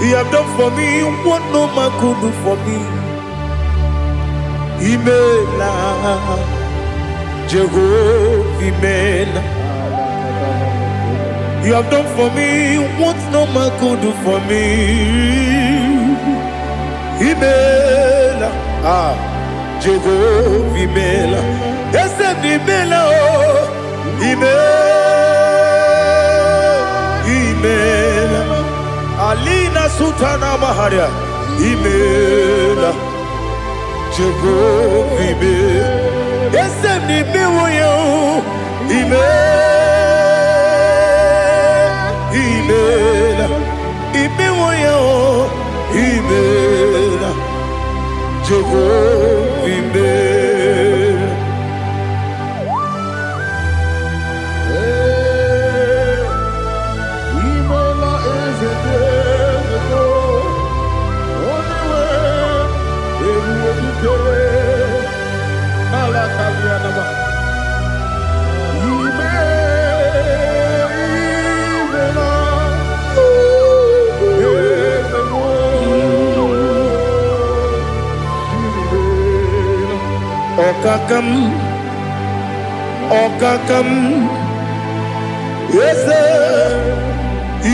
You have done for me what no man could do for me. Imela, Jehovah, imela. You have done for me what no man could do for me. Imela, ah, Jehovah Imela. Eze m imela o, Imela, Imela. Alina Sultana Maharia, Imela, Jehovah Imela. Eze m imewo ya o, Imela, Imela, imewo ya o, Imela, Jehovah Imela. Imela eze dị eze do, onye nwe ebube dike n'ala karịa nama. Ime imela eze mụ, imela. Ọkaka m, ọkaka m, eze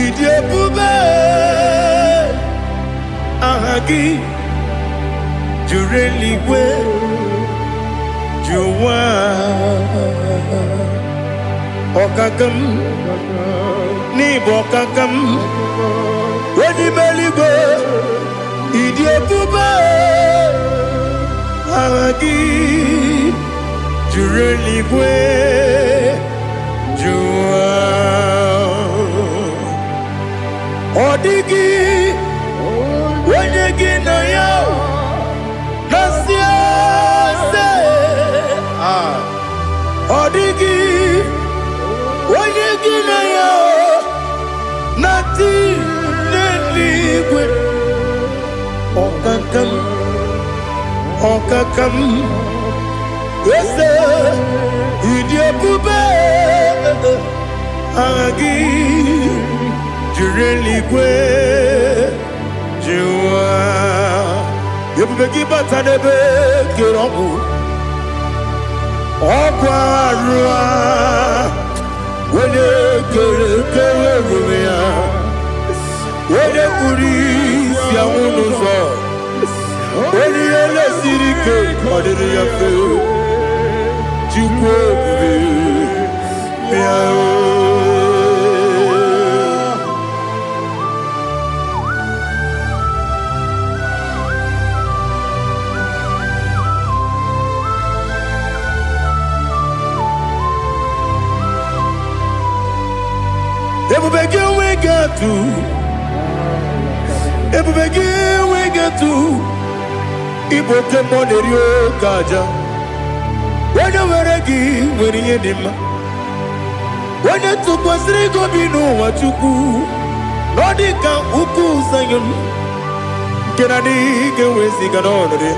ịdị ebube, aha gị juru eluigwe ju ụwa. Ọkaka m, n'ịbụ ọkaka m, onye ime eluigwe, ịdị ebube, aha gị juru eluigwe ju ụwa. Ọ dịghị onye gị na ya na-asị eze. Ah, ọ dịghị onye gị na ya na-atị n'eluigwe. Ọkaka m, ọkaka m, eze ịdị ebube, aha gị juru eluigwe ji ụwa. Ebube gị bata n'ebe kere ọgwụ ọgwụ arụ a, onye kere kere onwe ya, onye kpuru isi anwụ n'ụzọ, onye ihe lesiri ike ọ dịrị ya mfe. Chukwu ebube, bịa o. Ebube gị enweghị atụ, ebube gị enweghị atụ, ịbụ oke mmụọ na-eri oke aja. Onye nwere gị nwere ihe dị mma. Onye tụkwasịrị gị obi n'ụwa, Chukwu, na ọ dị ka ukwu Zayọn nke na-adịghị ga-eweziga n'ọnọdụ ya.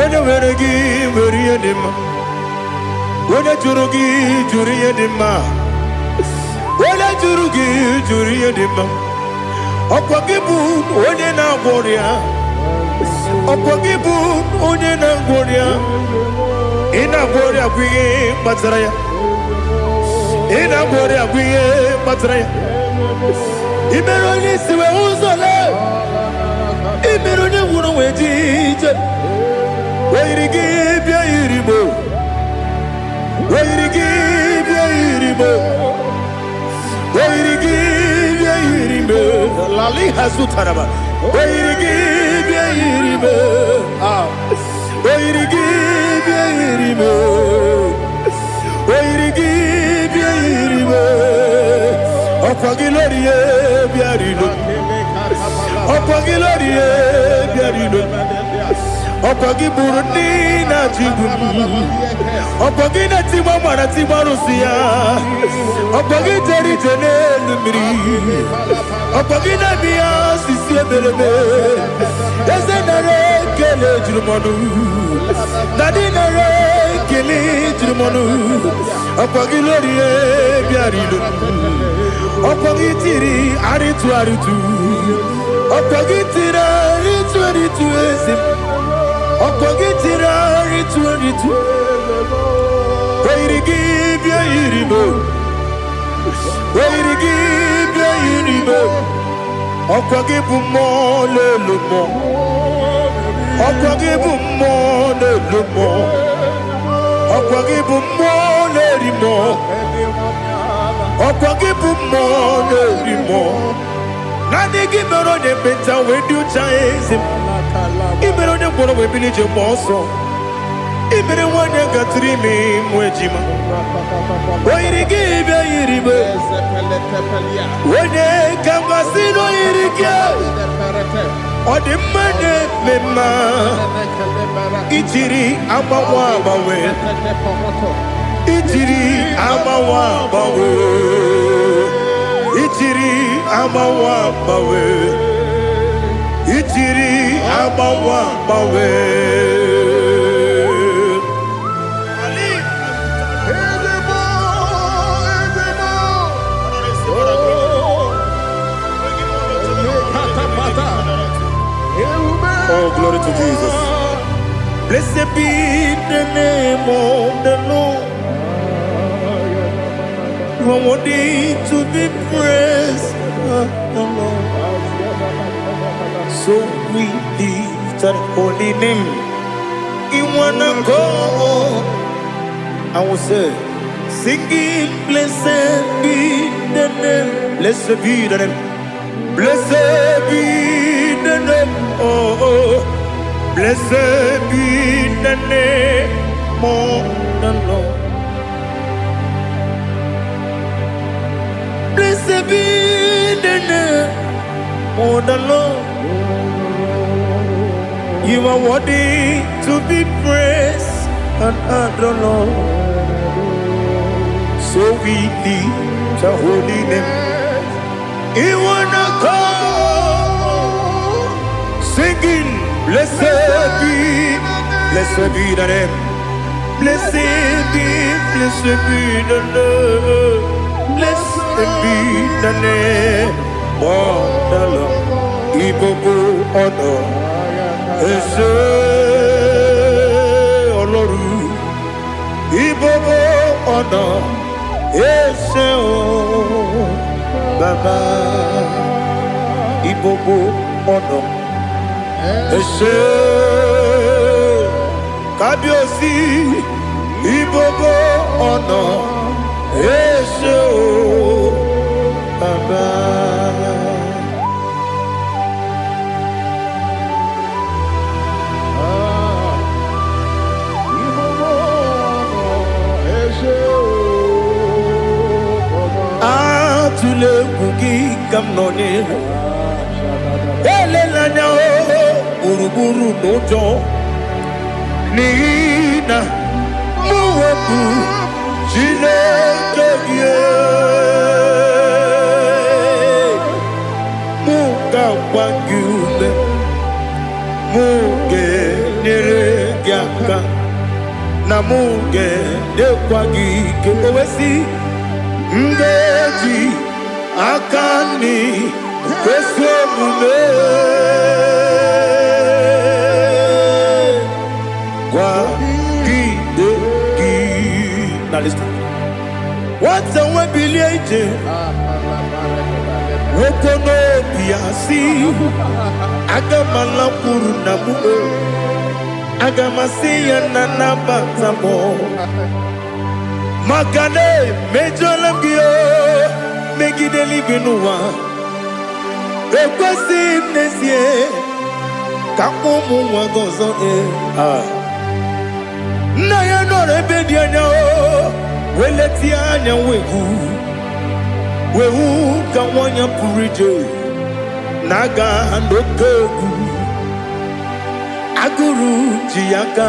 Onye nwere gị nwere ihe dị mma. Onye jụrụ gị jụrụ ihe dị mma. Onye jụrụ gị jụrụ ihe dị mma. Ọkwa gị bụ onye na-agwọ ọrịa. Ọkwa gị bụ onye na-agwọ ọrịa. Ị na-agwọ ọrịa bụ ihe kpatara ya. Ị na-agwọ ọrịa bụ ihe kpatara ya. Ị mere onye isi wee hụ ụzọ lee. Ị mere onye nwụrụ wee ji ije. O yiri gị bịa yiri mo. O yiri gị bịa yiri mo. O yiri gị bịa yiri mo. Lali hazutaraba. O yiri gị bịa yiri mo. Ah. O yiri gị bịa yiri mo. O yiri gị bịa yiri mo. Ọkwa gị lórí e bịa rilo. Ọkwa gị lórí e bịa rilo. Ọkwa gị bụrụ ndị na-achịgbu m. Ọkwa gị na-etigba mara tigba arụsị ya. Ọkwa gị jere ije n'elu mmiri. Ọkwa gị na-eme ya osisi emereme. Eze nara ekele juru m ọnụ. Dadi nara ekele juru m ọnụ. Ọkwa gị lórí e bịara ilo. Ọkwa gị tiri arịtụ arịtụ. Ọkwa gị tiri arịtụ arịtụ eze m. Ọkwa gị tiri arịtụ arịtụ. O yiri gị bịa yiri m. O yiri gị bịa yiri m. Ọkwa gị bụ mmụọ na-elu mmụọ. Ọkwa gị bụ mmụọ na-elu mmụọ. Ọkwa gị bụ mmụọ na-eri mmụọ. Ọkwa gị bụ mmụọ na-eri mmụọ. Naanị gị mere onye ekpenta wee dị ụcha, eze m. Ị mere onye ngwọrọ wee bili ije mgbe ọsọ. Ị mere nwanyị gatụrụ ime ịmụ ejima. O yiri gị bịa yiri m. Onye ka m gasị na o yiri gị? Ọ dị mma na-eme mma. Ijiri agbanwe agbanwe. Ijiri agbanwe agbanwe. Ijiri agbanwe agbanwe. Ijiri agbanwe agbanwe. Ali. Ezebo, ezebo. Oh, lekatapata. Ewube. Oh, glory to Jesus. Blessed be the name of the Lord. You are worthy to be praised, the Lord. So we lift that holy name in one accord. I will say, singing, blessed be the name, blessed be the name, blessed be the name, oh, blessed be the name of the Lord. Blessed be the name of the Lord. You are worthy to be praised and adored, Lord. So we lift the holy name. In one accord, singing, blessed be the name. Blessed be the name. Blessed be the name of the Lord. Ìgbogbo ọ̀nà ẹ ṣé Ọlọ́run. Ìgbogbo ọ̀nà ẹ ṣé o Bàbá. Ìgbogbo ọ̀nà ẹ ṣé Kábíyèsí. Ìgbogbo ọ̀nà ẹ ṣé o Bàbá. Ah, ìgbogbo ọ̀nà ẹ ṣé o, Bàbá. Atụla egwu, gị ka m nọ n'ihu. Elela anya o gburugburu n'ụjọ, n'ihi na mụ wepụ Chineke gị. Mụ ga-agba gị ume, mụ ga-enyere gị aka, na mụ ga-enyekwa gị ike. O wee sị, m ga-eji aka nri kwesị omume kwagide gị. Na listen. Nwata nwe bilie ije, nwoke n'obi ya si, aga m alakwuru nna m o, aga m asị ya na nabata m, maka na emejọla m gị o megide eluigwe n'ụwa. Ekwesịghị m n'ezie ka mkpọ ụmụ nwa gị ọzọ. Ee, ah. Nna ya nọrọ ebe dị anya o wee letie anya wee hụ ka nwa ya pụrụ ije na-aga n'oke egwu. Agụrụ ji ya aka,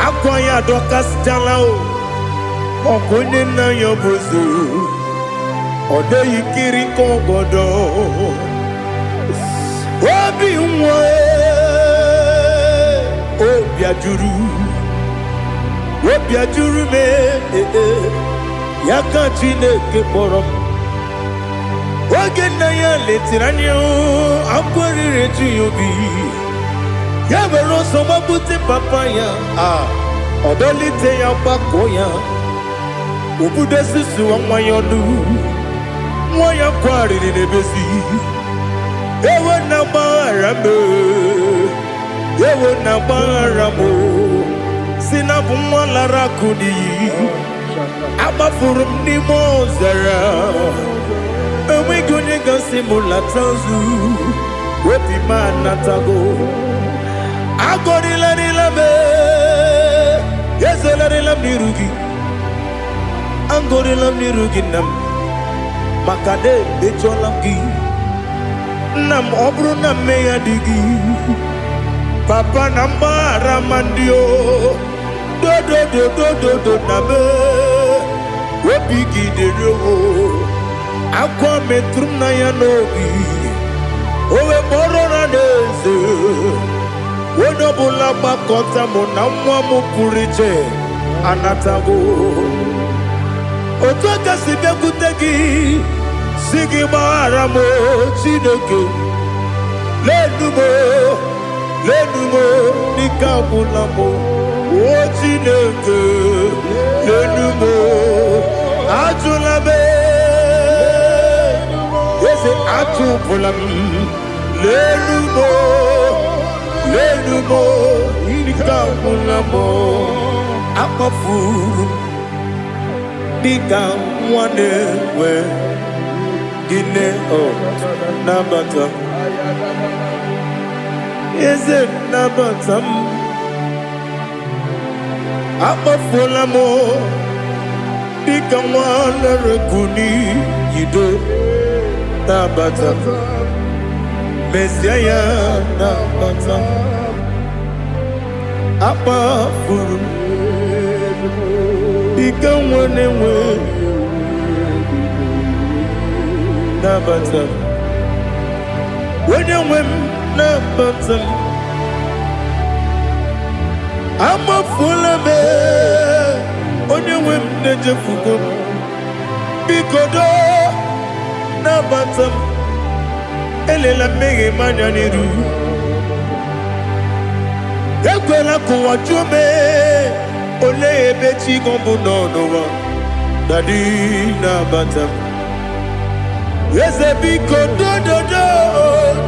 akwa ya adọkasịchala o. Ọkụ onye nna ya bụ eze, ọ dịghị kiri ka ọgọdọ obi nwa. Obi ajụrụ, obi ajụrụ m. Ee, ya ka Chineke kpọrọ m. Oge nna ya letiri anya, akwa riri eju ya obi. Ya were ọsọ gbapute papa ya, a ọ dọlite ya, gbakọ ya. Obodo susuwa nwa ya ọnụ, nwa ya kwarịrị n'ebezi. Ewo na gbaghara m, ewo na gbaghara m, si na bụ nwa lara akụ n'iyi. Agbafuru m n'ime ọzara, enweghị onye gasị m lata ozu. Obi m anatago. Agọrịlarịla m, ezolarịla m n'iru gị. Agọrịla m n'iru gị, nna m, maka na emejọla m gị, nna m. Ọ bụrụ na mmehie dị gị, papa, na mgbaghara ma ndị o dodododododo na m obi gị dịrị o. Akwa metụrụ m na ya n'obi, o wee kpọrọ na n'eze onye ọbụla gbakọta mụ na nwa m pụrụ iche anatago. Otu aka si bịakwute gị, si gị gbaghara m o, Chineke. Lenu m o, lenu m o, n'ike agwụla m o. O Chineke, lenu m o, ajụla m, eze, atụpụla m. Lenu m o, lenu m o, n'ike agwụla m o. Akpafuru m dịka nwa na-enwe gịnị o. Nabata m, eze, nabata m. Akpafuola m dịka nwa lere yido. Nabata m, mezie ya, nabata m. Akpafuru m dịka nwa na-enwe, nabata m. Onye nwe m, nabata m. Amafuola m, onye nwe m, na-ejefugo m. Biko doo, nabata m. Elela mmehie m anya n'iru. Ekwela ka ụwa jụọ m, olee ebe chi gị bụ nọ n'ụwa. Daddy, nabata m. Eze, biko, dododo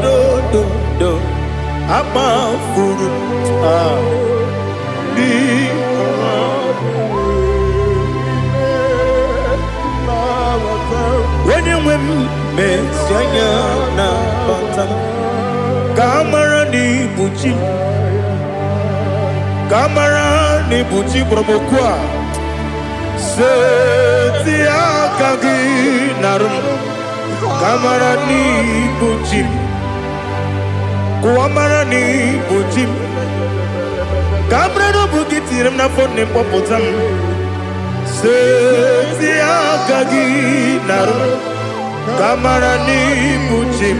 dododo. Amafuru m, ah, biko. Onye nwe m, mezi anya, nabata m, ka a mara na ibu chi m, ka a mara na ibu chi kpọrọ m okwu a. Seti aka gị narụ m, ka a mara na ibu chi m. Kụwa mara na ibu chi m, ka a mara na ọ bụ gị tinyere m n'afọ nne m, kpọpụta m. Seti aka gị narụ m, ka a mara na ibu chi m.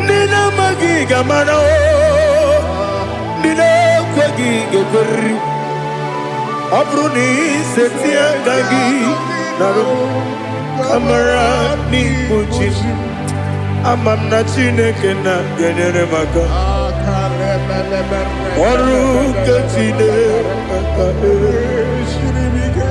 Ndị na-amaghị ga-amara o, ndị na-ekweghị ga-ekweriri. Ọ bụrụ na iseti aka gị narụ m, ka mara n'ibu chi m. Ama m na Chineke na ga-enyere m aka. Ọrụ nke Chineke Siri m ike.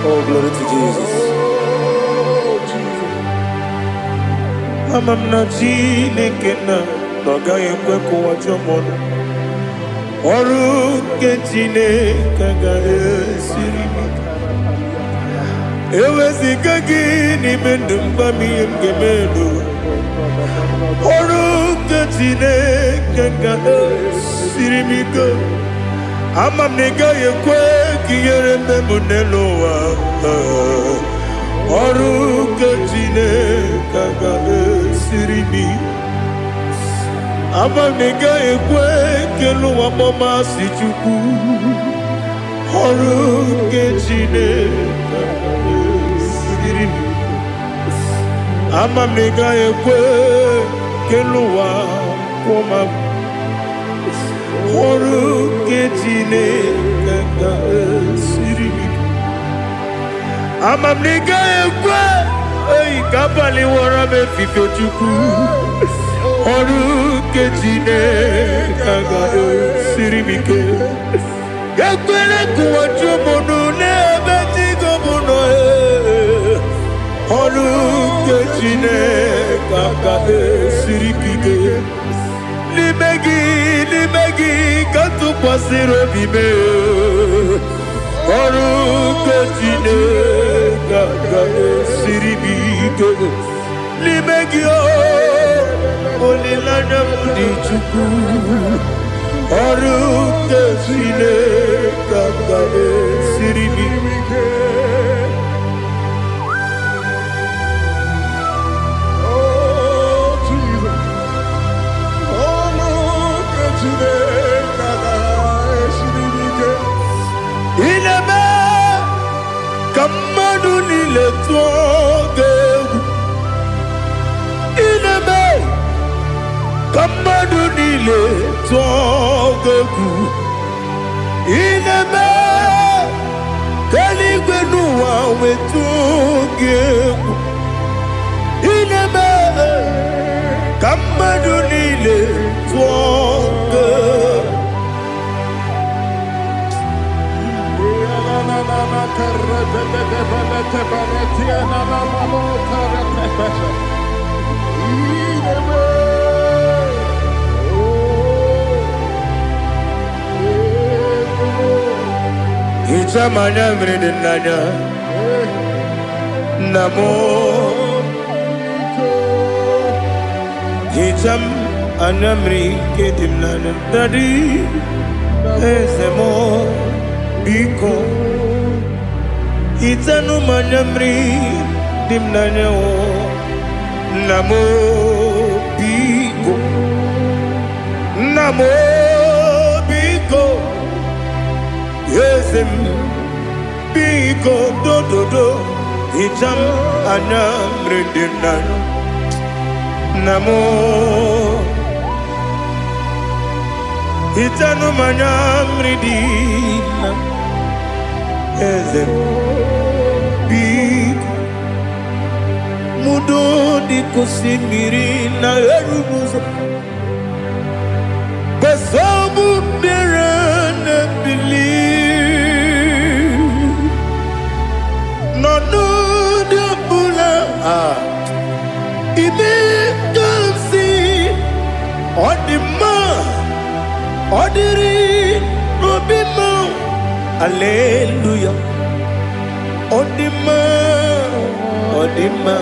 Oh, glory to Jesus. Ama m na Chineke na ọ gaghị ekwe ka ụwa jụọ m ọnụ. Ọrụ nke Chineke agaghị esiri m ike. Eweziga gị n'ime ndụ m, gwa m ihe m ga-eme n'ụwa. Ọrụ nke Chineke ga-esiri m ike. Ama m na ị gaghị ekwe ka ihere mme m n'elu ụwa. Ọrụ nke Chineke ga-esiri m ike. Ama m na ị gaghị ekwe ka elu ụwa kpọmasị Chukwu. Ọrụ nke Chineke ga-esiri m ike. Ama m na ị gaghị ekwe ka elu ụwa kwụọ m. Ọrụ nke Chineke ga-esiri m ike. Ama m na ị gaghị ekwe eyi ka abalị wọrọ m efifie. Chukwu, ọrụ nke Chineke ga-esiri m ike. Ekwere ka ụwa jụọ m ọnụ n'ebe chi gị bụ nọ. Ee. Ọrụ nke Chineke ga-esiri m ike. N'ime gị, n'ime gị ka m tụkwasịrị obi m. Ọrụ nke Chineke ga-esiri m ike. N'ime gị o, olileanya m dị. Chukwu, ọrụ nke Chineke ga-esiri m ike. Oh, Jesus. Ọrụ nke Chineke ga-esiri m ike. Ị na-eme ka mmadụ niile tụọ gị egwu. Ị na-eme ka mmadụ niile tụọ gị egwu. Ị na-eme ka eluigwe n'ụwa wetụọ gị egwu. Ị na-eme ka mmadụ niile tụọ gị egwu. Hichaa m anya mmiri dị n'anya, nna m. Hichaa m anya mmiri nke dị m n'anya, Daddy, eze m, biko hichanụ m anya mmiri dị m n'anya o. Nna m, biko. Nna m, biko. Eze m, biko, dododo, hichaa m anya mmiri dị m n'anya. Nna m, hichanụ m anya mmiri dị na eze m, biko. Mudo dị ka osimiri na-eru n'ụzọ gbasọbụ mmiri na-ebili n'ọnọdụ ọbụla. Ah, ime ka m si ọ dị mma, ọ dịrị n'obi m. Aleluya, ọ dị mma, ọ dị mma.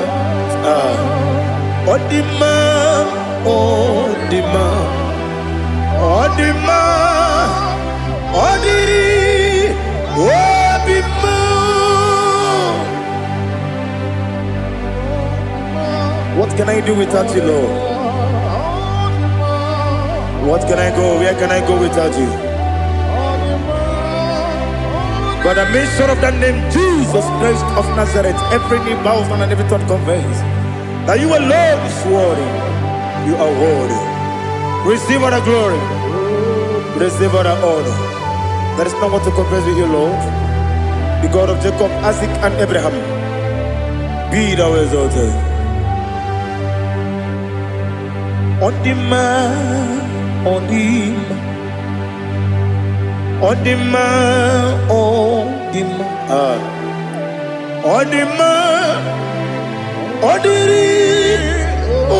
Ah, ọ dị mma, ọ dị mma, ọ dị mma, ọ dịrị obi m. What can I do without you, Lord? What can I go? Where can I go without you? By the mention of that name, Jesus Christ of Nazareth, every knee bows down and every tongue confess that you alone is worthy. You are worthy. Receive all the glory. Receive all the honor. There is no one to compare with you, Lord. The God of Jacob, Isaac, and Abraham. Be thou exalted. Ọ dị mma, ọ dị mma, ọ dị mma, ọ dị mma. Ah. Ọ dị mma, ọ dịrị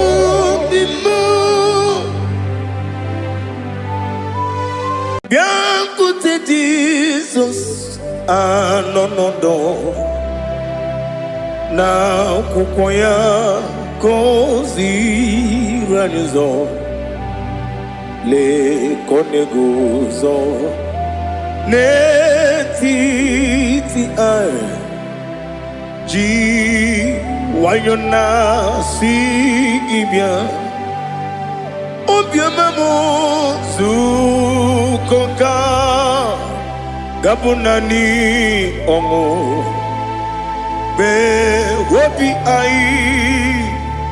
obi m. Bịakwute Jizọs anọ n'ọdọ na akwụkwọ ya ka o ziri anyị ụzọ. Lee ka ọ na-eguzo n'etiti anyị ji nwayọ na-asị gị bịa. Obiọma m zukọ ka gabụ naanị ọṅụ mee obi anyị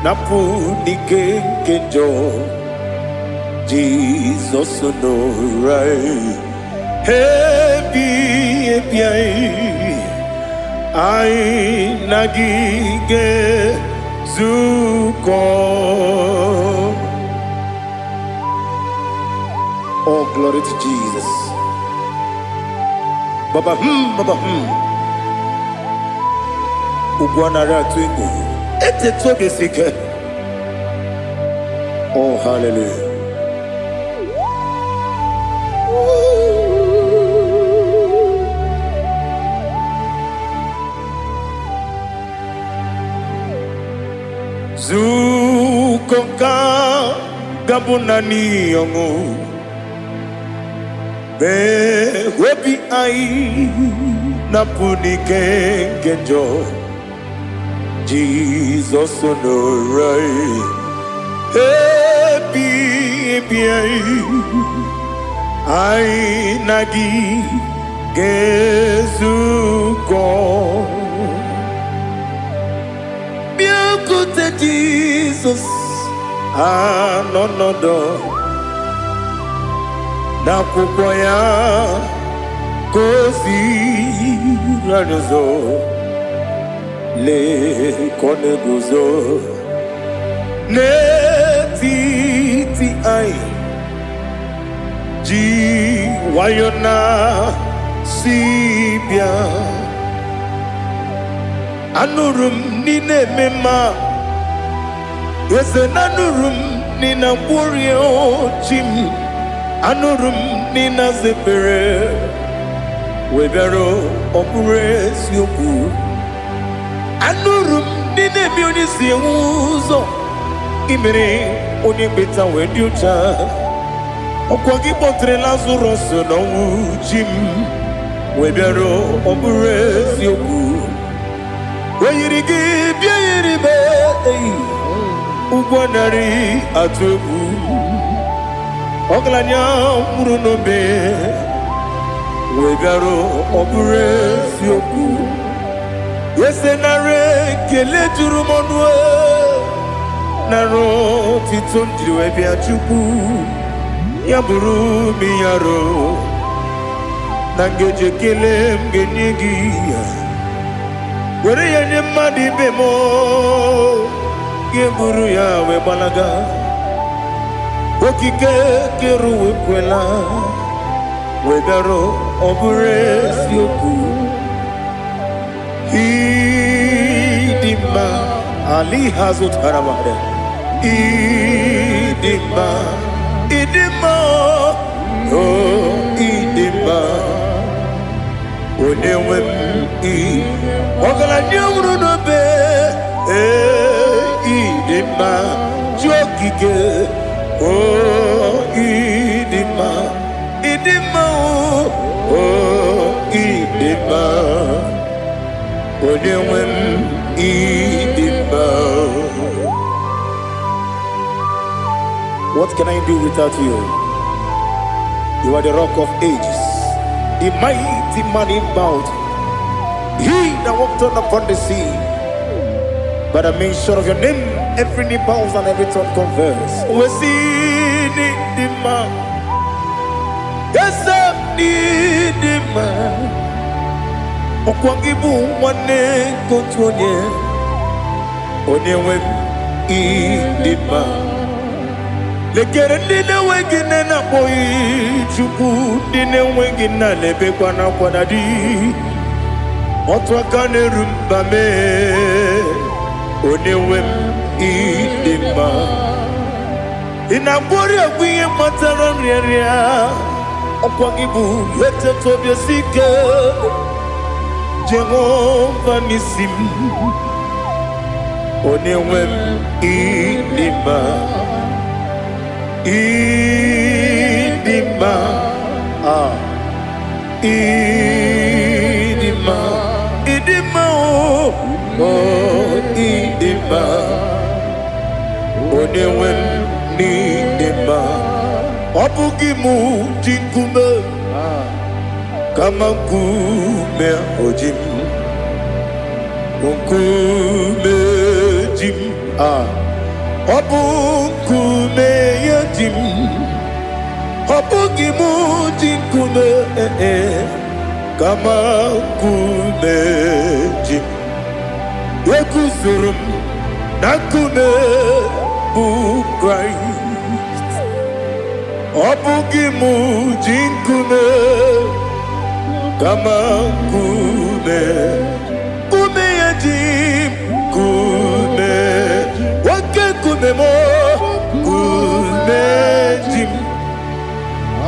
napụ n'ike nke njọ. Jizọs nọrọ ebi ebi anyị anyị na gị ga-ezukọ. Oh, glory to Jesus. Baba baba. Ugwu anaghị atụ egwu. Etetu obi esi ike. Oh, hallelujah. Zukọ nka gabụ naanị ọṅụ. Mee obi anyị napụ n'ike nke njọ. Jizọs nọrọ anyị. Ebi ebi anyị. Anyị na gị ga-ezukọ. Bịakwute Jizọs anọ nọdụ n'akwụkwọ ya ka o ziri anyị ụzọ. Lee ka ọ na-eguzo n'etiti anyị ji nwayọ na si bịa. Anụrụ m n'ị na-eme mma, eze na anụrụ m n'ị na-agwọrị chi m, anụrụ m n'ị na-zepere wee bịara ọ bụrụ eziokwu. Anụrụ m ndị na-eme onye si enwe ụzọ imere onye mkpeta wee dị ụcha. Ọkwa gị kpọtere Lazarọs n'ọnwụ chi m wee bịara ọ bụrụ eziokwu. O yiri gị bịa yiri m eyi ụgwọ narị atụ egwu. Ọgaranya nwụrụ n'obe wee bịara ọ bụrụ eziokwu. Ese nara ekele juru m ọnụ e, nara otito m jiri wee bịa Chukwu ya bụrụ m yaro na ngeji ekele m ga-enye gị ya were ya nye mmadụ ibe m gị buru ya wee gbalaga. Okike kere ụwa ekwela wee bịara ọ bụrụ eziokwu. Ịdị mma ali hazụtara mmadụ. Ịdị mma, ịdị mma, o ịdị mma, onye nwe m ị ọgaranya nwụrụ n'obe. Ee, ịdị mma chi okike, o ịdị mma, ịdị mma, o ịdị mma, onye nwe m ịdị mma. What can I do without you? You are the rock of ages, the mighty man in battle, he that walked on upon the sea. By the mention of your name, every knee bows and every tongue confess. We see the man. Yes, I need the man. Ọkwa gị bụ nwanne nke otu onye, onye nwe m ịdị mma. Lekere ndị na-enweghị nne na-akpọghị Chukwu, ndị na-enweghị nna na-ebekwa n'akwa na di. Otu aka na-eru mba mee, onye nwe m ịdị mma. Ị na-agwọrị egwu ihe kpatara nrịanrịa, ọkwa gị bụ eteta obi esi ike. Jehova n'isi m, onye nwe m ịdị mma, ịdị mma, ah, ịdị mma, ịdị mma, o oh, ịdị mma, onye nwe m n'ịdị mma. Ọ bụghị mụ ji nkume, kama nkume oji m, nkume ji m, ah, ọ bụ nkume ya ji m. Ọ bụghị m ji nkume, eh, kama nkume ji m. Eguzoro m na nkume bụ Kraịst. Ọ bụghị m ji nkume, kama nkume, nkume ya ji m. Nkume, oke nkume m, nkume ji m.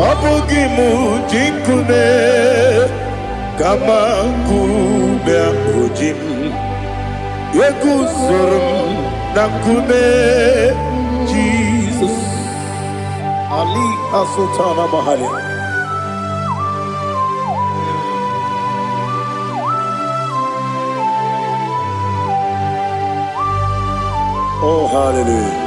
Ọ bụghị m ji nkume, kama nkume ahụ ji m. Eguzoro m na nkume Jizọs. Ali Asutana Mahali. Oh, hallelujah.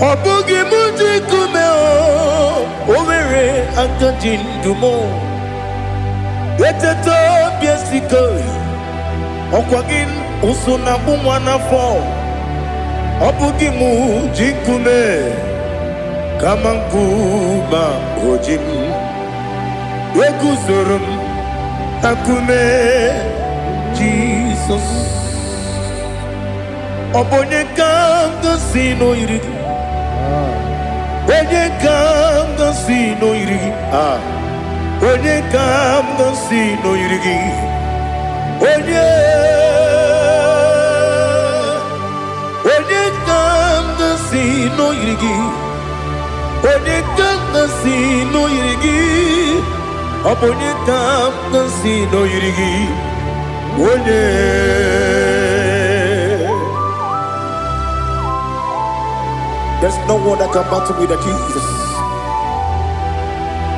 Ọ bụghị m ji nkume, o nwere aka ji ndụ m. Eteta obi esike, ọkwa gị ụsụ na agbụ nwa n'afọ. Ọ bụghị m ji nkume, kama nkume o ji m. Eguzoro m na nkume Jizọs. Ọ bụ onye ka m gosi n'oyiri gị? Onye ka m gosi n'oyiri gị? Ah, onye ka m gosi n'oyiri gị? Onye, onye ka m gosi n'oyiri gị? Onye ka m gosi n'oyiri gị? Ọ bụ onye ka m gosi n'oyiri gị? Onye. There's no one that can battle with the Jesus.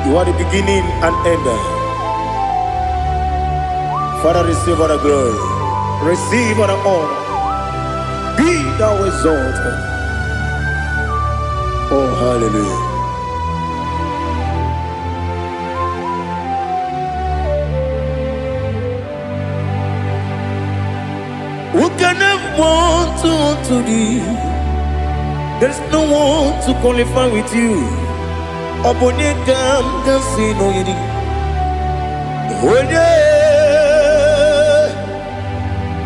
You are the beginning and end. Father, receive all the glory. Receive all the honor. Be thou exalted. Oh, hallelujah. Who can have one to thee? There's no one to qualify with you. Ọ bụ onye ka m ga-asị n'oyiri? Onye,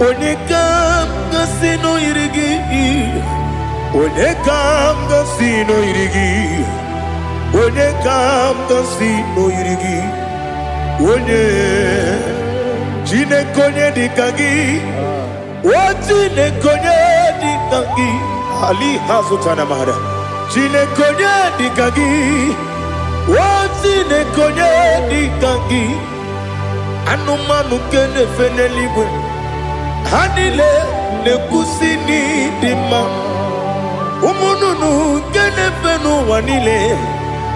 onye ka m ga-asị n'oyiri gị? Onye ka m ga-asị n'oyiri gị? Onye ka m ga-asị n'oyiri gị? Onye, Chineke, onye dịka gị? O Chineke, onye dịka gị? Ali hazụtana mara. Chineke, onye dịka gị? O Chineke, onye dịka gị? Anụmanụ nke na-efe n'eluigwe, ha niile na-ekwusi n'ịdị mma. Ụmụ nnụnụ nke na-efe n'ụwa niile,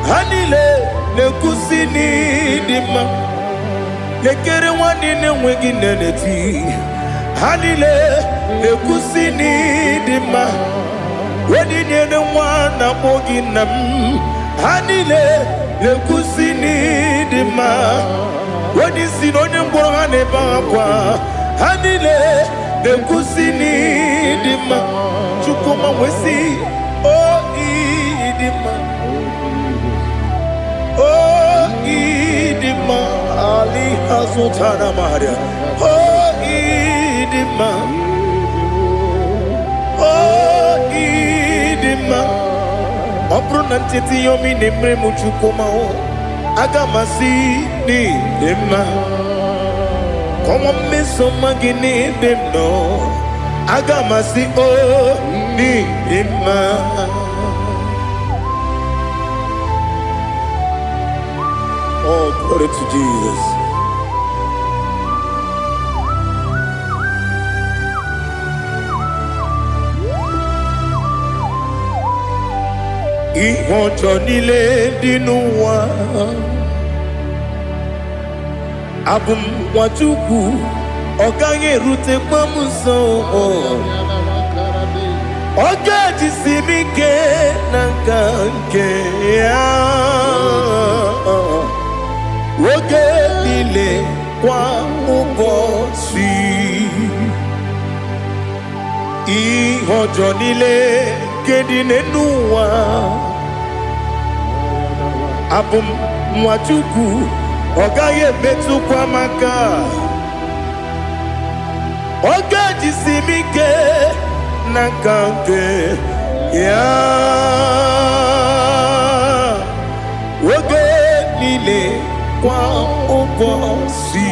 ha niile na-ekwusi n'ịdị mma. Lekere nwa niile enweghị nne na-eti, ha niile na-ekwusi n'ịdị mma. Onye nyere nwa na-akpọ gị nna m, ha niile na-ekwusi n'ịdị mma. Onye isi na onye ngwọrọ, ha na-ebe akwa, ha niile na-ekwusi n'ịdị mma. Chukwuma wee o ịdị mma, o ịdị mma. Ali azụtara maria. O ịdị mma, o ịdị mma. Ọ bụrụ na ntete ihe omi na-emere m, Chukwuma, o aga m asị n'ịdị mma. Kọnwa mmeso mma gị n'ebe m nọ, aga m asị o n'ịdị mma. Oh, glory to Jesus. Ihe ọjọọ niile dị n'ụwa, abụ m nwa Chukwu, ọ gaghị erutekwa m nso. Ọ ga-ejisi m ike na nka nke ya oge niile, kwa ụbọchị. Ihe ọjọọ niile nke dị n'elu ụwa, abụ m nwa Chukwu, ọ gaghị emetụkwa m aka. Ọ ga-ejisi m ike na nka nke ya oge niile, kwa ụbọchị.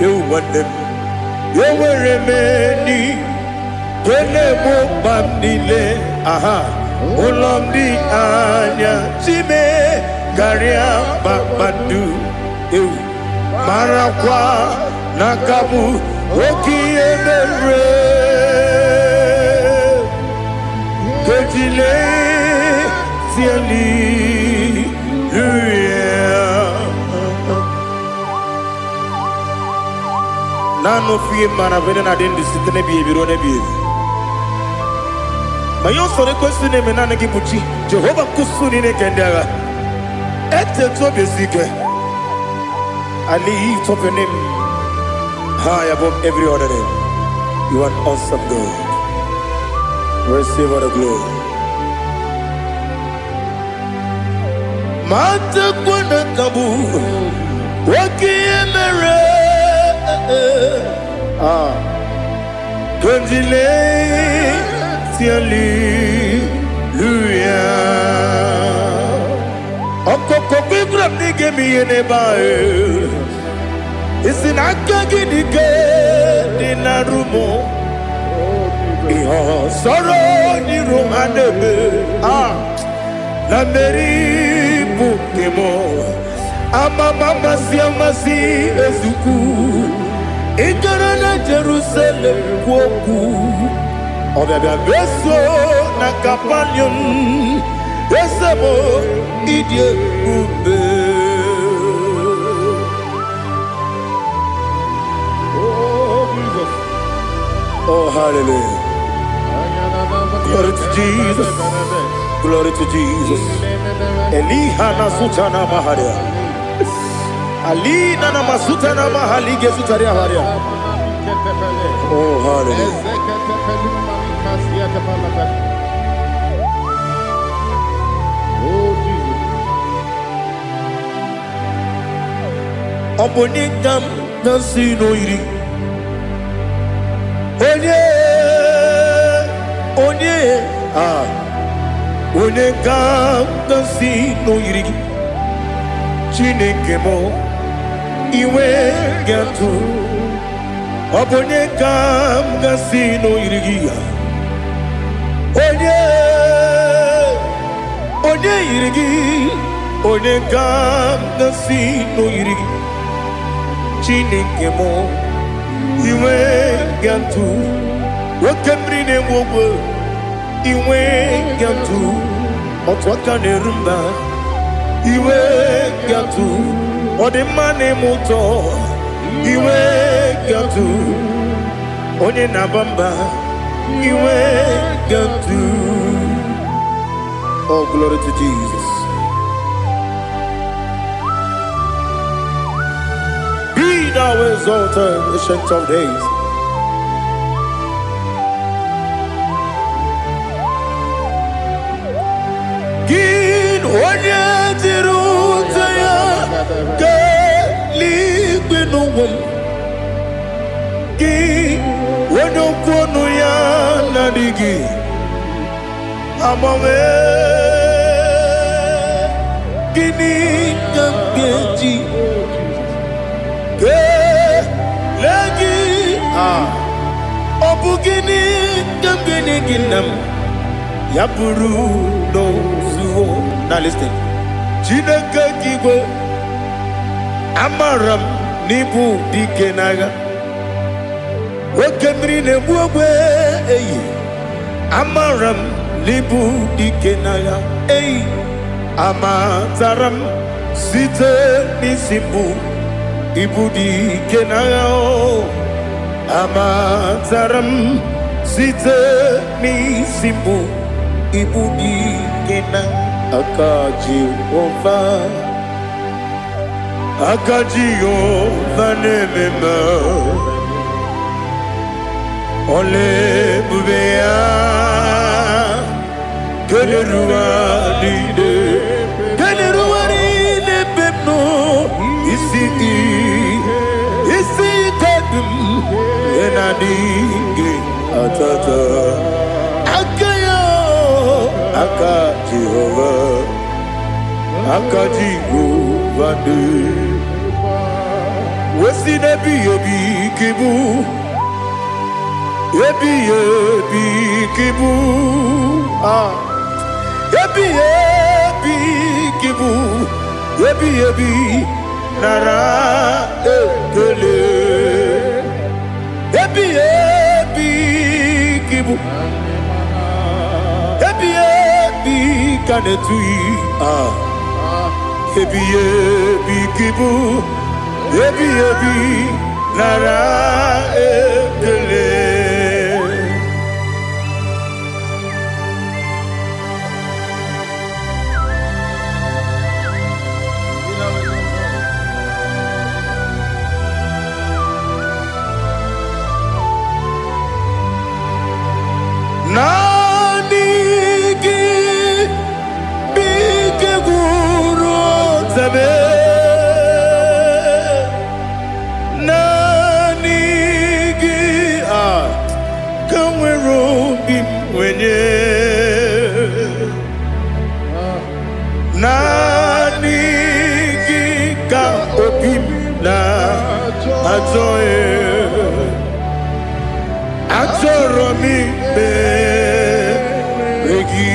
Ewu nwanne m, enwere m enyi nke na-egbo mkpa m niile. Aha ụlọ m dị anya chime karịa kpakpando. Ewu, marakwa na aka bụ oke ihe mere kejile hallelujah. Naanị ofu ihe mara bụ na-adị ndụ site n'ebighị ebi ruo n'ebighị ebi. Ma ihe usoro ekwesị na-eme, naanị gị bụ chi Jehova nkusu niile nke ndị agha. Etetu obi esi ike. I lift up your name high above every other name. You are an awesome God. Receive all the glory. Matakwa na kabu oke ihe mere. Ah, kondile hallelujah. Ọkọkọ gbígbà m n'ige m ihe n'ebe ahụ isi na aka gị dị ike dị na rumo. Ihe ọsọrọ n'iru ha na-eme, ah, na mmeri bụ nke m. Amama amasị amasị ezukwu ịgara na Jerusalem kwu okwu ọbịabịa meso na Kapanium. Eze m, ịdị ebube. Oh, Jesus. Oh, hallelujah. Glory to Jesus. Glory to Jesus. Eliha na sutana maharia. Alina na masutana mahali gezutaria haria. Oh, hallelujah. Oh, Jesus. Ọ bụ onye ka m na-si n'oyiri? Onye, onye, ah, onye ka m na-si n'oyiri gị? Chineke m, iwe ga-atụ. Ọ bụ onye ka m ga-si n'oyiri gị? Onye, onye yiri gị? Onye ka m ga-si n'oyiri gị? Chineke m, iwe ga-atụ. Oke mmiri na-egbu ogwe, iwe ga-atụ. Otu aka na-eru mba, iwe ga-atụ. Ọ dị mma na-eme ụtọ, iwe ga-atụ. Onye na-aba mba, iwe ga-atụ. Oh, glory to Jesus. Be thou exalted, Ancient of Days. Gị onye jiri ute ya kelee n'ụwa m, gị onye okwu ọnụ ya na-adịghị agbanwe, gịnị ka m ga-eji kelee gị? Ah, ọ bụ gịnị ka m ga-enye gị, nna m, ya bụrụ n'ozuo na listen? Chineke gị igwe, amara m n'ịbụ dike n'agha. Oke mmiri na-egbu ogbe eyi, amara m n'ịbụ dike n'agha eyi. Amatara m site n'isi mbụ, ịbụ dike n'agha o. Amatara m. Site n'isi mbụ ibu dị ike na aka Jehova. Aka Jehova na-eme mma. Ọla ebube ya keneruwa niile keneruwa niile ebe m nọ isi isi ike dị m ihe na-adịghị atata aka ya aka Jehova aka Jehova dị wesi n'ebighị ebi ka ịbụ ebighị ebi ka ịbụ ah ebighị ebi ka ịbụ ebighị ebi nara ekele ebighị ebi ka ịbụ ebighị ebi ka na-etughị ah ebighị ebi ka ịbụ ebighị ebi nara ekele. Naanị gị bụ ike gwụrụ ọtabe. Naanị gị a ka nwere obi m nwenye. Naanị gị ka obi m na-achọ. Achọrọ m ikpere gị.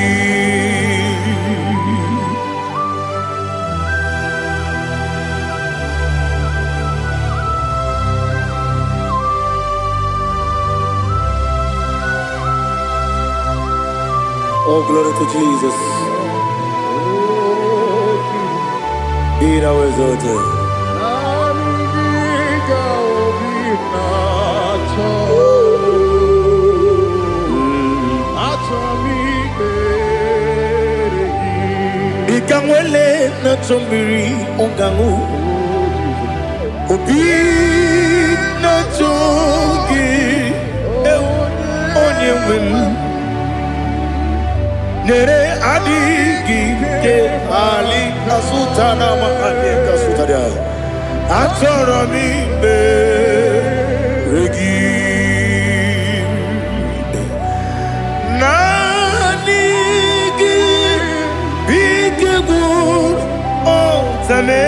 Oh, glory to Jesus. Be thou exalted. Naanị gị ka obi na-achọ. Achọ m ikpere gị. Dịka nwele na-achọ mmiri ọ ga-aṅụ. Obi na-achọ gị, ewu, onye nwe m. Nyere adịghị ike ali kasụta na mahadị kasụtara. Achọrọ m ikpere gị. Naanị gị bụ ike gwụrụ ọtame.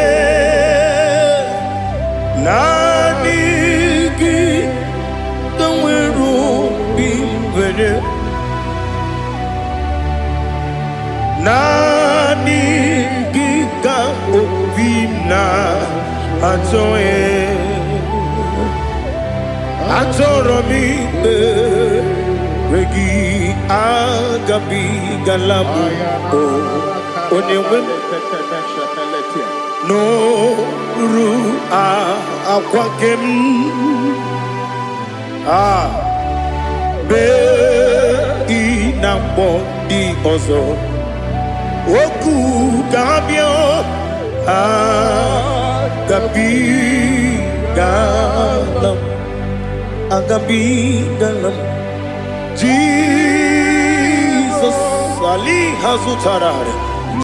Naanị gị ka nwere obi nwere. Naanị gị ka obi m na-achọ ya. Achọrọ m ikpere gị agabigala m o onye nwe m n'oru akwa nke m a bee ị na-akpọ ndị ọzọ okwu ka ha bịa agabigala m agabigala m. Jizọs ali ha zụtara